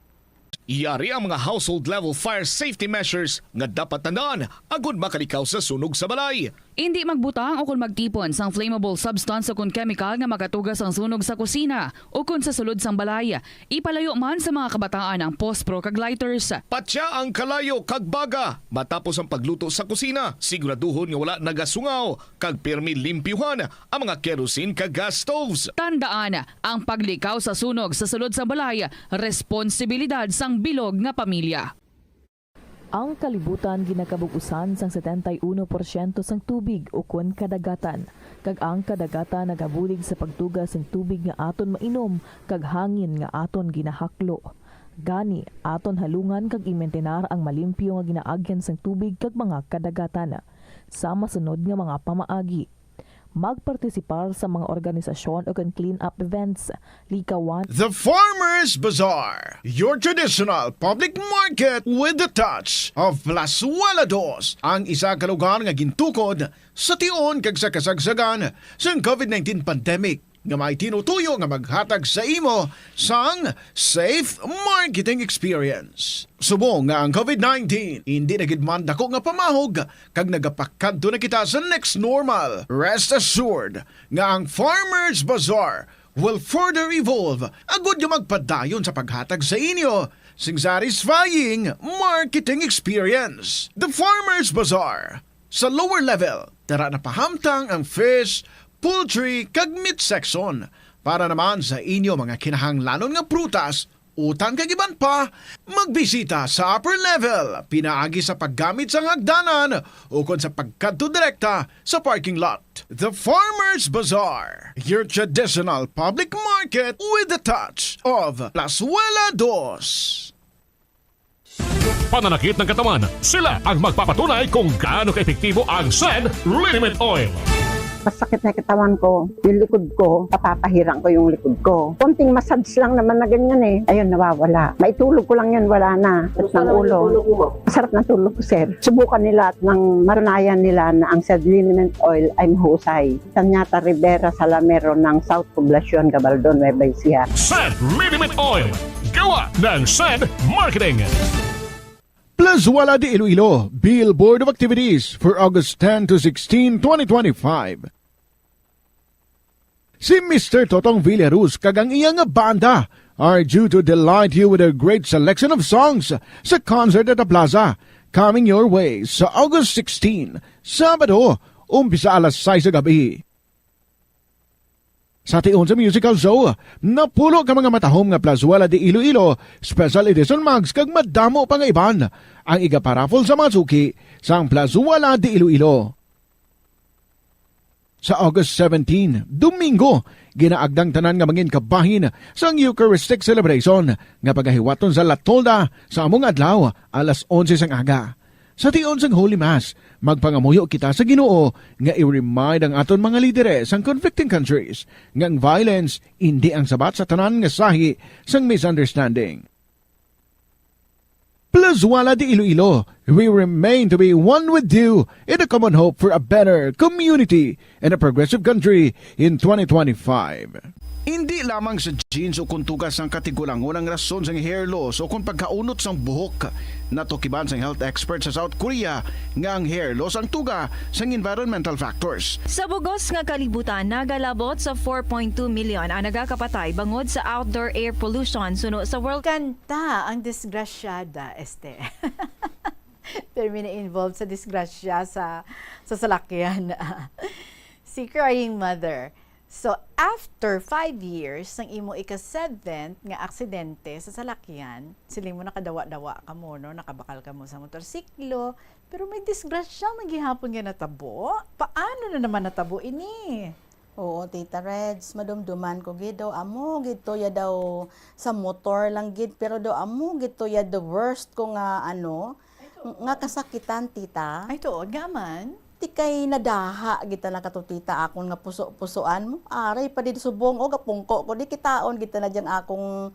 Yari ang mga household level fire safety measures nga dapat tandaan agud makalikaw sa sunog sa balay. Indi magbutang ukon magtipon sang flammable substance ukon chemical nga makatuga sang sunog sa kusina ukon sa sulod sang balay. Ipalayo man sa mga kabataan ang pospro kag lighters. Patya ang kalayo kag baga matapos ang pagluto sa kusina. Siguraduhon nga wala nagasungaw kag pirmi limpyuhan ang mga kerosene kag gas stoves. Tandaan, ang paglikaw sa sunog sa sulod sa balay, responsibilidad sang bilog nga pamilya. Ang kalibutan ginakabug-usan sang setenta y uno porsyento sang tubig ukon kadagatan, kag ang kadagatan nagabulig sa pagtuga sang tubig nga aton mainom kag hangin nga aton ginahaklo. Gani, aton halungan kag imintinar ang malimpyo nga ginaagyan sang tubig kag mga kadagatan. Sa masunod nga mga pamaagi, magpartisipar sa mga organisasyon ukon clean-up events, likawan The Farmers Bazaar, your traditional public market with the touch of Plazuela Dos, ang isa ka lugar nga gintukod sa tion kag sa kasagsagan sang covid nineteen pandemic, nga may tinutuyo nga maghatag sa imo sang safe marketing experience. Subong nga ang covid nineteen indi na gid man dako nga pamahog kag nagapakadto na kita sa next normal, rest assured nga ang Farmers Bazaar will further evolve agud nga magpadayon sa paghatag sa inyo sing satisfying marketing experience. The Farmers Bazaar, sa lower level, tara na pahamtang ang fish, poultry, kag meat section. Para naman sa inyo mga kinahanglanon nga prutas, utan kag iban pa, magbisita sa upper level pinaagi sa paggamit sang hagdanan ukon sa pagkadto direkta sa parking lot. The Farmers Bazaar, your traditional public market with the touch of Plazuela Dos. Pananakit ng katawan, sila ang magpapatunay kung gaano kaepektibo ang Send Liniment Oil. Masakit na katawan ko, yung likod ko, papapahirang ko yung likod ko. Konting massage lang naman na ganyan eh. Ayun, nawawala. Maitulog ko lang yun, wala na. At ng ulo. Masarap na tulog ko, sir. Subukan nila at nang matunayan nila na ang Send Liniment Oil ay mahusay. Sanyata Rivera Salamero ng South Poblacion, Gabaldon, Nueva Ecija. Send Liniment Oil, gawa ng Send Marketing. Plazuela de Iloilo, Billboard of Activities for August ten to sixteen, twenty twenty-five. Si Mister Totong Villaruz kag ang iya nga banda are due to delight you with a great selection of songs sa concert at the plaza, coming your way sa August sixteen, Sabado, umpisa alas sais sa gabi. Sa tion sa musical show, napulo ka mga matahom nga Plazuela de Iloilo Special Edition mugs kag madamo pa nga iban ang igaparaffle sa mga suki sang Plazuela de Iloilo. Sa August seventeen, Domingo, ginaagdang tanan nga mangin kabahin sang Eucharistic Celebration nga pagahiwaton sa La Tolda sa among adlaw, alas onse sang aga. Sa tion sang Holy Mass, magpangamuyo kita sa Ginoo nga i-remind ang aton mga lidere sang conflicting countries nga ang violence indi ang sabat sa tanan nga sahi sang misunderstanding. Plazuela de Iloilo, we remain to be one with you in a common hope for a better community and a progressive country in twenty twenty-five. Indi lamang sa genes o kung tugas sang katigulangon ang rason sang hair loss o kung pagkaunot sang buhok. Natukiban sang health expert sa South Korea nga ang hair loss ang tuga sang environmental factors. Sa bugos nga kalibutan, nagalabot sa four point two million ang nagakapatay bangod sa outdoor air pollution suno sa World Kan- Ta, ang disgrasyada, este. Pero may na-involved sa disgrasya sa, sa salakyan. Si Crying Mother. So, after five years, sang imo ika-seventh nga aksidente sa salakyan, siling mo nakadawa-dawa ka mo, no? Nakabakal ka mo sa motorsiklo, pero may disgrasya man gihapon nga natabo. Paano na naman natabo ini? Oo, Tita Reds, madumduman ko gid daw, amo gid to ya daw sa motor lang gid, pero daw amo gid to ya the worst ko nga, ano, nga kasakitan, Tita. Ay, tuod nga man. Ti kay nadaha gid ta na kato, Tita, akon nga puso-pusuan mo. Aray pa di subong, o, gapungko ko, di kitaon gid ta na diyang akong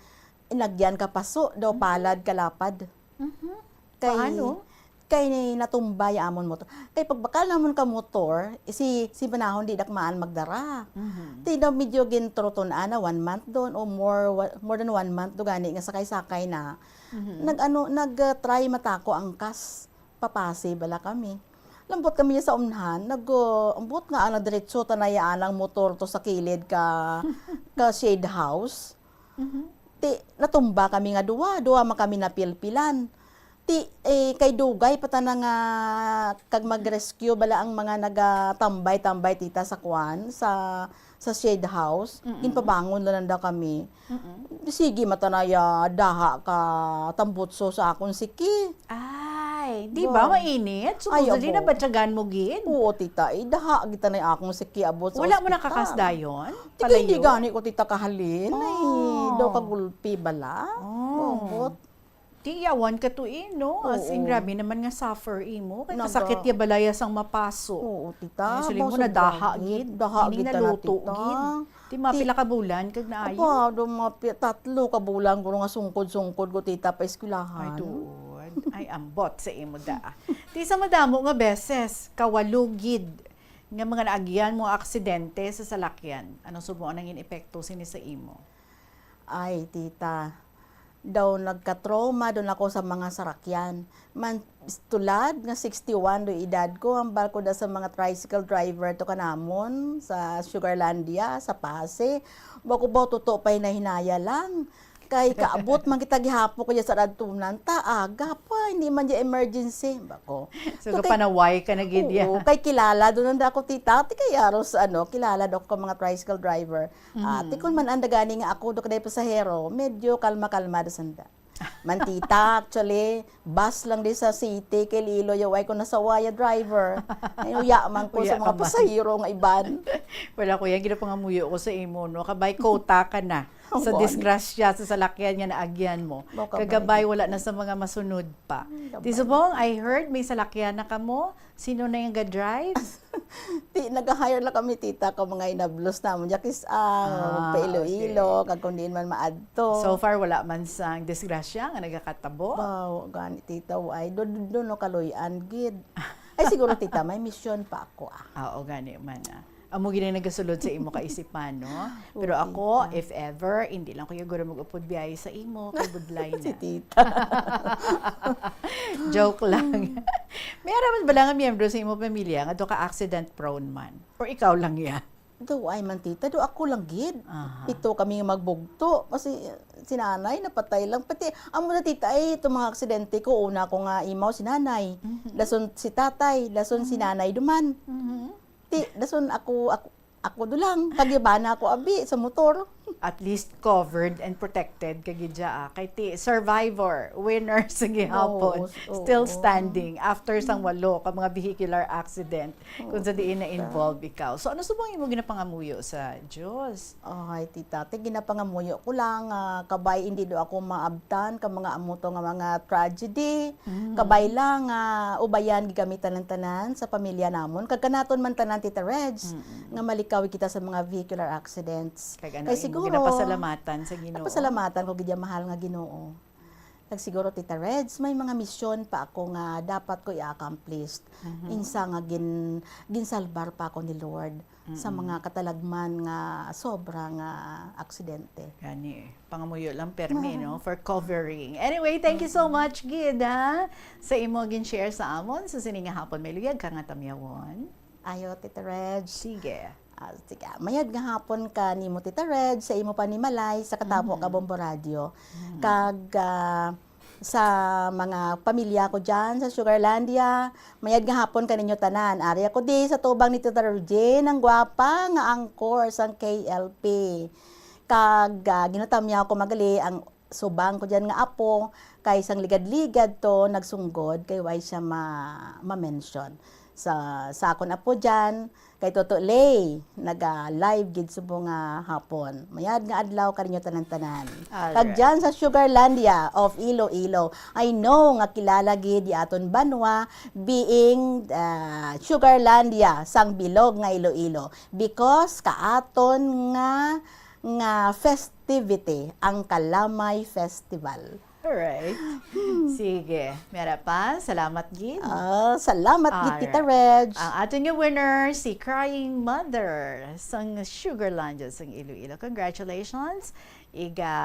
inagyan ka paso, daw palad ka lapad. Mhm. Kay, Paano? kay ni natumba ya amon motor. Kay pagbakal namon ka motor, si, si Banahon di dakmaan magdara. Mhm. Ti daw medyo gintroton ana, one month doon o more, wa-, more than one month do gani nga sakay-sakay na. Mhm. Nag-ano, nag, ah, try matako ang kas papasi bala kami. Lambot kami sa umnahan, nag, ah, ambot nga ana diretso tanaya anang motor to sa kilid ka, ka shade house. Mhm. Ti, natumba kami nga duwa, duwa man kami napilpilan. Ti, eh, kay dugay pa ta na nga kag mag-rescue bala ang mga nagatambay-tambay, Tita, sa kwan, sa, sa shade house. Mm-mm. Ginpabangon lang nanda kami. Mm-mm. Sige, matanaya, daha ka tambutso sa akon siki. Ay, di ba Ba? mainit? Ay, Supposedly, abo. nabatyagan mo gid. Oo, Tita, eh, daha gid tanay akong siki abot sa Wala mo ospital. nakakas dayon? Ti, Palayo? hindi gani ko, Tita, kahalin. Ay, Oh. daw kagulpi bala. Oh. Bobot. Ti yawan ka to, eh, no? As in, Oo. grabe naman nga suffer imo. Kay Naga- kasakit ya balaya sang mapaso. Oo, Tita. Ay, suling Mao mo na sa daha dagit. gid. Daha Ining gid tana, naluto Tita. gid. Ti mga Ti- pila ka bulan kag naayo? Aba, do mga pi-, tatlo ka bulan ko nga sungkod-sungkod ko, Tita, pa eskwelahan. Ay, tuod. Ay, ambot sa imo da. Ti sa madamo nga beses, kawalo gid nga mga naagyan mo aksidente sa salakyan. Ano subong ang epekto sini sa imo? Ay, Tita, daw nagka-trauma daw ako sa mga sarakyan. Man, tulad nga sixty-one do edad ko, hambal ko da sa mga tricycle driver to kanamon sa Sugarlandia, sa Pasay. Bako ba tuto pa hinahinaya lang. Kay kaabot man kita gihapon ko dyan sa Radtunan, ta aga pa, hindi man dyan emergency. Bako. So, To kay kapanaway ka na gid, ya? Oo, kay kilala doon nanda ako, Tita. Ti kay aros, ano, kilala do ako ka mga tricycle driver. Ah, Mhm. ti kun man anda gani nga ako do kaday pasahero, medyo kalma-kalma da sanda. Man, Tita, actually, bus lang di sa city, kay Iloilo, way ko nasawa ya driver. Ay, uya man ko Uya sa mga ka man. pasahero nga iban. Wala ko yan, ginapangamuyo ko sa imo, no? Kabay kota ka na sa Amo, disgrasya sa salakyan nga naagyan mo. Mo kabay. Kagabay, wala na sa mga masunod pa. Hmm, Ti kabay. subong, I heard may salakyan na kamo. Sino na yung ga-drive? Ti, nag-hire lang kami, Tita, ka mga inablos namon. Yakis, ah, Ah, pa Iloilo, okay. kag kung diin man maadto. So far, wala man sang disgrasya nga nagakatabo? Ba, gani, Tita, ay, do, do, do, no, kaluy-an, gid. Ay, siguro, Tita, may misyon pa ako, ah. Ah, oo, gani man, ah. Amo gid ang nagasulod sa imo kaisipan, no? Oo, Pero ako, Tita. if ever, hindi lang ko guro mag-upod biyahe sa imo, kay budlay Si na. Tita. Joke lang. May ara man bala nga miyembro sa imo pamilya nga do ka accident prone man? Or ikaw lang ya? Do, ay man, Tita, do ako lang gid. Aha. Pito kami nga magbugto. Kasi si nanay, napatay lang. Pati, amo na, Tita, ay, itong mga aksidente ko, una ko nga imaw si nanay. Mhm. Dason si tatay, dason si Mhm. nanay duman. Mhm. Ti, dason ako, ako, ako do lang. Kag iba na ako, abi, sa motor. At least covered and protected ka gid dya, ah. Kay ti, survivor, winner sa gihapon. Oo, s-, Still oo. standing after sang Mm. walo ka mga vehicular accident kung Oo, sa diin Tita. na-involve ikaw. So, ano subong imo ginapangamuyo sa Diyos? Ay, Tita, ti ginapangamuyo ko lang, ah, kabay, hindi do ako maabtan ka mga amo to nga mga tragedy. Mm. Kabay lang, ah, ubayan gid kami tanan-tanan sa pamilya namon. Kag kanaton man tanan, Tita Reds, Mm. nga malikaw kita sa mga vehicular accidents. Kag ano, Kay imo siguro, ginapasalamatan sa Ginoo? napasalamatan ko gid ang mahal nga Ginoo. Kag siguro, Tita Reds, may mga misyon pa ako nga dapat ko i-accomplish. Mhm. Insa nga gin-, ginsalbar pa ako ni Lord sa Mhm. mga katalagman nga sobra nga aksidente. Gani eh. Pangamuyo lang permi, no? For covering. Anyway, thank you so Mhm. much, gid, ha? Sa imo gin-share sa amon sa sini nga hapon. May luyag ka nga tamyawon? Ayo, Tita Reg. Sige. Ah, sige. Mayad nga hapon ka nimo, Tita Reg, sa imo panimalay, sa katabo Mhm. ka Bombo Radio. Mhm. Kag, ah, sa mga pamilya ko dyan sa Sugarlandia, mayad nga hapon kaninyo tanan. Ari ako di sa tubang ni Tita Regine, ang gwapa nga angkor sang K L P. Kag, ah, ginatamyaw ko magali ang subang ko dyan nga apo, kay sang ligad-ligad to nagsunggod, kay way siya ma-, ma-mention. sa, sa akon apo dyan, kay Toto Lay, naga-live gid subong nga hapon. Mayad nga adlaw kaninyo tanan-tanan. Alright. Kag dyan sa Sugarlandia of Iloilo, I know nga kilala gid di aton banwa being ah, Sugarlandia sang bilog nga Iloilo because kaaton nga nga festivity ang Kalamay Festival. Alright. Sige. Mera pa, salamat gid. Ah, salamat gid, Tita Alright. Reg. Ang aton nga winner, si Crying Mother sang Sugarlandia sang Iloilo. Congratulations. Iga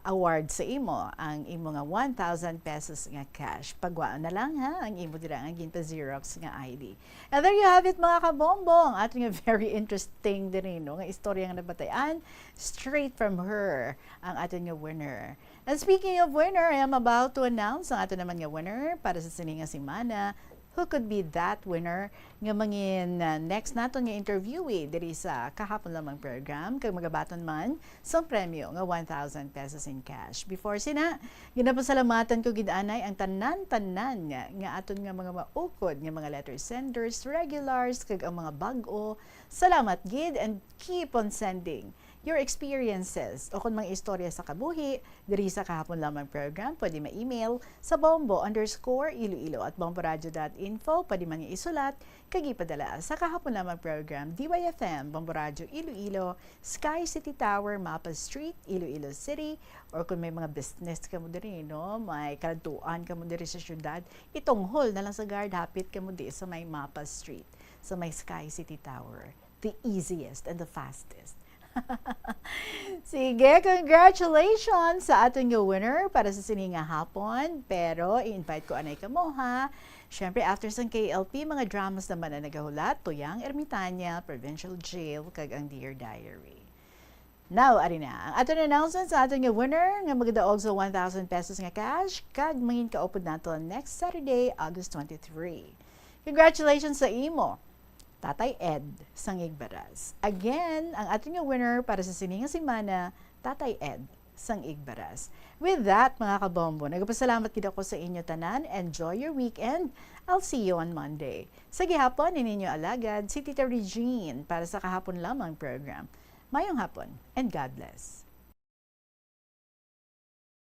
award sa imo ang imo nga one thousand pesos nga cash. Pagwaon na lang ha ang imo dira nga ginpa-xerox nga I D. And there you have it, mga kabombo, ang aton nga very interesting diri, no, nga istorya nga nabatayan straight from her ang aton nga winner. And speaking of winner, I am about to announce ang aton naman nga winner para sa sini nga semana. Who could be that winner nga mangin uh, next naton nga interviewee diri sa Kahapon Lamang program kag magabaton man sang premyo nga one thousand pesos in cash. Before sina, ginapasalamatan ko gid anay ang tanan-tanan nga, nga aton nga mga maukod nga mga letter senders, regulars kag ang mga bag-o. Salamat gid and keep on sending your experiences o kung mga istorya sa kabuhi diri sa Kahapon Lamang program, pwede ma-email sa bombo underscore iloilo at bomboradio dot info. Pwede man nga isulat kag ipadala sa Kahapon Lamang program, D Y F M, Bombo Radio Iloilo, Sky City Tower, Mapa Street, Iloilo City, or kung may mga business kamo diri, no, may kaladtuan kamo diri sa syudad, itunghol na lang sa guard, hapit kamo di sa may Mapa Street, sa may Sky City Tower. The easiest and the fastest. Sige, congratulations sa aton nga winner para sa sini nga hapon. Pero i-invite ko anay kamo, ha. Syempre, after sang K L P, mga dramas naman ang nagahulat, Tuyang Ermitaña, Provincial Jail, kag ang Dear Diary. Now, ari na, ang aton announcement sa aton nga winner nga magadaog sa one thousand pesos nga cash kag mangin kaupod nato next Saturday, August twenty-three. Congratulations sa imo, Tatay Ed sang Igbaras. Again, ang aton nga winner para sa sini nga semana, Tatay Ed sang Igbaras. With that, mga kabombo, nagapasalamat gid ako sa inyo tanan. Enjoy your weekend. I'll see you on Monday. Sa gihapon, ini inyo alagad, si Tita Regine para sa Kahapon Lamang program. Mayong hapon and God bless.